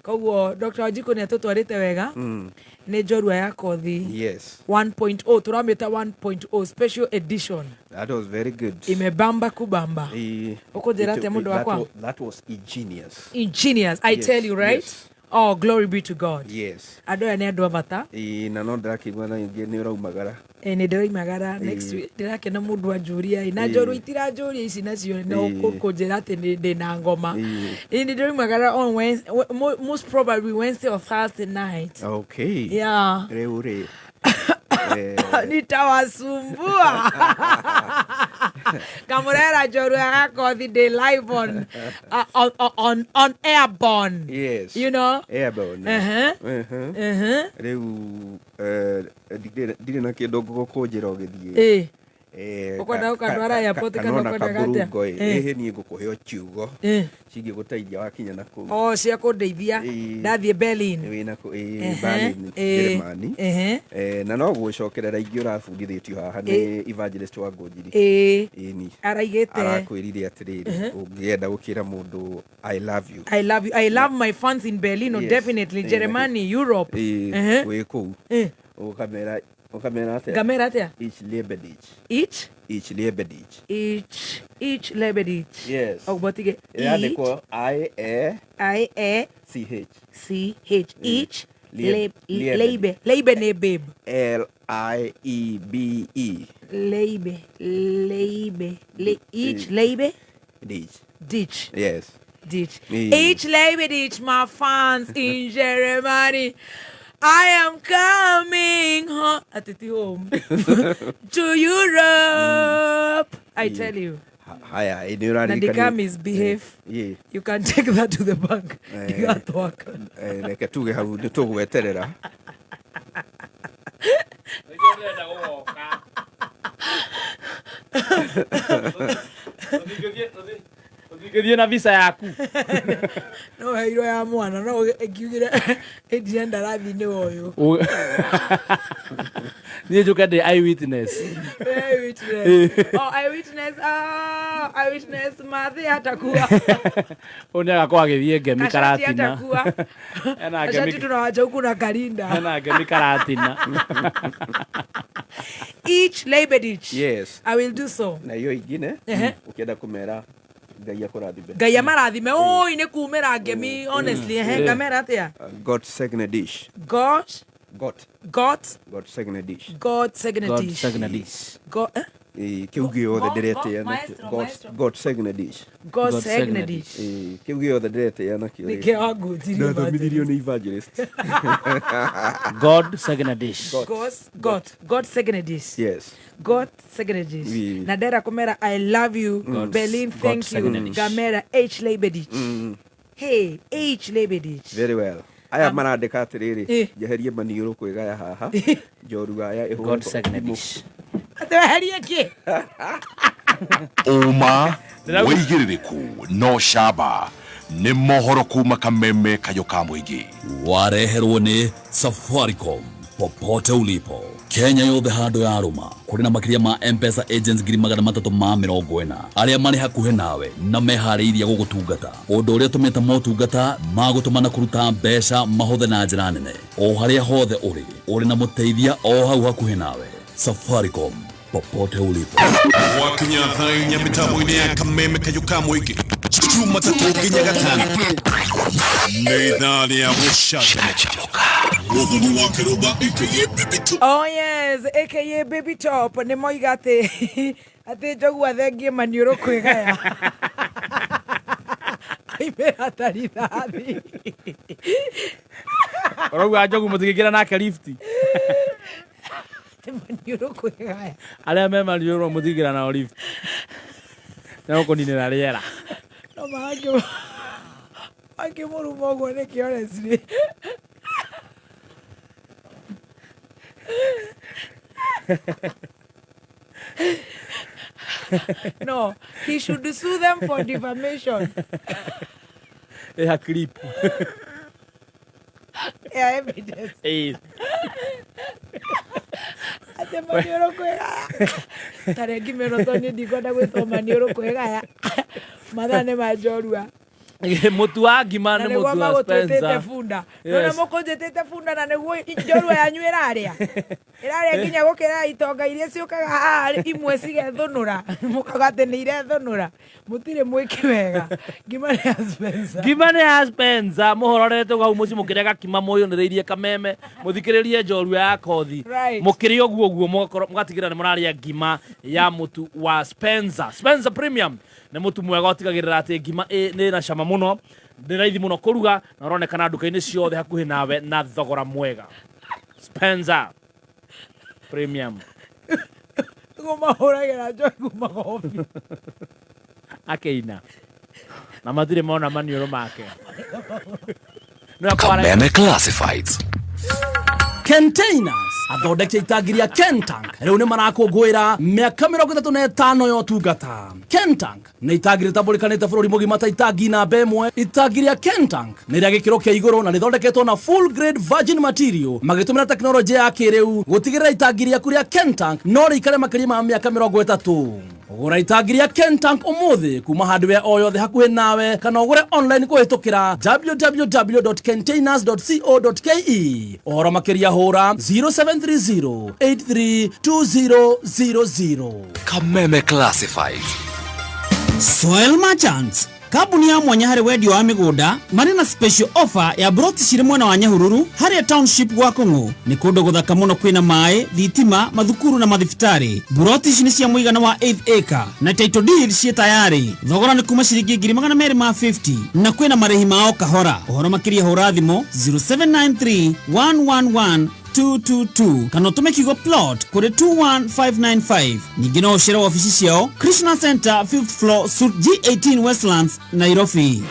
Koguo Dr. Wanjikũ nĩ atũtwarĩte wega. Nĩ njorua ya kothi 1.0, tũramĩta 1.0 special edition. That was very good. Imebamba kubamba. Ũkũnjĩra atĩa, mũndũ wakwa? That was ingenious. Ingenious, I Yes, tell you, right? Yes. Oh, glory be to God. Andũ aya nĩ andũ a bata. Ĩĩ, na no ndĩrakĩigua na ingĩ nĩ ũraumagara. Ĩ, nĩ ndĩroimagara next week. Ndĩrakena mũndũ anjũria ĩ, na njorua itiranjũria ici nacio no kũnjĩra atĩ ndĩna ngoma. Ĩ, nĩ ndĩroimagara on Wednesday, most probably Wednesday or Thursday night. Okay. Yeah. Rĩu rĩ, Nitawasumbua kamũrera njorua ya kothi ndĩ live on airborne. Yes. You know? Airborne. Rĩu ndirĩ na kĩndũ ngũgũkũnjĩra ũgĩthiĩ. Ũkwenda gũkandwara airport kana Kanona ũkwendaga atĩa? kaburungo ĩ. Ĩhĩ, niĩ ngũkũhe o ciugo cingĩgũteithia wakinya na kũu. O cia kũndeithia ndathiĩ Berlin. Wĩna kũ ĩ, Berlin, Germany. Na no gũcokerera ingĩ ũrabundithĩtio haha nĩ evangelist wa Ngũnjiri. Ĩni. Araigĩte Arakwĩrire atĩrĩrĩ, ũngĩenda gũkĩra mũndũ "I love you". I love you. I love my fans in Berlin. Oh, definitely. Germany, Europe. Wĩ kũu ũkamera, ũkamera atĩa? Ngamera atĩa? Ich liebe dich. Ich? Ich liebe dich. Ich, ich liebe dich. Yes. Ũguo Ĩrandĩkwo I E I E C H. C H. Ich Liebe. Leibe. Leibe nĩ babe. L I E B E. Leibe. Leibe. Ich leibe Dich. dich. Yes. Dich. Ich liebe dich, my fans in Germany. I am coming home. Atiti home. To Europe. I tell you. Haya, ĩ, nĩ Na ũraririkania- ndika misbehave. You can take that to the bank. Ndigatwaka. Reke tuge hau nĩ tũgweterera. Ũngĩthiĩ na visa yaku. No heirwo ya mwana no ĩngiugire ĩndirenda rathi-inĩ wa ũyũ. Niĩ njũke ndĩ eyewitness. Eyewitness. Oh, eyewitness. Ah, eyewitness. Mathi atakuwa. Ũyũ nĩ agakorwo agĩthiĩ ngemi Kashati karatina. atakuwa. Ena Kashati ngemi, tunawacha huku na Karinda. ena ngemi karatina. Each labor each. Yes. I will do so. Na iyo ingine ũkĩenda kũmera Ngai akũrathime. Ngai amarathime. Oi, nĩ kumĩra ngemi honestly. Ehe, ngamera atĩa? God segne dish. God God. God God segne dish. God segne God dish. segne dish. God eh? Ĩ, kĩu gĩothe ndĩretĩa nakĩo. Maestro, God, maestro. God segne dish. God God segne segne dish. Ĩ, kĩu gĩothe ndĩretĩa nakĩo rĩ. Nĩkĩo wangũnjirie. Ndathomithirio nĩ evangelist. God segne dish. God God God segne dish. Yes. God segne dish. Na ndera kumera I love you. Berlin, God thank you. segne dish. Gamera H labor dish. Hey, H labor dish. Very well. Aya marandĩka atĩrĩrĩ, njeherie maniũrũ kwĩgaya haha njorua aya ĩhũrwo God segne dish. Atweherie kĩ? Ũma, wĩigĩrĩrĩku no camba nĩ mohoro kuma kameme kayũ ka mũingĩ. Wareherwo nĩ Safaricom popote ulipo Kenya yothe handũ ya rũma kũrĩ na makĩria ma M-Pesa agents 340,000 arĩa marĩ hakuhĩ nawe na meharĩirie gũgũtungata, ũndũ ũrĩa ũtũmĩte motungata ma gũtũma na kũruta mbeca mahũthe na njĩra nene o harĩa hothe ũrĩ, ũrĩ na mũteithia o hau hakuhĩ nawe. Safaricom popote ulipo. Gwakinya thaa inya mĩtambo-inĩ ya kameme kayũ ka mũingĩ Jumatatũ nginya gatano nĩ ithaa rĩa gũcanjamũka. Mũthoni wa Kĩrũmba aka Baby Top. Oh yes, aka Baby Top nĩ moiga atĩ njogu athengie maniũrũ kwĩgaya. Aimĩra ta rithathi. Ũrauga njogu mũtingĩingĩra nake lift. Atĩ maniũrũ kwĩgaya. Arĩa me maniũrũ mũtingĩingĩra nao lift. Nĩgũkũninĩra rĩera. No mangĩmũruma ũguo nĩkĩ honestly. No, he should sue them for defamation. Ĩha clip. Ya evidence. Ĩĩ. Atĩ maniũrũ kwĩgaya. Ta rĩngĩ mĩno tondũ niĩ ndikwenda gwĩtwo maniũrũ kwĩgaya. Mathaa nĩ ma njorua. Mũtu wa ngima Na nĩ nĩguo mũtu wa magũtwĩtĩte Spencer. bunda. Yes. Nona mũkũnjĩtĩte bunda na nĩguo njorua yanyu ĩrarĩa. Ĩrarĩa nginya gũkĩra itonga iria ciũkaga haha imwe cigethũnũra. Mũkauga atĩ nĩ irethũnũra. Mũtirĩ mwĩki wega. Ngima nĩ ya Spencer. Ngima nĩ ya Spencer mũhororete hau mũciĩ mũkĩrĩa gakima mũyũnĩrĩirie kameme mũthikĩrĩrie njorua ya kothi. Right. Mũkĩrĩa ũguo ũguo mũgakorwo mũgatigĩrĩra nĩ mũrarĩa ngima ya mũtu wa Spencer. Spencer Premium nĩ mũtu mwega ũtigagĩrĩra atĩ ngima nĩ na cama mũno, nĩ raithi mũno kũruga na ũronekana nduka-inĩ ciothe hakuhĩ nawe na thogora mwega. Spencer Premium. Nĩguo mahũragĩra njohi kuma gobi. Akĩina na matirĩ mona maniũrũ make. Nĩwe kwara- Kameme Classifieds. Containers athondeki a itangi rĩa Kentank rĩu nĩ marakũngũĩra mĩaka 35 ya ũtungata. Kentank nĩ itangi rĩtambũrĩkanĩte bũrũri mũgima ta itangi namba ĩmwe. Itangi rĩa Kentank nĩ rĩa gĩkĩro kĩa igũrũ na rĩthondeketwo na full grade virgin material magĩtũmĩra tekinoronjĩ ya kĩrĩu gũtigĩrĩra itangi rĩaku rĩa Kentank no rĩikare makĩria ma mĩaka 30. Gũra itangi rĩa Kentank ũmũthĩ kuma hardware o yothe hakuhĩ nawe kana ũgũre online kũhĩtũkĩra www.containers.co.ke. Ũhoro makĩria hũra 0730 832000. Kameme Classifieds. Soil Merchants kambuni ya mwanya harĩ wendia wa mĩgũnda marĩ na special offer ya broti cirĩ mwena wa Nyahururu harĩa township gwa Kong'ũ. Nĩ kũndũ gũthaka mũno kwĩna maĩ, thitima, mathukuru na mathibitarĩ. Broti ici nĩ cia mũigana wa 8 acre na title deed ciĩ tayarĩ. Thogora nĩ kuma ciringi ngiri magana merĩ ma 50 na kwĩna marĩhi mao kahora. Ũhoro makĩria hũra thimũ 0793 111 222 kana ũtũme kiugo plot kũrĩ 21595. Ningĩ no ũcere wabici ciao Krishna Center 5th floor suite G18 Westlands Nairobi.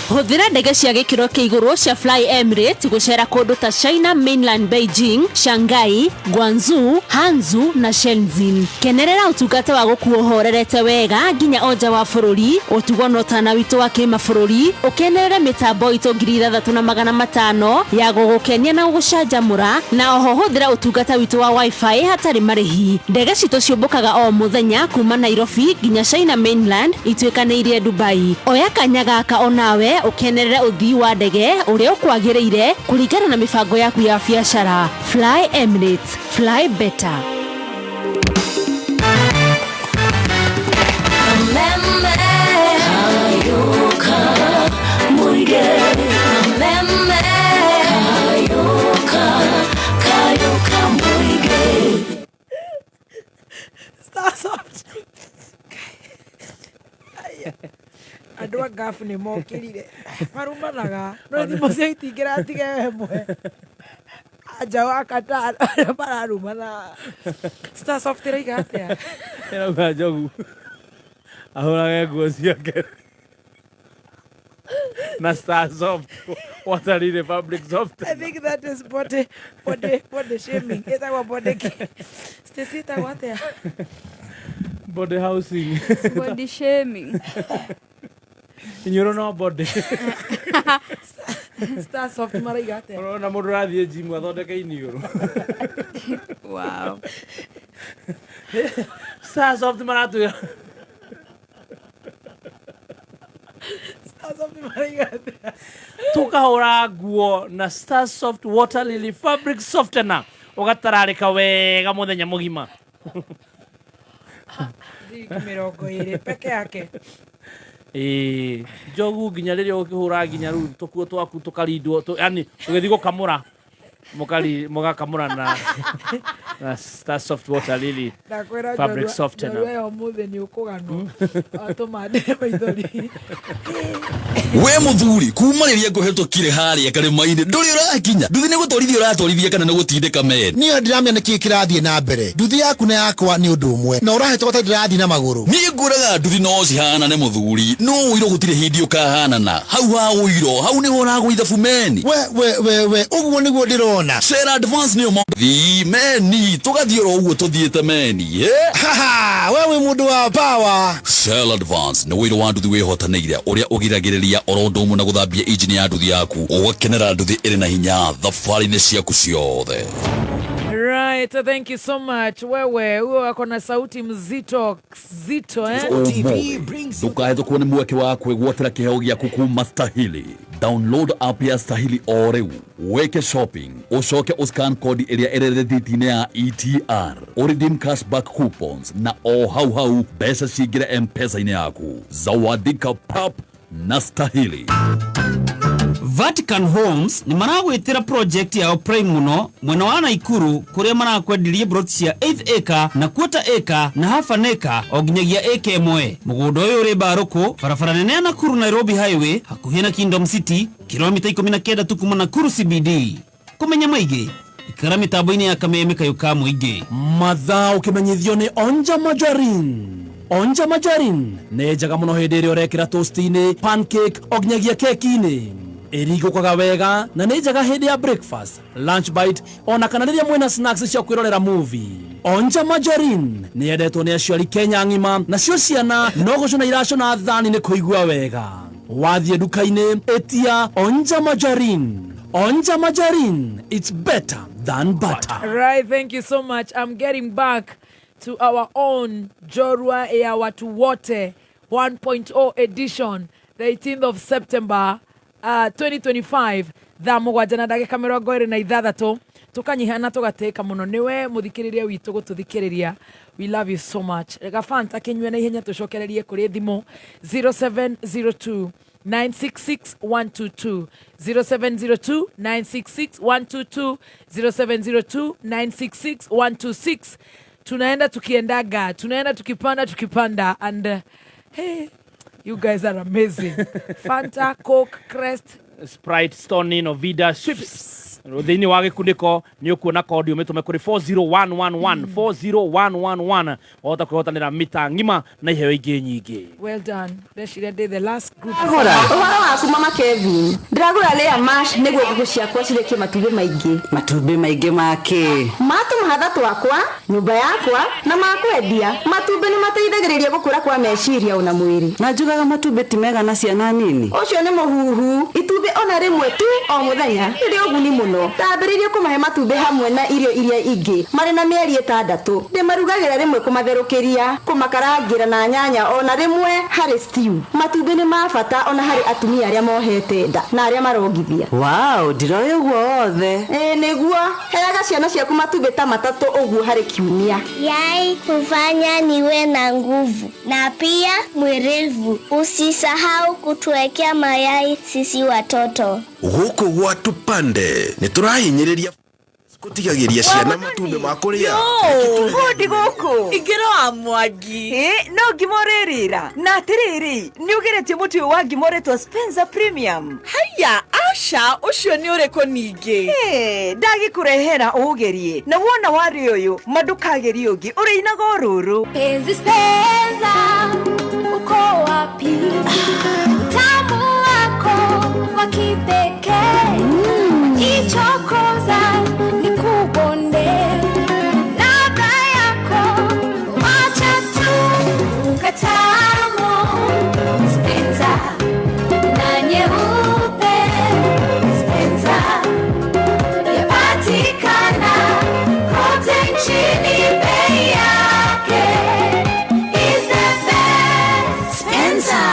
Hũthĩra ndege cia gĩkĩro kĩa igũrũ cia Fly Emirates gũcera kũndũ ta China Mainland Beijing, Shanghai, Guangzhou, Hangzhou na Shenzhen. Kenerera ũtungata wa gũkuo ũhorerete wega nginya o nja wa bũrũri, ũtugo na ũtana witũ wa kĩmabũrũri, ũkenerere mĩtambo itũ 6500 ya gũgũkenia na gũgũcanjamũra, na oho hũthĩra ũtungata witũ wa wifi hatarĩ marĩhi. Ndege citũ ciũmbũkaga o mũthenya kuma Nairobi nginya China Mainland ituĩkanĩirie Dubai. Oya kanya gaka onawe ũkenerere ũthii wa ndege ũrĩa ũkwagĩrĩire kũringana na mĩbango yaku ya biacara. Fly Emirates, fly better. Starsoft. Andũ a ngabu nĩ mokĩrire marumanaga no thimũ cio itingĩratiga ĩmwe anja wa Qatar arĩa mararumana. Starsoft ĩraiga atĩa? Ĩrauga njogu ahũrage nguo ciake na Star Soft Water Republic Soft. I think that is body shaming. Ĩtagwo body Stacy ĩtagwo atĩa? Body housing. Body shaming. Inyuĩ no body. Starsoft maraiga atĩa? Ũrona mũndũ ũrathiĩ gym athondeke iniũrũ. Wow. Star Soft maratwĩra Starsoft maraiga atĩa? Tukahũra nguo na Star Soft Water Lily Fabric Softener ũgatararĩka wega mũthenya mũgima. Ciringi 20 peke yake. Ĩĩ, njogu nginya rĩrĩa ũkĩhũra nginya rĩu tũkuo twaku tũkarindwo yani ũgĩthiĩ gũkamũra mũkari mũgakamũra na Star Soft Water Lily Ndakwĩra Fabric Softener. njorua ya ũmũthĩ nĩ ũkũganwo atũmandĩre maithori. We mũthuri kuma rĩrĩa ngũhetũkire harĩa karĩma-inĩ ndũrĩ ũrakinya nduthi nĩ gũtwarithia ũratwarithia kana nĩ gũtindĩka meri. Niĩ ndiramenya nĩkĩĩ kĩrathiĩ na mbere. Nduthi yaku na yakwa nĩ ũndũ ũmwe na ũrahĩtũka ta ndĩrathiĩ na magũrũ. Niĩ ngũraga nduthi no cihanane mũthuri no ũiro gũtirĩ hĩndĩ ũkahanana hau ha ũiro hau nĩho ũragũitha bumeni. We we we we ũguo nĩguo ndĩrona. wona. Shell Advance nĩyo thi meni tũgathiĩ oro ũguo tũthiĩte meni eh? Haha, we wĩ mũndũ wa power. Shell Advance nĩ ũiro wa nduthi wĩhotanĩire ũrĩa ũgiragĩrĩria oro ũndũ ũmwe na gũthambia injini ya nduthi yaku ũgakenera nduthi ĩrĩ na hinya thabarĩ-inĩ ciaku ciothe. Right, so thank you so much. Wewe huyo wako na sauti mzito zito, eh? Ũmũthĩ ndũkahĩtũkwo nĩ mweke wa kwĩgwatĩra kĩheo gĩaku kuma Stahili. Download app ya Stahili o rĩu, wĩke shopping, ũcoke ũscan kodi ĩrĩa ĩrĩ rĩthiti-inĩ ya ETR, ũredeem cashback coupons na o hau hau mbeca cingĩre M-Pesa-inĩ yaku. Zawadika pap na Stahili. Vatican Homes nĩ maragwĩtĩra project yao prime mũno mwena wa Naikuru kũrĩa marakwenderia broti cia 8 acre na quarter acre na half an acre o nginyagia acre ĩmwe. Mũgũnda ũyũ ũrĩ Mbarũkũ, barabara nene ya Nakuru Nairobi Highway, hakuhĩ na Kingdom City, kilomita 19 tu kuma Nakuru CBD. Kũmenya maingĩ, ikara mĩtambo-inĩ ya Kameme Kayũ ka Mũingĩ. Mathaa ũkĩmenyithio nĩ Onja Margarine. Onja Margarine nĩ njega mũno hĩndĩ ĩrĩa ũrekĩra toast-inĩ, pancake o nginyagia keki-inĩ. Ĩringũkaga wega na nĩ njega hĩndĩ ya breakfast, lunch bite ona kana rĩrĩa mwĩna snacks cia kwĩrorera movie. Onja Margarine nĩ yendetwo nĩ aciari Kenya ng'ima, nacio ciana no gũcũna iracũna thani nĩ kũigua wega. Wathiĩ nduka-inĩ ĩtia Onja Margarine. Onja Margarine, it's better than butter. Right, thank you so much. I'm getting back to our own Jorua ya Watu Wote 1.0 edition, the 18th of September 2025, thaa mũgwanja na ndagĩka mĩrongo ĩrĩ na ithathatũ. Tũkanyihana tũgatĩka mũno nĩwe mũthikĩrĩria witũ gũtũthikĩrĩria. We love you so much. Rega Fanta kĩnyue na ihenya tũcokererie kũrĩ thimũ 0702 966 122, 0702 966 122, 0702 966 126. Tunaenda tukiendaga, tunaenda tukipanda tukipanda, and hey, you guys are amazing. Fanta, Coke, Crest, Sprite, Stony, Novida, Schweppes. Thĩinĩ wa gĩkunĩko nĩ ũkuona kodi ũmĩtũme kũrĩ 40111, 40111, wahota kwĩhotanĩra mita ng'ima na iheo ingĩ nyingĩ. Well done. Ndeciria ndĩ the last group. Ũhoro waku, Mama Kevin? Ndĩragũra layer mash nĩguo ngũkũ ciakwa cirekie matumbĩ maingĩ. Matumbĩ maingĩ makĩ? Ma tũmahatha twakwa, nyũmba yakwa na ma kwendia. Matumbĩ nĩ mateithagĩrĩria gũkũra kwa meciria ona mwĩrĩ. Na njugaga matumbĩ ti mega na ciana nini. Ũcio nĩ mũhuhu. Itumbĩ ona rĩmwe tu o mũthenya rĩrĩ ũguni mũno. Ndambĩrĩirie kũmahe matumbĩ hamwe na irio iria ingĩ marĩ na mĩeri 6. Ndĩmarugagĩra rĩmwe, kũmatherũkĩria, kũmakarangĩra na nyanya, ona rĩmwe harĩ stew. Matumbĩ nĩ ma bata ona harĩ atumia arĩa mohete nda na arĩa marongithia. Wow, ndiroĩ ũguo wothe. Ĩĩ nĩguo, heaga ciana ciaku matumbĩ ta matatũ ũguo harĩ kiumia. Yai hufanya niwe na nguvu na pia mwerevu. Usisahau kutuwekea mayai sisi watoto. Gũkũ gwa tũpande nĩ tũrahinyĩrĩria gũtigagĩria ciana matumbĩ ma kũrĩa. Hũndi gũkũ ingĩra wa Mwangi. Ĩ no ngima ũrĩrĩra na atĩrĩrĩ, nĩ ũgeretie mũtu ũyũ wa ngima ũretwo Spencer Premium? Haya, aca, ũcio nĩ ũrĩkũ ningĩ? Ndagĩkũrehera ũũgerie, na wona warĩ ũyũ ma ndũkagerie ũngĩ, ũrĩinaga o rũrũ. Penzi Spencer, uko wapi? Utamu wako wa kipekee, ichokoza nikubonde, ladha yako wacha tu katamu. Spencer na nyeupe, Spencer yapatikana kote nchini, bei yake is the best. Spencer.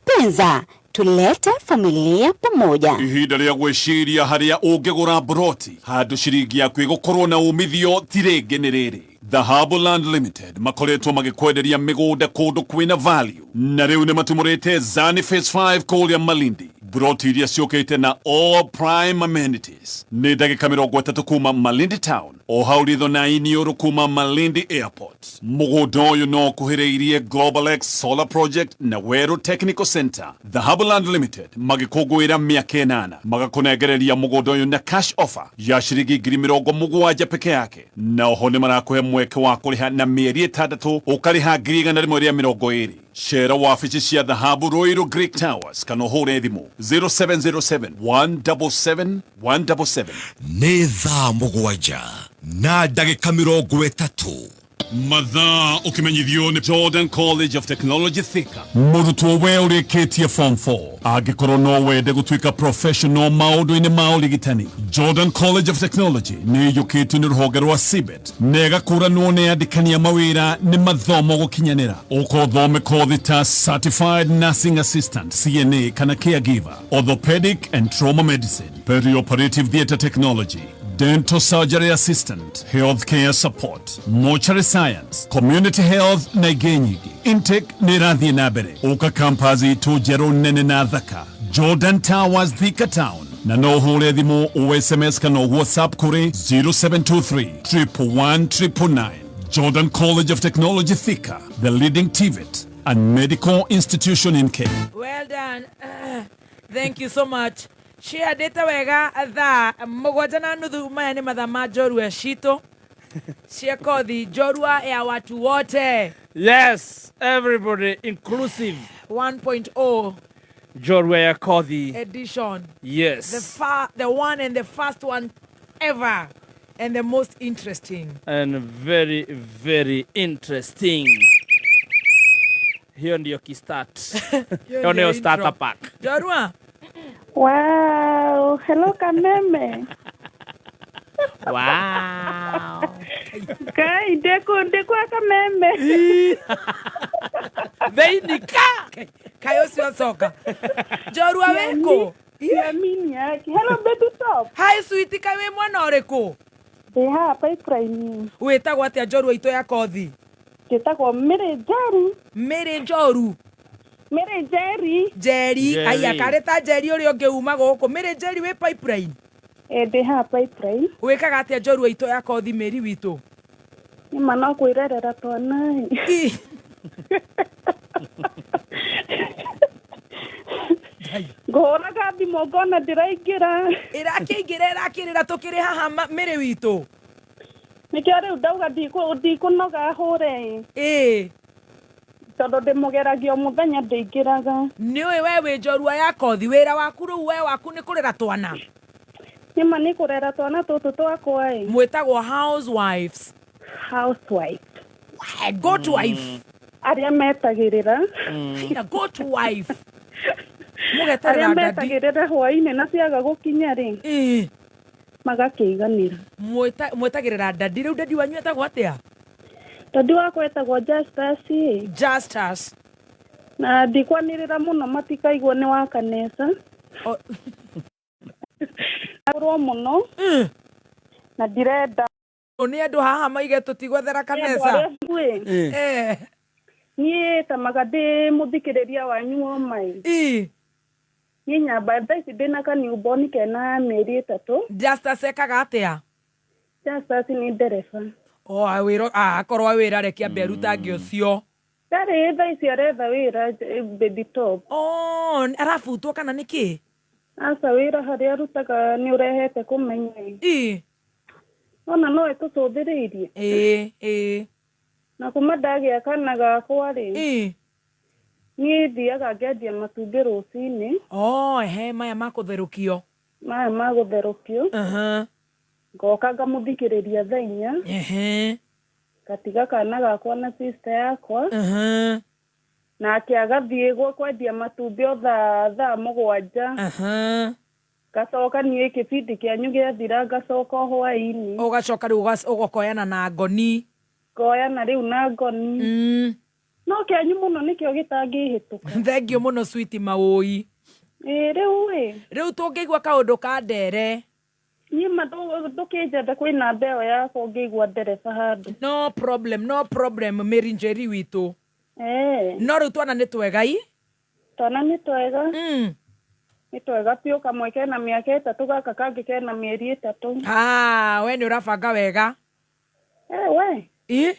Penza, tulete familia pamoja. Ihinda rĩa gwĩciria harĩa ũngĩgũra broti handũ ciringi yaku ĩgũkorwo na umithio ti rĩngĩ nĩ rĩrĩ. Dhahabu Land Limited makoretwo magĩkwenderia mĩgũnda kũndũ kwĩna value, na rĩu nĩ matumũrĩte Zani Phase 5 kũrĩa Malindi, broti iria ciũkĩte na all prime amenities. Nĩ ndagĩka 30 kuma Malindi town, o hau ritho na iniũrũ kuma Malindi Airport. Mũgũnda ũyũ no ũkuhĩrĩirie Global X Solar Project na Weru Technical Center. Dhahabu Land Limited magĩkũngũĩra mĩaka 8, magakũnengereria mũgũnda ũyũ na cash offer ya ciringi 70,000 peke yake, na oho nĩ marakũhe mweke wa kũrĩha na mĩeri 6, ũkarĩha 120,000. Cera wabici cia Dhahabu Ruiru Greek Towers kana ũhũre thimũ 0707 177 177. Nĩ thaa 7:30. Mathaa ũkĩmenyithio nĩ Jordan College of Technology Thika. Mũrutwo we ũrĩkĩtie form 4 angĩkorwo no wende gũtuĩka professional maũndũ-inĩ ma ũrigitani, Jordan College of Technology nĩ ĩiyũkĩtio nĩ rũhonge rwa CBET na ĩgakũranwo nĩ andĩkani a mawĩra nĩ mathomo gũkinyanĩra. Ũka ũthome kothi ta Certified Nursing Assistant CNA kana Caregiver, Orthopedic and Trauma Medicine, Perioperative Theatre Technology, Dental Surgery Assistant, Healthcare Support, Mortuary Science, Community Health na ingĩ nyingĩ. Intake nĩ ĩrathiĩ na mbere. Ũka campus itũ njerũ nene na thaka, Jordan Towers, Thika Town, na no ũhũre thimũ o SMS kana WhatsApp kũrĩ 0723 111 999. Jordan College of Technology Thika, the leading TVET and medical institution in Kenya. Well done. Thank you so much. Ciandĩte wega 7:30. Maya nĩ mathaa ma njorua citũ cia kothi, njorua ya watu wote. Yes, everybody inclusive. 1.0. Njorua ya kothi. Edition. Yes. The one and the first one ever and the most interesting. And very very interesting. Hiyo ndiyo kistart. Hiyo Hiyo ndio ndio starter intro. pack. Njorua. Wow, hello Kameme. Wow. Kai ndiko Kameme. Theinika. Kai ũcio coka. Njorua wĩkũ? Siamini yake. Hello baby top. Hi sweetie, kai wĩ mwena ũrĩkũ? Ndĩ haha pipeline. Wĩtagwo atĩa njorua itũ ya kothi? Njĩtagwo Mary Njeru. Mary Njoru. Mary Njeri. Njeri. Njeri. Aya karĩ ta Njeri ũrĩa ũngĩ uma gũkũ. Mary Njeri wĩ pipeline? Eh, ndĩ haha pipeline. Wĩkaga atĩa njorua itũ ya kothi Mary witũ? Nĩma no kwĩrerera twana. Ngũhũraga thimũ ngona ndĩraingĩra. Ĩrakĩingĩra ĩrakĩrĩra tũkĩrĩ haha Mary witũ. Nĩkĩo rĩu ndauga ndikũnoga hũre. Ĩĩ. Tondũ ndĩmũgeragia o mũthenya ndĩingĩraga. Nĩũĩ we wĩ njorua ya kothi, wĩra waku rĩu we waku nĩ kũrera twana. Nĩma nĩ kũrera twana tũtũ twakwa ĩ. Mwĩtagwo housewives. Housewife. Why, goat wife. Arĩa metagĩrĩra. Haina goat wife. Mũgeterera Arĩa ndadi. metagĩrĩra hwaĩ-inĩ na ciaga gũkinya rĩ. Ĩĩ. Magakĩiganĩra. Mwetagĩrĩra ndadi. Rĩu ndadi wanyu etagwo atĩa? Ndadi wakwa etagwo Justus ĩ. Justus. Na ndikwanĩrĩra mũno matikaigua nĩ wa kanitha. Agũrwo mũno. Na ndirenda. Nĩ andũ haha maige tũtigwethera kanitha. Eh. Niĩ tamaga ndĩ mũthikĩrĩria wanyu o mai. Niĩ nyamba thaa ici ndĩna ka newborn kena mĩeri 3. Justus ekaga atĩa? Justus nĩ ndereba. O wĩra akorwo wĩra reke ambe arutange ũcio. Ndarĩ thaa ici aretha wĩra baby top. Oh, arabutwo kana nĩkĩ? Aca wĩra harĩa arutaga nĩ ũrehete kũmenya. Ĩ. Ona no ĩtũcũthĩrĩirie. Ĩ, ĩ. Na kuma ndagĩa kana gakwa rĩ. Ĩ. Niĩ thiaga ngendia matumbĩ rũcinĩ. Oh, ehe, maya ma kũtherũkio. Maya ma gũtherũkio. Ngoka ngamũthikĩrĩria thaa 4. Ehe. Ngatiga kana gakwa na sister yakwa. Nake agathiĩ kwendia matumbĩ o thaa 7. Ngacoka niĩ kĩbindi kĩanyu gĩathira ngacoka o hwaĩ-inĩ. Ũgacoka rĩu ũgokoyana na ngoni. Ngoyana rĩu na ngoni. No kĩanyu mũno nĩkĩo gĩtangĩhĩtũka. Thengiũ mũno sweetie maũi. Ĩ rĩu ĩ. Rĩu tũngĩigua kaũndũ ka ndere. Niĩ ma ndũkĩnjenda kwĩna mbeo yakwa ũngĩigua ndereba handũ. No problem, no problem Mary Njeri witũ. Eh. No rĩu twana nĩ twega i? Twana nĩ twega. Nĩ twega biũ, kamwe kena mĩaka 3 gaka kangĩ kena mĩeri 3. Ah, we nĩ ũrabanga wega. Eh, we. Ĩ?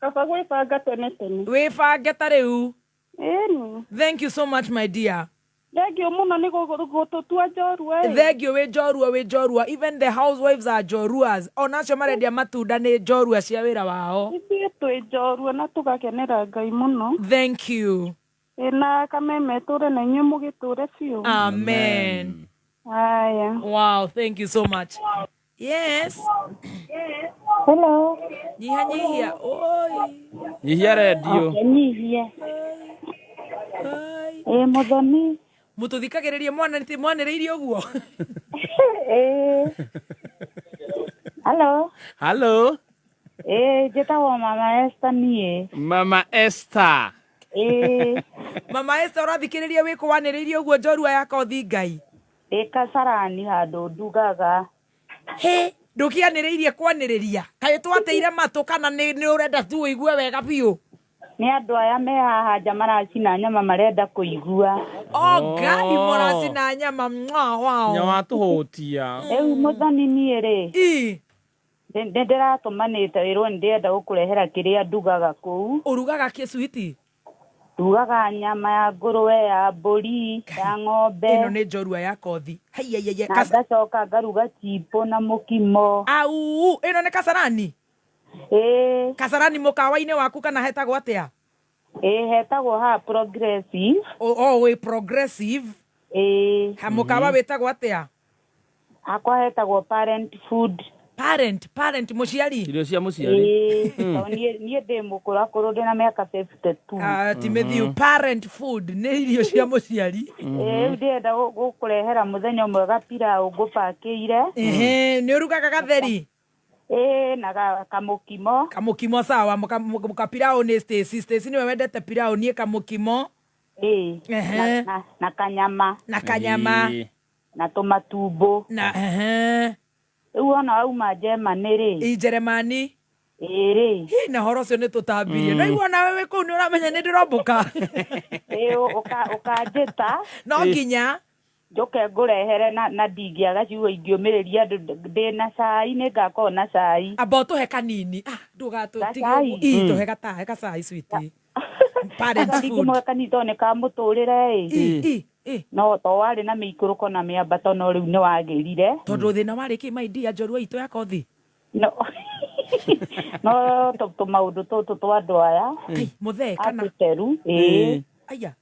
Kaba gwĩbanga tene tene. Wĩbange ta rĩu. Ĩni. Thank you so much my dear. Thengiũ mũno nĩ gũtũtua njorua ĩ. Thengiũ wĩ njorua, wĩ njorua. Even the housewives are njoruas. Ona acio marendia matunda nĩ njorua cia wĩra wao. Ithuĩ twĩ njorua na tũgakenera Ngai mũno. Thank you. Ĩ na kameme tũre na inyuĩ mũgĩtũre biũ. Amen. Haya. Wow, thank you so much. Yes. Hello. Nyiha nyihia. Oi. Nyihia redio. Nyihia. Ĩ Muthoni. Mũtũthikagĩrĩrie mwana mwanĩrĩirie ũguo. Ĩ. Hello. Hello. Ĩ njĩtagwo Mama Esther niĩ. Mama Esther. Ĩ. Mama Esther ũrathikĩrĩria wĩ kũ wanĩrĩirie ũguo njorua ya kothi Ngai. Ndĩ Kasarani handũ ndugaga. Hĩ, ndũkĩanĩrĩirie kwanĩrĩria. Kaĩ twateire matũ kana nĩ ũrenda tu ũigue wega biũ? Nĩ andũ aya me haha nja maracina nyama marenda kũigua. O Ngai mũracina nyama mwa wao. Nyawatũhũtia. Rĩu Muthoni niĩ rĩ. Nĩ ndĩratũmanĩte wĩrwo nĩ ndĩrenda gũkũrehera kĩrĩa ndugaga kũu. Ũrugaga kĩ switi? Ndugaga nyama ya ngũrwe, ya mbũri, ya ng'ombe. Ĩno nĩ njorua ya kothi. Haiyaiyaiya. Na ngacoka ngaruga chipo na mũkimo. Au, ĩno nĩ Kasarani? Ĩĩ. Kasarani mũkawa-inĩ waku kana hetagwo atĩa? Ĩĩ hetagwo haha Progressive. O wĩ Progressive? Ĩĩ. Ha mũkawa wĩtagwo atĩa? Hakwa hetagwo Parent Food. Parent, parent mũciari? Irio cia mũciari. Ĩĩ, tondũ niĩ ndĩ mũkũrakũrũ ndĩ na mĩaka 52. Ah, ti mĩthiu. Parent food nĩ irio cia mũciari. Ĩĩ, rĩu ndĩrenda gũkũrehera mũthenya ũmwe gapiraũ ngũbakĩire. Ehe, nĩ ũrugaga gatheri? Ĩĩ, na kamũkimo. Kamũkimo sawa, mũkapiraũ nĩ Stacy. Stacy nĩwe wendete piraũ, niĩ kamũkimo. Ĩĩ. Ehe. Na kanyama. Na kanyama. Na tũmatumbo. Na ehe. Rĩu ona wauma Germany rĩ. Ĩ Jeremani. Ĩĩ rĩ. Hi, na horo ũcio nĩ tũtambirie. No igua nawe wĩ kũu nĩ ũramenya nĩ ndĩrombũka. Ĩĩ, ũkanjĩta. No nginya. Njoke ngũrehere na ndingĩaga ciugo ingĩũmĩrĩria andũ ndĩ na cai, nĩ ngakorwo na cai. Amba ũtũhe kanini. Ah, ndũgatũtige Gacai? ũguo. Ĩ, tũhe gacai sweetie. Parents food. Ndingĩmũhe kanini tondũ nĩ ka mũtũrĩre ĩ. Ĩ. No to warĩ na mĩikũrũko na mĩambato no rĩu nĩ wagĩrire. Tondũ thĩna warĩ kĩ my dear njorua itũ ya kothi? No. No tũmaũndũ tũtũ twa andũ aya. Mũthee kana? Atũteru. Ĩĩ. Aya.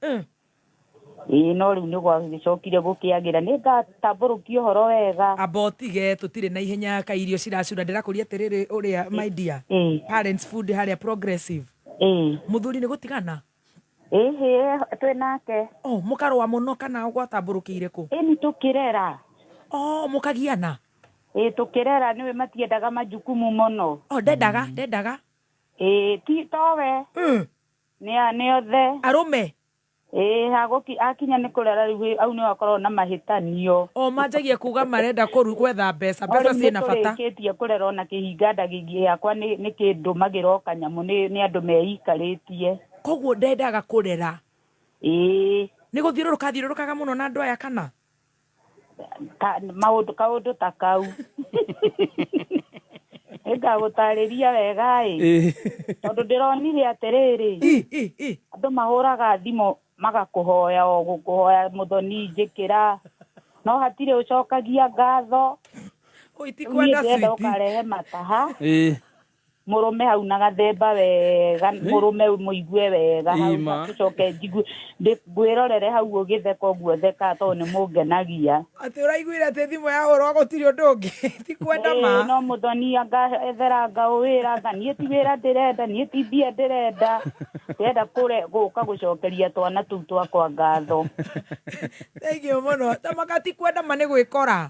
Ĩĩ no rĩu nĩ gwagĩcokire gũkĩagĩra. Nĩ ngatambũrũkia ũhoro wega. Amba ũtige tũtirĩ na ihenya ka irio ciracura. Ndĩrakũria atĩrĩrĩ ũrĩa my dear. Parents food harĩa Progressive. Mũthuri nĩ gũtigana? Ĩhĩ, twĩ nake. Oh, mũkarũa mũno kana gwatambũrũkĩire kũ? Ĩni tũkĩrera. Oh, mũkagiana? Ĩĩ tũkĩrera nĩwe matiendaga majukumu mũno. Oh, ndendaga, ndendaga. Ĩĩ ti towe. Nĩ othe. Arũme? Ĩĩ, akinya nĩ kũrera rĩu au nĩo akoragwo na mahĩtanio. O manjagia kuga marenda kũru gwetha mbeca, mbeca ciĩna bata. Nĩtũrĩkĩtie kũrera ona kĩhinga nda gĩakwa nĩ kĩndũmagĩra o kanyamũ nĩ andũ meikarĩtie. Koguo ndendaga kũrera. Ĩĩ. Nĩ gũthiũrũrũka thiũrũrũkaga mũno na andũ aya kana? Maũndũ kaũndũ ta kau. Nĩngagũtarĩria wega ĩ. Tondũ ndĩronire atĩrĩrĩ. Andũ mahũraga thimũ magakũhoya o gũkũhoya Muthoni njĩkĩra. No hatirĩ ũcokagia ngatho. Oi, ti kwenda Niĩ ndĩrenda sweetie. ũkarehe mataha. Mũrũme hau na gathemba wega, mũrũme mũigue wega hau Ima. tũcoke njigue ngwĩrorere hau ũgĩtheka ũguo theka tondũ nĩ mũngenagia. Atĩ ũraiguire atĩ thimũ yahũrwo gũtirĩ ũndũ ũngĩ. Ti kwenda ma. Ĩĩ, no Muthoni anga ethera anga wĩra anga niĩ ti wĩra ndĩrenda, niĩ ti mbia ndĩrenda. Ndĩrenda gũka gũcokeria twana tũu twakwa ngatho. Thank you mũno. Ta maka ti kwenda ma nĩ gwĩkora.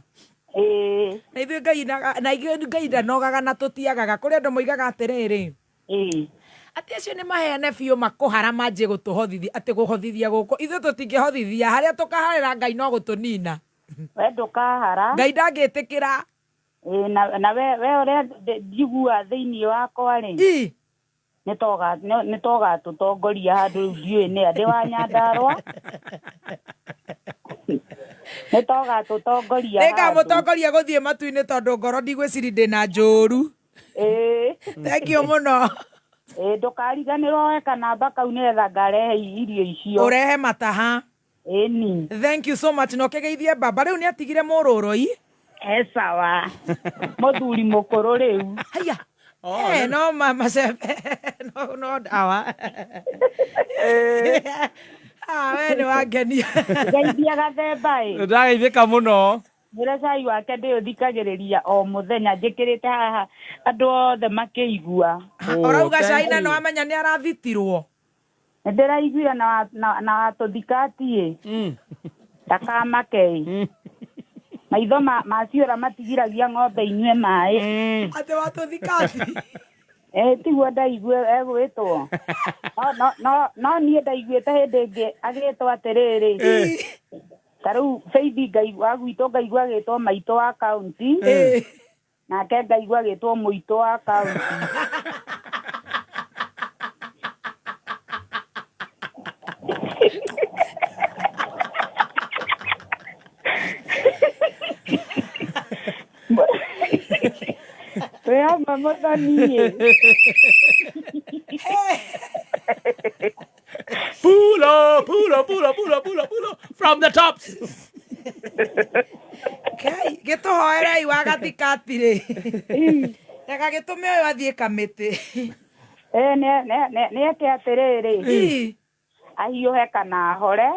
Ĩĩ. Na ithuĩ Ngai na ithuĩ Ngai ndanogaga na tũtiagaga. Kũrĩ andũ moigaga atĩrĩrĩ. Ĩĩ. Atĩ acio nĩ maheane biũ makũhara manjie gũtũhothithia, atĩ gũhothithia gũkũ. Ithuĩ tũtingĩhothithia, harĩa tũkaharĩra Ngai no gũtũnina. We ndũkahara. Ngai ndangĩtĩkĩra. Ĩĩ, na we ũrĩa njiguaga thĩinĩ wakwa rĩ. Nĩ togatũtongoria handũ rĩu ndiũĩ nĩ a ndĩ wa Nyandarũa. Nĩ togatũtongoria handũ. Nĩngamũtongoria gũthiĩ matu-inĩ tondũ ngoro ndigwĩciria ndĩna njũru. Ĩĩ. Thank you mũno. Ĩĩ, ndũkariganĩrwo woe kanamba kau nĩgetha ngarehe irio icio. Ũrehe mataha. Ĩni. Thank you so much na ũkĩgeithie baba rĩu nĩ atigire mũrũrũi. E sawa. Mũthuri mũkũrũ rĩu. Haya. Eh, no macembe no no ndawa. Ah, we nĩ wangenia. Geithia gathemba ĩ. Ndageithĩka mũno. Mwĩre cai wake ndĩũthikagĩrĩria o mũthenya njĩkĩrĩte haha andũ othe makĩigua. Ũrauga cai na nĩwamenya nĩ arathitirwo. Nĩ ndĩraiguire na watũthikatiĩ. Ndakamake ĩ. Maitho ma ciũra matigiragia ng'ombe inyue maĩ. Atĩ watũthikati. Ĩ tiguo ndaigua egwĩtwo. No niĩ ndaiguĩte hĩndĩ ĩngĩ agĩtwo atĩrĩrĩ. Ta rĩu Faith ngaigua gwitũ ngaigua agĩtwo maitũ wa kaunti. Nake ngaigua agĩtwo mũitũ wa kaunti. Twĩ hamwe mũthoni-ĩ. Pulo, pulo, pulo, pulo, pulo, pulo from the tops. Kai, gĩtũhoerei wa gathikati rĩ. Reka gĩtũme ũyũ athiĩ kamĩtĩ. Ĩ nĩ eke atĩrĩrĩ. Ahiũhe kana ahore.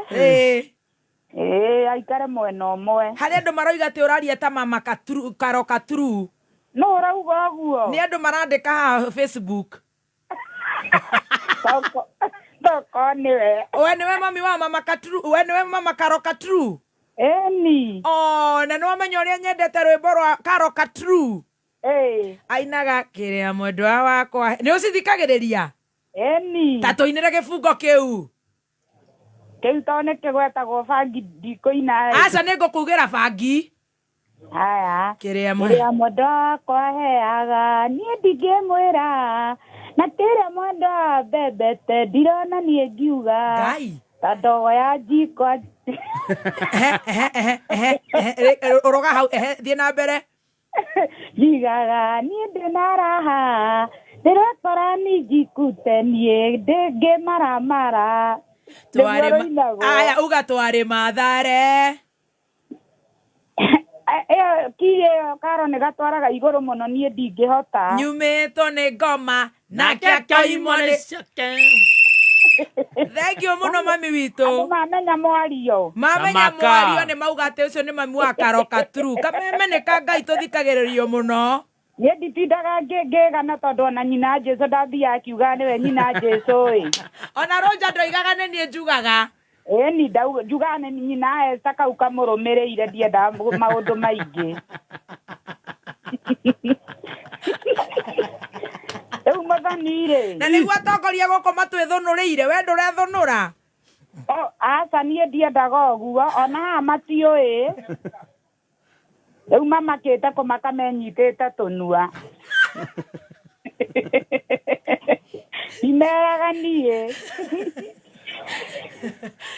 Ĩ aikare mwena ũmwe. Harĩ andũ maroiga atĩ ũraria ta mama Karo Katuru. Nũ ũrauga ũguo? Nĩ andũ marandĩka haha Facebook. Toko nĩwe. We nĩwe mami wa mama Katuru, we nĩwe mama Karo Katuru. Ĩni. Oh, na nĩwamenya ũrĩa nyendete rwĩmbo rwa Karo Katuru. Ainaga kĩrĩa mwendwa wakwa. Nĩ ũcithikagĩrĩria? Ĩni. Ta tũinĩre gĩbungo kĩu. Kĩu to nĩ kĩgwetagwo bangi ndikũina. Aca nĩ ngũkugĩra bangi. Haya. Kĩrĩa Kĩrĩa mwendwa wakwa aheaga niĩ ndingĩmwĩra na kĩrĩa mwendwa mbembete ndirona niĩ ngiuga ta ndogo ya njiko. Ũroga hau, ehe, thiĩ na mbere. Njigaga niĩ ndĩna raha ndĩrekora ni njikute niĩ ndĩngĩmaramara. Nĩguo rũinagwo. Aya uga twarĩ Mathare. Ĩyo ki ĩyo karo nĩ gatwaraga igũrũ mũno niĩ ndingĩhota. Nyumĩtwo nĩ ngoma nake akoimwo nĩ Thank you mũno mami witũ. Andũ mamenya mwario. Mamenya mwario nĩ mauga atĩ ũcio nĩ mami wa Karo Katuru. Kameme nĩ ka Ngai tũthikagĩrĩrio mũno. Niĩ nditindaga ngĩgana tondũ ona nyina Jesũ ndathiaga akiugaga nĩwe nyina Jesũ ĩ. Ona Roger ndoigaga nĩ niĩ njugaga. Ĩni njugaga nĩ nyina Esther kau kamũrũmĩrĩire ndiendaga maũndũ maingĩ. Rĩu mũthoni rĩ. Na nĩguo atongoria gũkũ matwĩthũnũrĩire we ndũrethũnũra. Aca niĩ ndiendaga ũguo ona haha matiũĩ. Rĩu mamakĩte kũmaka menyitĩte tũnua. Ndimeraga niĩ.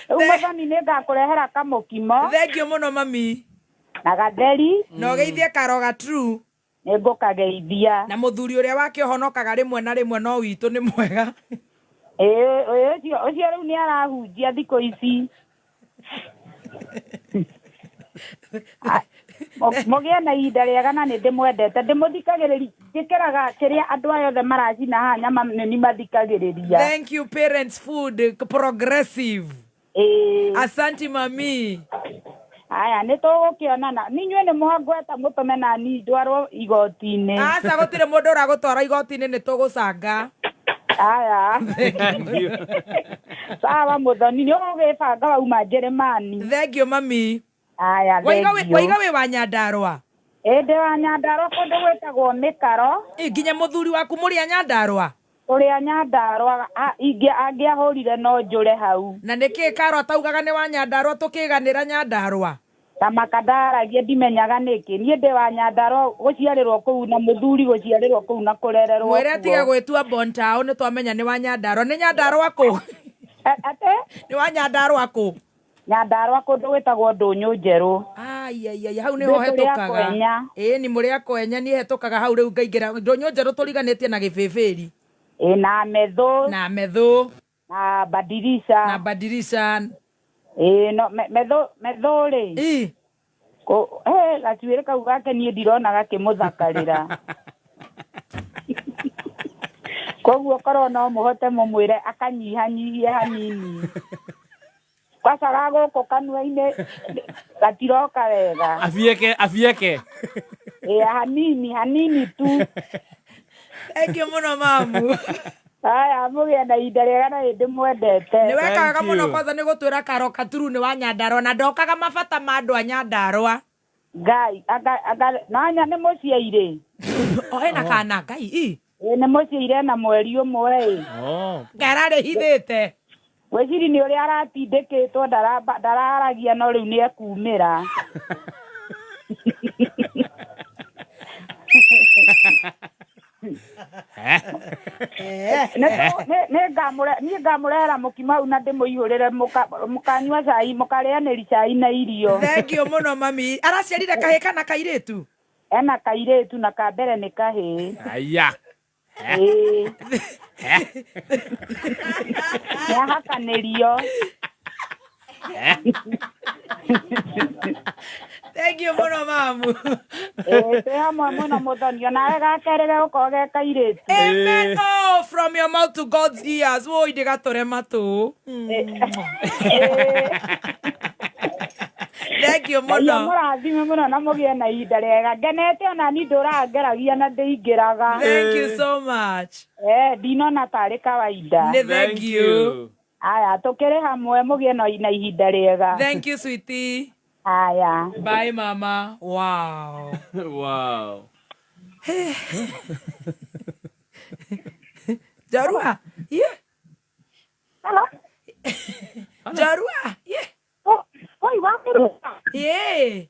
Rĩu mũthoni nĩ ngakũrehera kamũkimo. Thank you mũno mami. Na gatheri. Na ũgeithie Karo Gaturu. Nĩ ngũkageithia. Na mũthuri ũrĩa wake ũhonokaga rĩmwe na rĩmwe no witũ nĩ mwega. Ĩĩ ũcio rĩu nĩ arahunjia thikũ ici. Mũgĩe na ihinda rĩega na nĩ ndĩmwendete ndĩmũthikagĩrĩria njĩkĩraga kĩrĩa andũ aya othe maracina haha nyama nĩ ni mathikagĩrĩria. Thank you parents food progressive. Asanti mami. Aya nĩ tũgũkĩonana ninyuĩ nĩ mwangweta mũtũme nani ndwarwo igoti-inĩ. Aca gũtirĩ mũndũ ũragũtwara igoti-inĩ nĩ tũgũcanga. Aya. Sawa mũthoni nĩ ũgũgĩbanga wauma Njĩrĩmani. Thank you mami. Aya thank you. Waiga wĩ wa Nyandarũa? Ĩ ndĩ wa Nyandarũa kũndũ gwĩtagwo Mĩkaro. Nginya mũthuri waku mũrĩ a Nyandarũa? Tũrĩ a Nyandarũa angĩahũrire no njũre hau. Na nĩkĩ Karo ataugaga nĩ wa Nyandarũa tũkĩganĩra Nyandarũa? Ta makandaragia ndimenyaga nĩkĩ. Niĩ ndĩ wa Nyandarũa gũciarĩrwo kũu na mũthuri gũciarĩrwo kũu na kũrererwo Mwĩre kuo. atige gwĩtua Bontao nĩ twamenya nĩ wa Nyandarũa. Nĩ Nyandarũa kũ? Atĩ? Nĩ wa Nyandarũa kũ? Nyandarũa kũndũ gwĩtagwo Ndũnyũ Njerũ. Ai ai ai hau nĩho Ithuĩ tũrĩ a hetũkaga. Kwenya. Ĩĩ ni mũrĩ a Kwenya niĩ hetũkaga hau rĩu ngaingĩra Ndũnyũ Njerũ tũriganĩtie na Gĩbĩbĩri. Ĩ na Methũ. Na Methũ. Na Badirisha. Na Badirisha. Ĩĩ no metho metho rĩ. Ĩ. Ko he gacuĩrĩ kau gake niĩ ndirona gakĩmũthakarĩra. Koguo korwo no mũhote mũmwĩre akanyihanyihie hanini. Kwacaga gũkũ kanua-inĩ gatiroka wega. Abieke abieke. Ĩĩ hanini hanini tu. Thank you mũno mamu. Aya mũgĩe na ihinda rĩega na nĩ ndĩmwendete. Nĩ weka wega mũno kwanza nĩ gũtwĩra karo katuru nĩ wa Nyandarua na ndokaga mabata ma andũ a Nyandarua. Ngai anga anga nanya nĩ mũciairĩ. O ena kana Ngai i. Ĩĩ nĩ mũciaire na mweri ũmwe ĩ. Oh. Ngai ararĩhithĩte. Gwĩciri nĩ ũrĩa aratindĩkĩtwo ndararagia no rĩu nĩ ekumĩra. Niĩ ngamũrehera mũkimo hau na ndĩmũihũrĩre mũkanyua cai mũkarĩanĩri cai na irio. Thank you mũno mami. Araciarire kahĩĩ kana kairĩtu? Ena kairĩtu na ka mbere nĩ kahĩĩ. Aya. Ĩĩ. Nĩahakanĩrio. Thank you mũno mamu. Ĩĩ twĩ hamwe mũno mũthoni onawe gakerĩ gegũkorwo ge kairĩtu. Amen. Oh, from your mouth to God's ears. Woi ndĩgatũre matũ. Thank you Ngai mũno. amũrathime mũno na mũgĩe na ihinda rĩega. Ngenete ona ni ndũraga ngeragia na ndĩingĩraga. Thank you so much. Eh, ndinona tarĩ kawaida. Nĩ thank you. Aya, tũkĩrĩ hamwe mũgĩe na ihinda rĩega. Thank you sweetie. Aya. Bye mama. Wow. Wow. Jarua. Yeah. Hello. Jarua. Yeah. Oi, wa Yeah.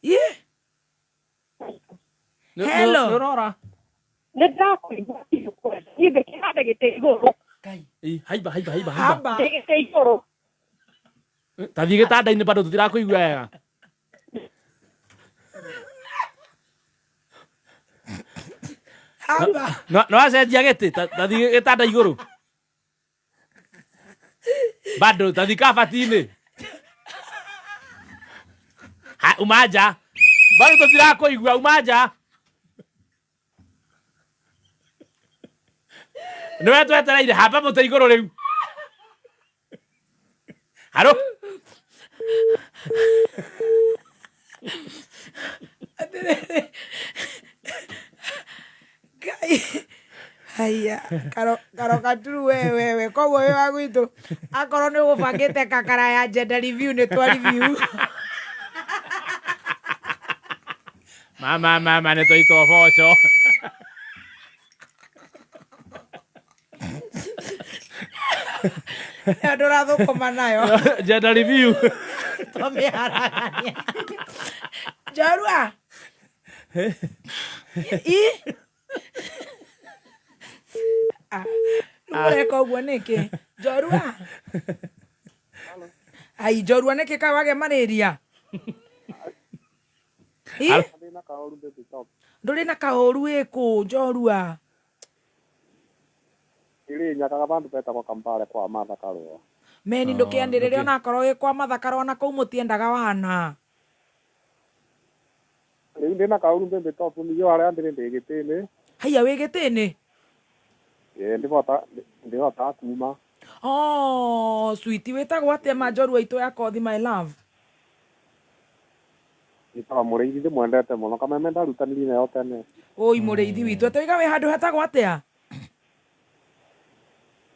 Yeah. Hello. Nĩ ũrora? Nĩ ndakũigua niĩ ngĩkĩhanda gĩtĩ igũrũ. Ĩ, haimba haimba haimba haimba. Ndĩ gĩtĩ igũrũ. Tathiĩ gĩtanda-inĩ bado tũtirakũigua wega. Hamba. No acenjia gĩtĩ tathiĩ gĩtanda igũrũ. Bado tathiĩ kabati-inĩ. Ha, uma nja. Bado tũtirakũigua uma nja. Nĩwe twetereire hamba mũtĩ igũrũ rĩu. Haro. Atĩrĩrĩ. Ngai. Haya, karo karo katuru we we we koguo wĩ wa gwitũ akorwo nĩ ũgũbangĩte kakara ya gender review nĩ twa review. Mama mama nĩ twaitwo boco. Ĩyo ndũrathũkũma nayo. Gender review. Tũmĩharagania. Njorua. I. Ah, rĩu ũreka ũguo nĩkĩ? Njorua. Ai njorua nĩkĩ kaĩ wagĩa malaria? I? Ndũrĩ na kaũru wĩkũ njorua? Ĩrĩnyakaga vandũ vetagwo Kambale kwa Martha Karua. Meni ndũkĩanĩrĩre onakorwo wĩ kwa Martha Karua na kũu mũtiendaga wana. Rĩu ndĩna kaũru mbembe top niyo harĩa ndĩrĩ ndĩ gĩtĩ-inĩ. Haiya wĩ gĩtĩ-inĩ? Ĩĩ ndĩhotaga kuma. Oh, sweetie wĩtagwo atĩa ma njorua itũ ya kothi my love? Njĩtagwo Mũrĩithi ndĩmwendete mũno kameme ndarutanĩrie nayo tene. Oi mũrĩithi witũ atĩ wĩ handũ hetagwo atĩa?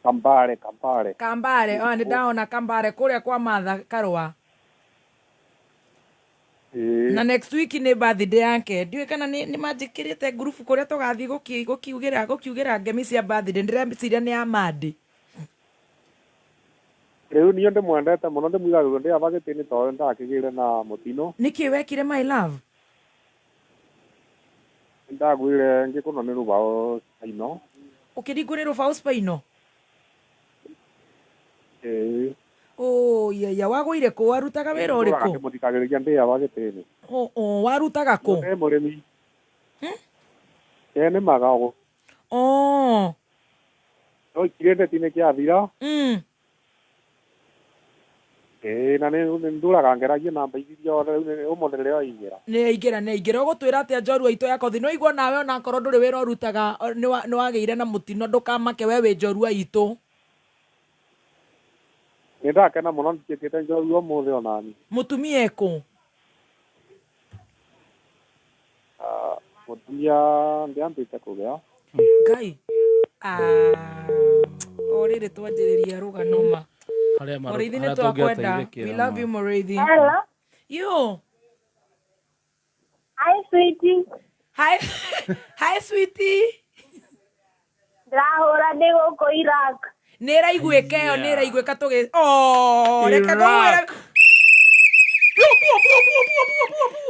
Kambale Kambale. Kambale, oh, nĩ ndahona Kambale kũrĩa kwa Martha Karua. Ĩĩ. Na next week nĩ birthday yake. Ndiũĩ kana nĩ manjĩkĩrĩte ngurubu kũrĩa tũgathiĩ gũkiugĩra gũkiugĩra ngemi cia birthday. Ndĩreciria nĩ ya Monday. Rĩu niĩ ndĩmwendete mũno ndĩmwigagĩrwo ndĩ aba gĩtĩ-inĩ tondũ ndakĩgĩire na mũtino. Nĩkĩ wekire my love? Ndagwire ngĩkũnwo nĩ rũbaũ spinal. Ũkĩringwo nĩ rũbaũ spinal? Ĩĩ. Oh, yeah, wagũire kũ? Warutaga wĩra ũrĩkũ? Ndĩmũthikagĩrĩria ndĩ aba gĩtĩ-inĩ. Oh, oh, warutaga kũ? Ndĩ mũrĩmi. Ĩĩ nĩmaga ũguo. Oh. No ikire ndeti-inĩ kĩathira. Ĩĩ na nĩ nduraga ngeragie namba iria rĩu ũmũthĩ rĩrĩa waingĩra. Nĩ aingĩra, nĩ aingĩra. Ũgũtwĩra atĩa njorua itũ ya kothi? Nĩ waigua nawe onakorwo ndũrĩ wĩra ũrutaga, nĩ wagĩire na mũtino, ndũkamake, we wĩ njorua itũ. Nĩ ndakena mũno nduĩkĩte njorua ũmũthĩ onani. Mũtumia ekũ? Ah, mũtumia ndĩambĩte kũgĩa. Ngai. Ah, o rĩrĩ twanjĩrĩria rũgano ma. Harĩa Mũrĩithi nĩ harĩa twakwenda. tũngĩateithĩkĩra We love ma. you, Mũrĩithi. Hello. You. Hi, sweetie. Hi. Hi, sweetie. Ndĩrahũra ndĩ gũkũ Iraq. Nĩ ĩraiguĩka ĩyo, nĩ ĩraiguĩka tũgĩ. Oh, reke ngũgwĩre.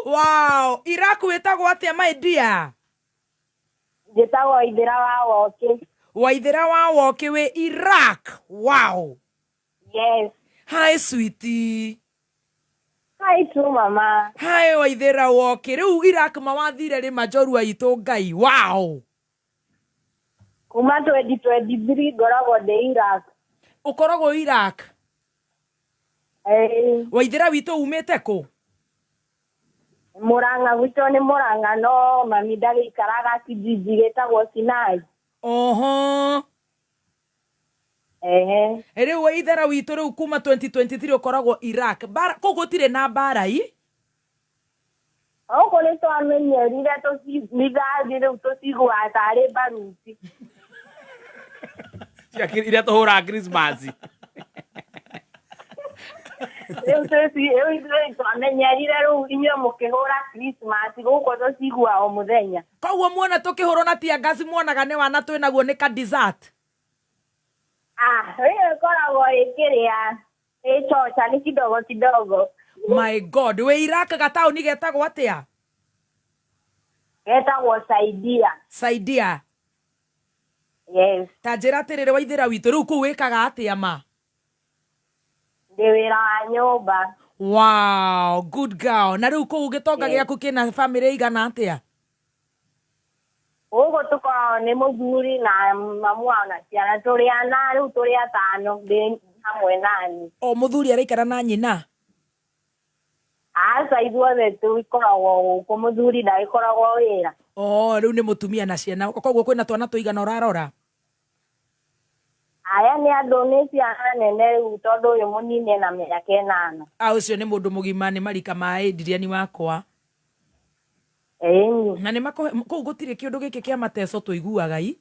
Wow, Iraq wĩtagwo atĩa my dear? Njĩtagwo Waithĩra wa Wokĩ. Waithĩra wa Wokĩ wĩ Iraq. Wow. Yes. Hi, sweetie. Hi tu mama. Hi, Waithĩra Wokĩ. Rĩu Iraq mawathire rĩ manjorua itũ Ngai. Wow. Kuma 2023 ngoragwo ndĩ Iraq. Ũkoragwo Iraq? Ĩĩ. Waithĩra witũ umĩte kũ? Mũrang'a gwitũ nĩ Mũrang'a no mami ndagĩikaraga kijiji gĩtagwo Sinai. Oho. Ehe. Rĩu Waithĩra witũ rĩu kuma 2023 ũkoragwo Iraq. Bara kũu gũtirĩ na mbara i? Gũkũ nĩ twamenyerire mithathi rĩu tũciguaga tarĩ baruti. Iria tũhũraga Christmas. Rĩu rĩu ithuĩ twamenyerire rĩu inyuĩ mũkĩhũra Christmas gũkũ tũciguaga o mũthenya. Koguo muona tũkĩhũrwo na tear gas muonaga nĩ wana twĩnaguo nĩ ka dessert. Ah, ĩyo ĩkoragwo ĩkĩrĩa ĩchocha nĩ kidogo kidogo. My God, wĩ Iraq gataũni getagwo atĩa? Getagwo Saidia. Saidia. Yes. Ta njĩra atĩrĩrĩ Waithĩra witũ rĩu kũu wĩkaga atĩa ma? Ndĩ wĩra wa nyũmba. Wow, good girl. Na rĩu kũu gĩtonga Yes. gĩaku kĩna bamĩrĩ igana atĩa? Gũkũ tũkoragwo nĩ mũthuri na mamu wao na ciana tũrĩ ana rĩu tũrĩ atano ndĩ hamwe nani. O mũthuri araikara na nyina? Aca ithuothe tũkoragwo gũkũ mũthuri ndagĩkoragwo wĩra. Oh, rĩu nĩ mũtumia na ciana. Koguo kwĩna twana tũigana ũrarora? Aya nĩ andũ nĩ ciana nene rĩu tondũ ũyũ mũnini ena mĩaka ĩnana. Ah, ũcio nĩ mũndũ mũgima nĩ marika ma Adrian wakwa. Ĩni. Na nĩ makũhe kũu gũtirĩ kĩũndũ gĩkĩ kĩa mateso tũiguaga i?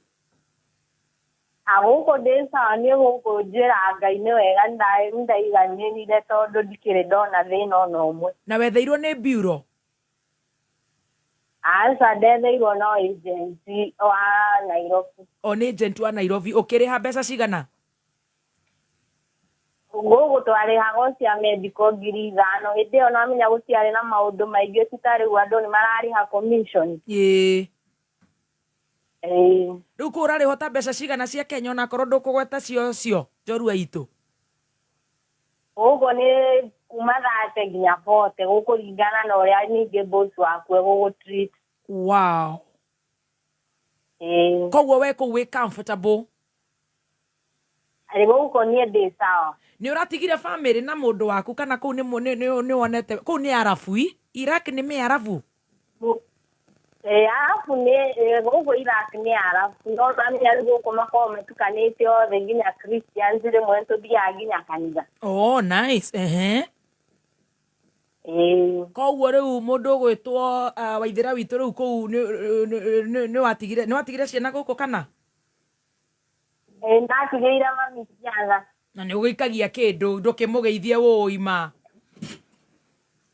Ah, gũkũ ndĩ sawa niĩ gũkũ njĩra Ngai nĩ wega nĩndaiganĩrire tondũ ndikĩrĩ ndona thĩna ona ũmwe. Na wetheirwo nĩ bureau? Aca ndetheirwo no agent wa Nairobi. O nĩ agent wa Nairobi. Ũkĩrĩha mbeca cigana? Gũkũ twarĩhaga cia medical 5,000 hĩndĩ ĩyo namenya gũtiarĩ na maũndũ maingĩ ti ta rĩu andũ nĩ mararĩha commission. Ĩĩ. Ĩĩ. Rĩu kũu ũrarĩhwo ta mbeca cigana cia Kenya onakorwo ndũkũgweta cio cio njorua itũ? Gũkũ nĩ kuma 30 nginya 40 gũkũringana na ũrĩa ningĩ boss waku egũgũ treat. Wow. Ĩĩ. Koguo we kũu wĩ comfortable? Rĩ gũkũ niĩ ndĩ sawa. Nĩ ũratigire bamĩrĩ na mũndũ waku kana kũu nĩ wonete kũu nĩ Arabu i? Iraq nĩ mĩarabu? Ĩĩ Arabu nĩ gũkũ Iraq nĩ Arabu no namenya rĩu gũkũ makoragwo matukanĩte othe nginya Christians rĩmwe nĩtũthiaga nginya kanitha. Oh, nice. Ehe. Ĩĩ. Koguo rĩu mũndũ ũgwĩtwo Waithĩra witũ rĩu kũu nĩ watigire ciana gũkũ kana? Ĩĩ ndatigĩire mami ciana. Na nĩ ũgĩikagia kĩndũ ndũkĩmũgeithie wũi ma.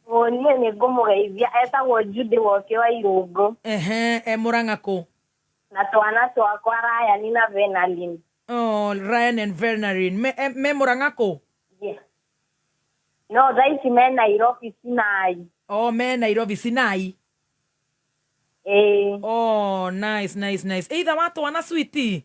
Ũ niĩ nĩ ngũmũgeithia etagwo Judy Woki wa Irũngũ. Ehe, e Mũrang'a kũ? Na twana twakwa Ryan na Venalin. Oh, Ryan and Venalin. Me Mũrang'a kũ? Yeah. No thaa ici me Nairobi Sinai. Oh, me Nairobi Sinai. Ĩĩ. Oh, nice, nice, nice. Either wa twana sweetie.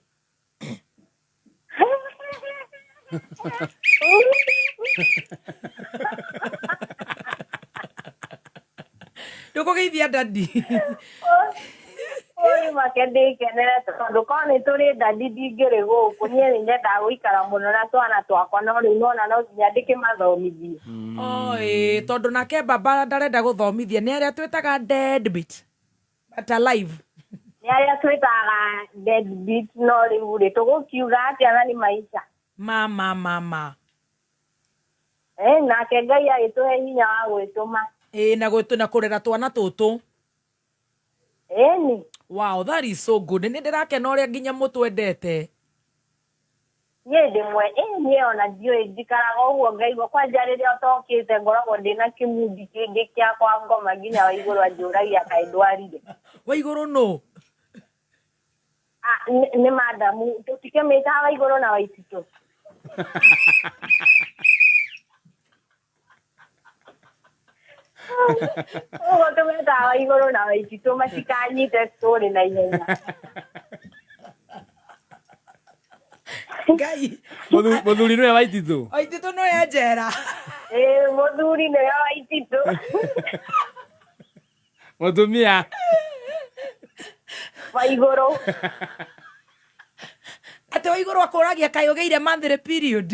Ndũkũgeithia daddy. Rĩu make ndĩkenere tondũ korwo nĩ tũrĩ ndandi ndingĩrĩ gũkũ niĩ nĩ nyendaga gũikara mũno na twana twakwa no rĩu nona no nginya ndĩkĩmathomithie. Oi, tondũ nake baba ndarenda gũthomithia nĩ arĩa twĩtaga deadbeat but alive. Nĩ arĩa twĩtaga deadbeat no rĩu rĩ tũgũkiuga atĩa na nĩ maica. Ma ma ma ma. Eh, nake Ngai agĩtũhe hinya wa gwĩtũma. Ĩĩ na gwĩtũ na kũrera twana tũtũ. Ĩni. Wow, that is so good. Nĩ ndĩrakena ũrĩa nginya mũtwendete. Niĩ ndĩmwe ĩ niĩ ona ndiũĩ njikaraga ũguo ngaigua kwanja rĩrĩa ũtokĩte ngoragwo ndĩna kĩmundi kĩngĩ kĩakwa ngoma nginya wa igũrũ anjũragia kaĩ ndwarire. Wa igũrũ nũ? Ah, nĩ madamu tũtikĩmĩtaga wa igũrũ na waititũ. Ũguo tũmetaga wa igũrũ na waititũ matikanyite story na ihenya. Ngai. Mũthuri nĩwe waititũ. Waititũ nĩwe njera. Ĩĩ mũthuri nĩwe waititũ. Mũtumia. Wa igũrũ. Atĩ wa igũrũ akũragia kaĩ ũgĩire monthly period.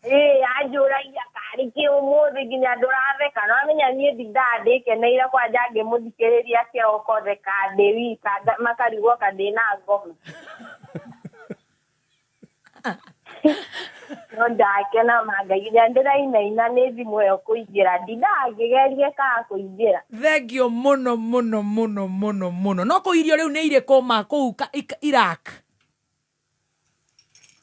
Ĩĩ anjũragia karĩ kĩ ũmũthĩ nginya ndũratheka no amenya niĩ ndindaga ndĩkeneire kwanja ngĩmũthikĩrĩria kĩroko theka ndĩ wika makarigwo ka ndĩna ngoma. No ndakena ma Ngai nginya ndĩrainaina nĩ thimũ ĩyo kũingĩra ndindaga ngĩgeria ĩkaga kũingĩra. Thengiũ mũno mũno mũno mũno mũno. No kũu irio rĩu nĩ irĩkũ ma kũu Iraq?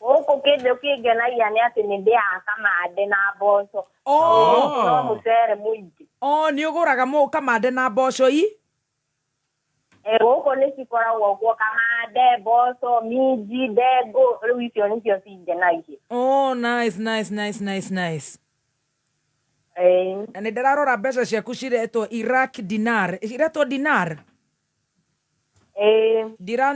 Gũkũ kĩndũ kĩngenagia nĩ atĩ nĩ ndĩaga kamande na mboco. Oh. No mũcere mũingĩ. Oh, nĩ ũgũraga kamande na mboco i? Eh, gũkũ nĩ cikoragwo kuo kamande, mboco, minji, ndengũ, rĩu icio nĩcio cingenagia. Oh, nice, nice, nice, nice, nice. Eh. Na nĩ ndĩrarora mbeca ciaku ciretwo Iraq dinar. Iretwo dinar? Ĩĩ.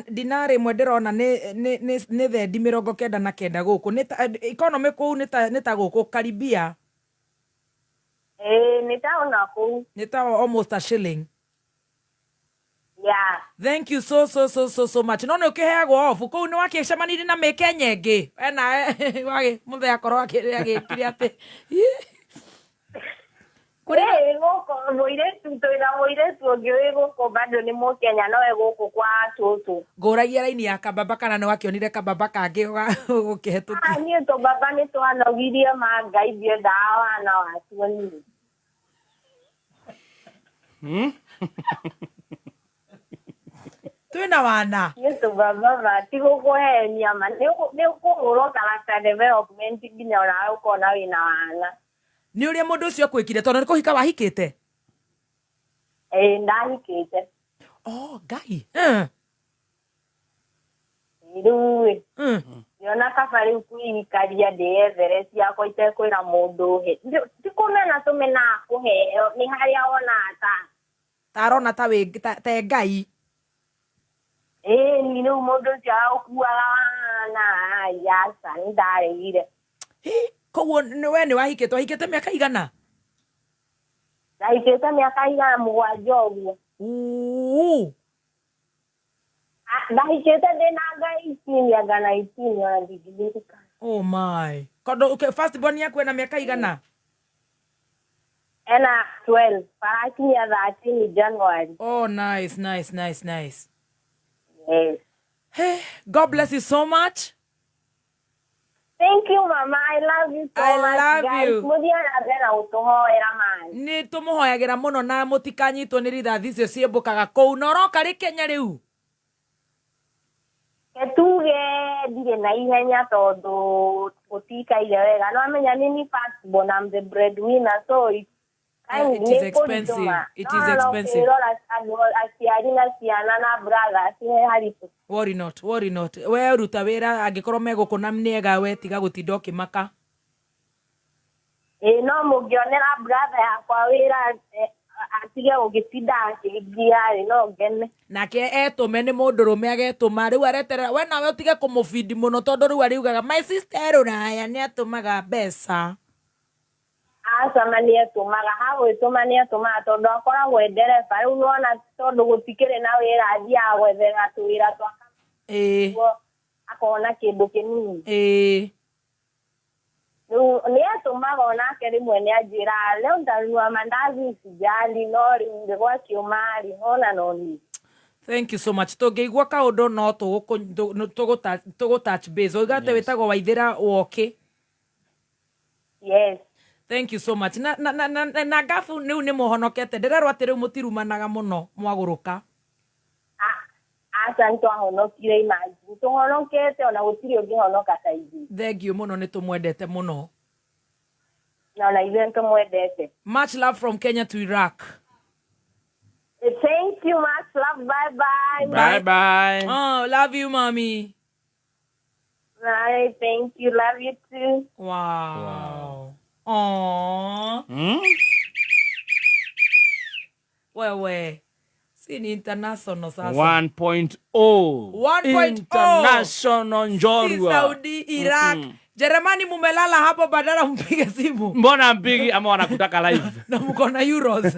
Dinar ĩmwe ndĩrona nĩ thendi 99 gũkũ. Nĩ ta economy kũu nĩ ta gũkũ karibia. Ĩĩ, nĩ ta ona kũu. Nĩ ta almost a shilling. Yeah. Thank you so so so so so much. No nĩ ũkĩheagwo off kũu nĩ wakĩcemanirie na mĩkenya ĩngĩ. We nawe wagĩ mũthee akorwo agĩkire atĩ. Ĩĩ, gũkũ mũirĩtu twĩna mũirĩtu ũngĩ wĩ gũkũ bado nĩ mũkenya no e gũkũ kwa cũcũ. Ngũragia raini ya kababa kana nĩ wakĩonire kababa kangĩ ũgũkĩhetũkia. Ah, niĩ tũbaba nĩ twanogirie ma Ngai ndiendaga wana watuo niĩ. Twĩna wana. Niĩ tũbaba ma ti gũkũhenia ma nĩ ũkũhũrwo character development nginya onawe ũkona wĩna wana. Nĩ ũrĩa mũndũ ũcio akwĩkire tondũ nĩ kũhika wahikĩte? Ĩĩ ndahikĩte. Oh, Ngai. Rĩu ĩ ngĩona kaba rĩu kwĩikaria ndĩyethere ciakwa itekwĩra mũndũ he. Ti kũmena tũmenaga kũheo nĩ harĩa wonaga ta Ta arona ta wĩ ta e Ngai. Ĩĩ ni rĩu mũndũ ũcio agũkuaga wana ai aca nĩ ndaregire. Koguo we nĩ wahikĩte wahikĩte mĩaka igana? Ndahikĩte mĩaka igana mũgwanja ũguo. Uu. Ndahikĩte ndĩna anga 18 anga 19 ona ndingĩririkana. Oh my. Kondo okay, first born yaku ena mĩaka igana? Ena 12, arakinyia 13 January. Oh nice, nice, nice, nice. Yes. Hey, God bless you so much. Thank you mama, I love you so I much love guys. you. Mũthiĩ na mbere na gũtũhoera man. Nĩ tũmũhoyagĩra mũno na mũtikanyitwo nĩ rithathi icio ciĩmbũkaga kũu. Na ũroka rĩ Kenya rĩu? Tuge ndirĩ na ihenya tondũ gũtikaire wega. No amenya nĩ ni first born, I'm the breadwinner so it Yeah, it is expensive. It is expensive. Ũkĩrora andũ aciari na ciana na brothers nĩ haritũ. Worry not, worry not. We ruta wĩra angĩkorwo megũkũ na nĩega we tiga gũtinda ũkĩmaka. Ĩĩ no mũngĩonera brother yakwa wĩra atige gũgĩtinda akĩngia rĩ no ngene. Nake etũme nĩ mũndũrũme agetũma rĩu areterera we nawe ũtige kũmũbindi mũno tondũ rĩu ariugaga my sister e rũraya nĩ atũmaga mbeca. Aca ma nĩetũmaga, hagwĩtũma nĩetũmaga tondũ akoragwo e ndereba. Rĩu nĩwona tondũ gũtikĩrĩ na wĩra athiaga gwethera tũwĩra twa Ĩĩ. Akona kĩndũ kĩnini. Ĩĩ. Rĩu nĩetũmaga onake rĩmwe nĩanjĩraga leo ntanunua mandazi usijali, no rĩu rĩ gwakiuma rĩ ona no niĩ. Thank you so much. Tũngĩigua kaũndũ no tũgũ touch base. Oiga atĩ wĩtagwo Waithĩra Wokĩ. Yes. Thank you so much. Na na na na, na ngabu rĩu nĩ mũhonokete. Ndĩrerwo atĩ rĩu mũtirumanaga mũno mwagũrũka. Aca nĩtwahonokire, imagine. Tũhonokete ona gũtirĩ ũngĩhonoka ta ithuĩ. Thank you mũno, nĩ tũmwendete mũno. Na ona ithuĩ nĩtũmwendete. Much love from Kenya to Iraq. Thank you, much love. Bye bye. Bye bye. Oh, love you, mommy. Bye. Thank you. Love you too. Wow. Aww. Wewe. Si ni international sasa. 1.0. 1.0. International Si Njorua. Saudi, Iraq. Jeremani mumelala hapo badala mpige simu. Mbona mpigi ama wanakutaka live? Na mko na euros.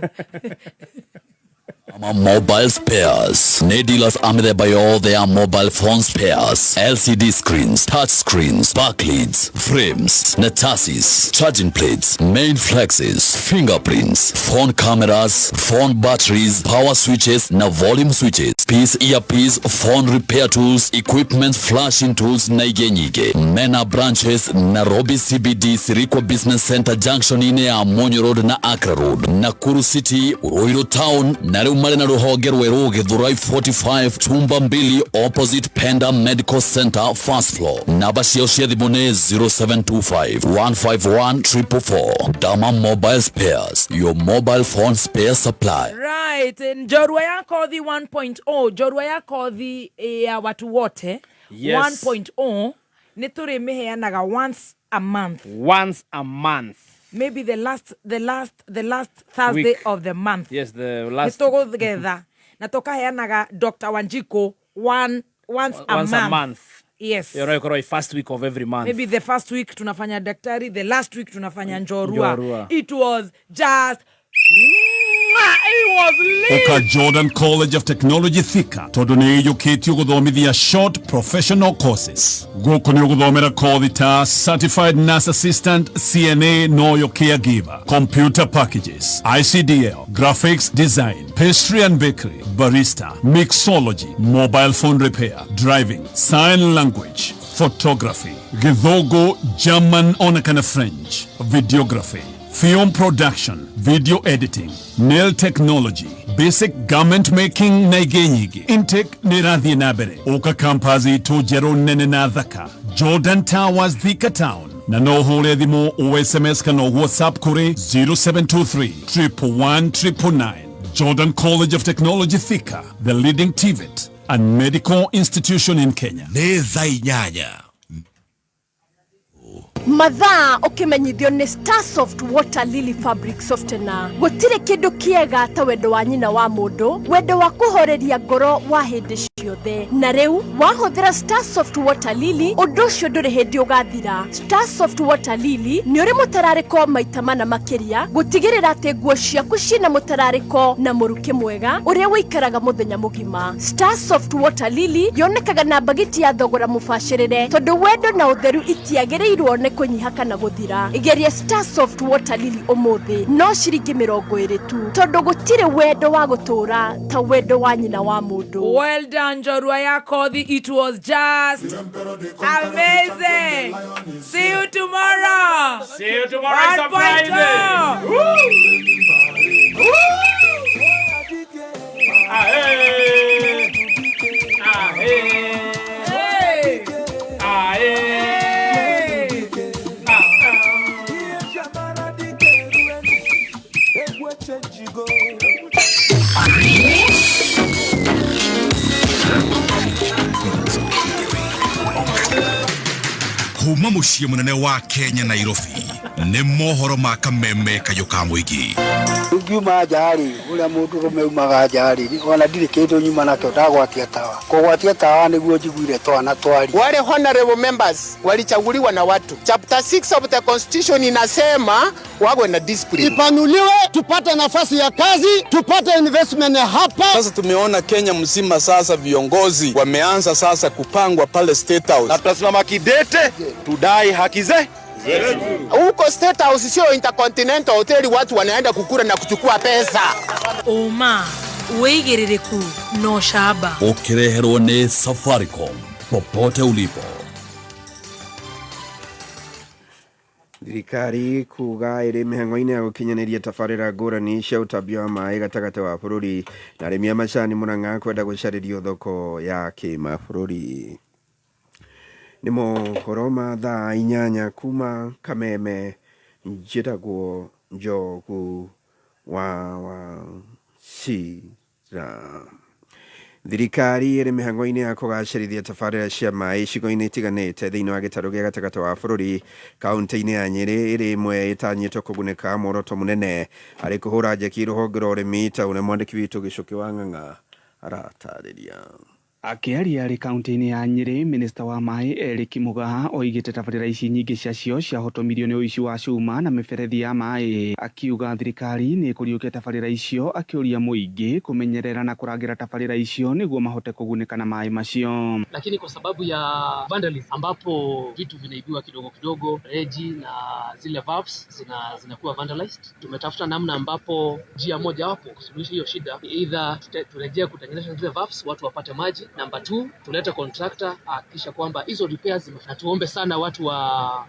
Ama mobile spares. Nĩ dealers a mĩthemba yothe ya mobile phone spares, LCD screens, touch screens, backlights, frames, na chassis, charging plates, main flexes, fingerprints, phone cameras, phone batteries, power switches na volume switches, piece earpiece, phone repair tools, equipment flashing tools na ingĩ nyingĩ. Mena branches Nairobi CBD, Sirikwa Business Center Junction-inĩ ya Monyo Road na Accra Road, Nakuru City, Ruiru Town, na rĩu marĩ na rũhonge rwerũ Githurai 45 chumba mbili opposite Penda Medical Center first floor. Namba ciao cia thimũ nĩ 0725 151 444. Dama Mobile Spares, your mobile phone spare supply. Right, Njorua ya Kothi 1.0, Njorua ya Kothi ya watu wote. Yes. 1.0 nĩ tũrĩmĩheanaga once a month. Once a month. Maybe the last Thursday Week. of the month. Yes, the Nĩ last tũgũgetha na tũkaheanaga Dr. Wanjiku one once a once month. a month. Yes. Ĩyo no ĩkorwo ĩ first week of every month. Maybe the first week tunafanya daktari, the last week tunafanya Njorua. Njorua. It was just It was lit. Ũka Jordan College of Technology Thika tondũ nĩ ĩiyũkĩtio gũthomithia short professional courses. Gũkũ nĩ ũgũthomera kothi ta certified nurse assistant, CNA noyo caregiver, computer packages, ICDL, graphics design, pastry and bakery, barista, mixology, mobile phone repair, driving, sign language, photography, Gĩthũngũ, German ona kana French, videography, film production, video editing, nail technology, basic garment making na ingĩ nyingĩ. Intake nĩ ĩrathiĩ na mbere. Ũka campus itũ njerũ nene na thaka, Jordan Towers, Thika Town, na no ũhũre thimũ o SMS kana WhatsApp kũrĩ 0723 111 999. Jordan College of Technology Thika, the leading TVET and medical institution in Kenya. Nĩ thaa 8. Mathaa ũkĩmenyithio nĩ Starsoft Water Lily Fabric Softener. Gũtirĩ kĩndũ kĩega ta wendo wa nyina wa mũndũ, wendo wa kũhoreria ngoro wa hĩndĩ ciothe. Na rĩu wahũthĩra Starsoft Water Lily, ũndũ ũcio ndũrĩ hĩndĩ ũgathira. Starsoft Water Lily nĩ ũrĩ mũtararĩko maita mana makĩria, gũtigĩrĩra atĩ nguo ciaku ciĩna mũtararĩko na mũrukĩ mwega ũrĩa ũikaraga mũthenya mũgima. Starsoft Water Lily yonekaga na mbagiti ya thogora mũbacĩrĩre, tondũ wendo na ũtheru itiagĩrĩirwo nĩ kũnyiha kana gũthira. Geria Starsoft Water Lily ũmũthĩ, no ciringi 20 tu, tondũ gũtirĩ wendo wa gũtũũra ta wendo wa nyina wa mũndũ. Well done, Njorua ya Kothi. It was just amazing. See you tomorrow. See you tomorrow. It's a 1.0. Friday. Woo! Ah, hey. Ah, hey. Hey. Ah, hey. Ah, ah. Kuma muciĩ mũnene wa Kenya, Nairobi, Nĩ mohoro ma kameme kayũ ka mũingĩ. Ngiuma nja-rĩ, ũrĩa mũndũrũme umaga nja-rĩ, ona ndirĩ kĩndũ nyuma nakĩo ndagwatia tawa. Kũgwatia tawa nĩguo njiguire twana twari. Wale honorable members walichaguliwa na watu. Chapter 6 of the constitution inasema wawe na discipline. Ipanuliwe, tupate nafasi ya kazi, tupate investment hapa. Sasa tumeona Kenya mzima sasa viongozi wameanza sasa kupangwa pale State House, na tutasimama kidete tudai haki zetu. Huko State House sio Intercontinental Hotel, watu wanaenda kukura na kuchukua pesa. Ũma, wĩigĩrĩrĩku na ũcamba. Ũkĩreherwo nĩ Safaricom popote ulipo. Thirikari kuga ĩrĩ mĩhang'o-inĩ ya gũkinyanĩria tabarĩra ngũrani cia ũtambia wa maĩ gatagatĩ wa bũrũri na arĩmi a macani Murang'a kwenda gũcarĩrio thoko ya kĩmabũrũri. Nĩ mohoro ma thaa 8 kuma Kameme, njĩtagwo Njogu wa Wachira. Thirikari ĩrĩ mĩhang'o-inĩ ya kũgacĩrithia tabarĩra cia maĩ icigo-inĩ itiganĩte thĩinĩ wa gĩtarũ gĩa gatagatĩ wa bũrũri. Kaunti-inĩ ya Nyĩrĩ ĩrĩ ĩmwe ĩtanyĩtwo kũgunĩka muoroto mũnene harĩ kũhũra njeki rũhonge rwa ũrĩmi ta ũrĩa mwandĩki witũ Gĩcũkĩ wa Ng'ang'a aratarĩria. Akĩaria arĩ kaunti-inĩ ya Nyĩrĩ, minista wa maĩ Eric Mugaa oigĩte tabarĩra ici nyingĩ ciacio ciahotomirio nĩ ũici wa cuma na mĩberethi ya maĩ. Akiuga thirikari nĩ ĩkũriũkia tabarĩra icio, akĩũria mũingĩ kũmenyerera na kũrangĩra tabarĩra icio nĩguo mahote kũgunĩka na maĩ macio. Lakini kwa sababu ya vandalism ambapo vitu vinaibiwa kidogo kidogo, reji na zile valves zinakuwa vandalized, tumetafuta namna ambapo njia moja wapo kusuluhisha hiyo shida, either turejee kutengeneza zile valves watu wapate maji. Namba 2, tulete contractor ahakikisha kwamba hizo repairs. Na tuombe sana watu wa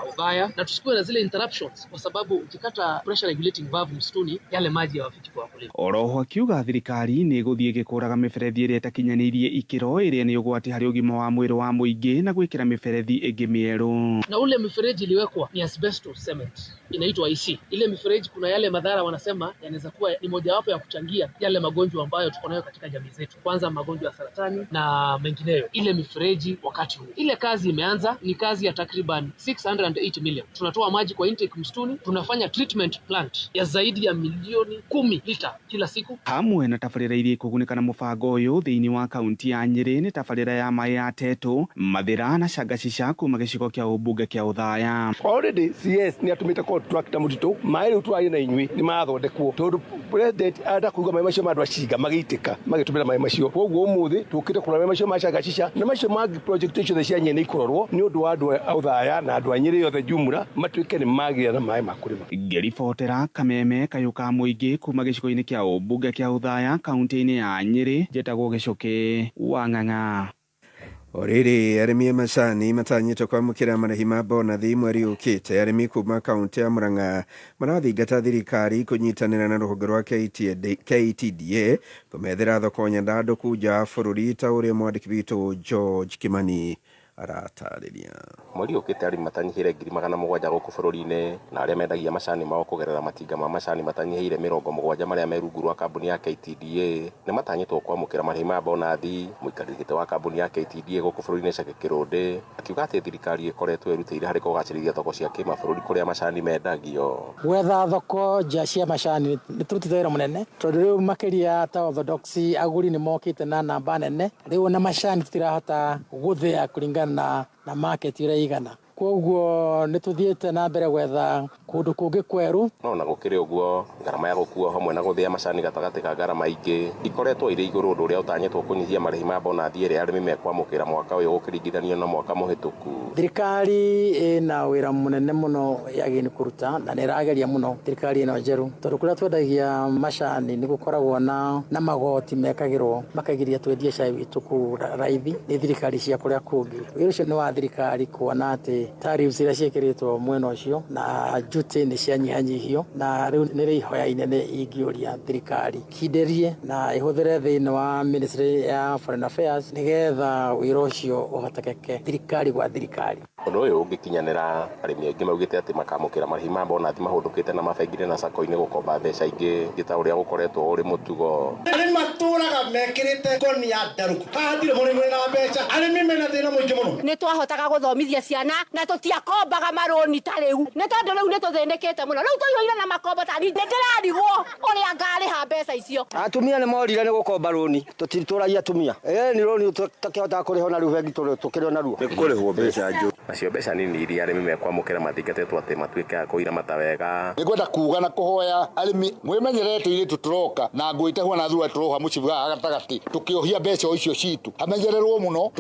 Othaya na tusikuwe na zile interruptions, kwa sababu ukikata pressure regulating valve msituni, yale maji hayafiki kwa wakulima. Oroho akiuga thirikari nĩ ĩgũthiĩ ĩgĩkũraga mĩberethi ĩrĩa ĩtakinyanĩirie ikĩro ĩrĩa nĩ ũgwati harĩ ũgima wa mwĩrĩ wa mũingĩ na gwĩkĩra mĩberethi ĩngĩ mĩerũ. Na ule mifereji iliwekwa ni asbestos cement inaitwa IC. Ile mifereji kuna yale madhara wanasema yanaweza kuwa ni mojawapo ya kuchangia yale magonjwa ambayo tuko nayo katika jamii zetu, kwanza magonjwa ya saratani na mengineyo. Ile mifereji wakati huu, ile kazi imeanza, ni kazi ya takriban 608 million. Tunatoa maji kwa intake msituni, tunafanya treatment plant ya zaidi ya milioni 10 lita kila siku. Hamwe na tabarĩra iria ikũgunĩka na mũbango ũyũ thĩinĩ wa kaunti ya Nyĩrĩ nĩ tabarĩra ya maĩ ya Tetu, Mathĩra na Shangashisha kuma gĩcigo kĩa ũmbunge kĩa Othaya. Already CS nĩ atũmĩte contractor mũtitũ maĩ rĩu tũraria na inyuĩ nĩ marathondekwo tondũ president arenda kũigua maĩ macio ma andũ acinga magĩitĩka magĩtũmĩra maĩ macio. Koguo ũmũthĩ tũkĩte kũrora maĩ macio ma Shangashisha na macio mangĩ project ciothe cia Nyĩrĩ nĩ ikũrorwo nĩ ũndũ wa andũ a Othaya na andũ a Nyĩrĩ yothe jumla matuĩke nĩ magĩa na maĩ ma kũrĩma. Ngĩribotera Kameme kayũ ka mũingĩ kuma gĩcigo-inĩ kĩa ũmbunge kĩa Othaya kaunti-inĩ ya Nyĩrĩ, njĩtagwo Gĩcũkĩ wa Ng'ang'a. O rĩrĩ, arĩmi a macani matanyĩtwo kwamũkĩra marĩhi ma bonathi mweri ũkĩte. Arĩmi kuma kaunti ya Murang'a marathingata thirikari kũnyitanĩra na rũhonge rwa KTDA kũmethera thoko nyandandũku nja wa bũrũri ta ũrĩa mwandĩki witũ George Kimani aratarĩria. Mweri ũkĩte arĩmi matanyihĩire 700,000 gũkũ bũrũri-inĩ na arĩa mendagia macani mao kũgerera matinga ma macani matanyihĩire 70 marĩa me rungu rwa kambuni ya KTDA nĩ matanyĩtwo kwamũkĩra marĩhi ma bonathi. Mũikarĩri gĩtĩ wa kambuni ya KTDA gũkũ bũrũri-inĩ Chege Kĩrũndĩ akiuga atĩ thirikari ĩkoretwo ĩrutĩire harĩ kũgacĩrithia thoko cia kĩmabũrũri kũrĩa macani mendagio. Gwetha thoko nja cia macani nĩ tũrutĩte wĩra mũnene tondũ rĩu makĩria ta Orthodox agũri nĩ mokĩte na namba nene, rĩu ona macani tũtirahota gũthĩa kũringana na market ũrĩa igana. Koguo nĩ tũthiĩte na mbere gwetha kũndũ kũngĩ kwerũ. No na gũkĩrĩ ũguo, ngarama ya gũkua hamwe na gũthĩa macani gatagatĩ ka ngarama ingĩ ikoretwo irĩ igũrũ, ũndũ ũrĩa ũtanyĩtwo kũnyihia marĩhi ma bonathi ĩrĩa arĩmi mekwamũkĩra mwaka ũyũ gũkĩringithanio na mwaka mũhĩtũku. Thirikari ĩna wĩra mũnene mũno yagĩrĩirwo nĩ kũruta na nĩ ĩrageria mũno thirikari ĩno njerũ, tondũ kũrĩa twendagia macani nĩ gũkoragwo na magoti mekagĩrwo makagiria twendie cai witũ kũu raithi nĩ thirikari cia kũrĩa kũngĩ. Wĩra ũcio nĩ wa thirikari kuona atĩ tariffs iria ciĩkĩrĩtwo mwena ũcio na duty nĩ cianyihanyihio, na rĩu nĩ ihoya inene ingĩũria thirikari kindĩrie na ĩhũthĩre thĩinĩ wa Ministry ya Foreign Affairs nĩgetha wĩra ũcio ũhotekeke thirikari gwa thirikari. Ũndũ ũyũ ũngĩkinyanĩra, arĩmi aingĩ maugĩte atĩ makamũkĩra marĩhi ma bonathi mahũndũkĩte na mabengi-inĩ na sacco-inĩ gũkomba mbeca ingĩ ta ũrĩa gũkoretwo ũrĩ mũtugo. Arĩmi matũraga mekĩrĩte ngonia ndarũku. Haha hatirĩ mũrĩmi wĩna mbeca. Arĩmi mena thĩna mũingĩ mũno. Nĩ twahotaga gũthomithia ciana na tũtiakombaga marũni ta rĩu, nĩ tondũ rĩu nĩ tũthĩnĩkĩte mũno. Rĩu tũiyũire na makombo ta nĩ ndĩrarigwo ũrĩa ngarĩha mbeca icio. Atumia nĩ morire nĩ gũkomba rũni, tũtitũragia atumia. Ĩĩ nĩ rũni tũtakĩhotaga kũrĩha ona rĩu bengi tũkĩrĩ ona ruo. Nĩ kũrĩhwo mbeca njũru. Nacio mbeca nini iria arĩmi mekwamũkĩra mathingatĩtwo atĩ matuĩke a kũiramata wega. Nĩngwenda kuga na kũhoya arĩmi mwĩmenyerere tũirĩtu tũroka na ngũĩ ta huana thura tũroha mũcibi haha gatagatĩ tũkĩohia mbeca o icio citũ hamenyererwo mũno.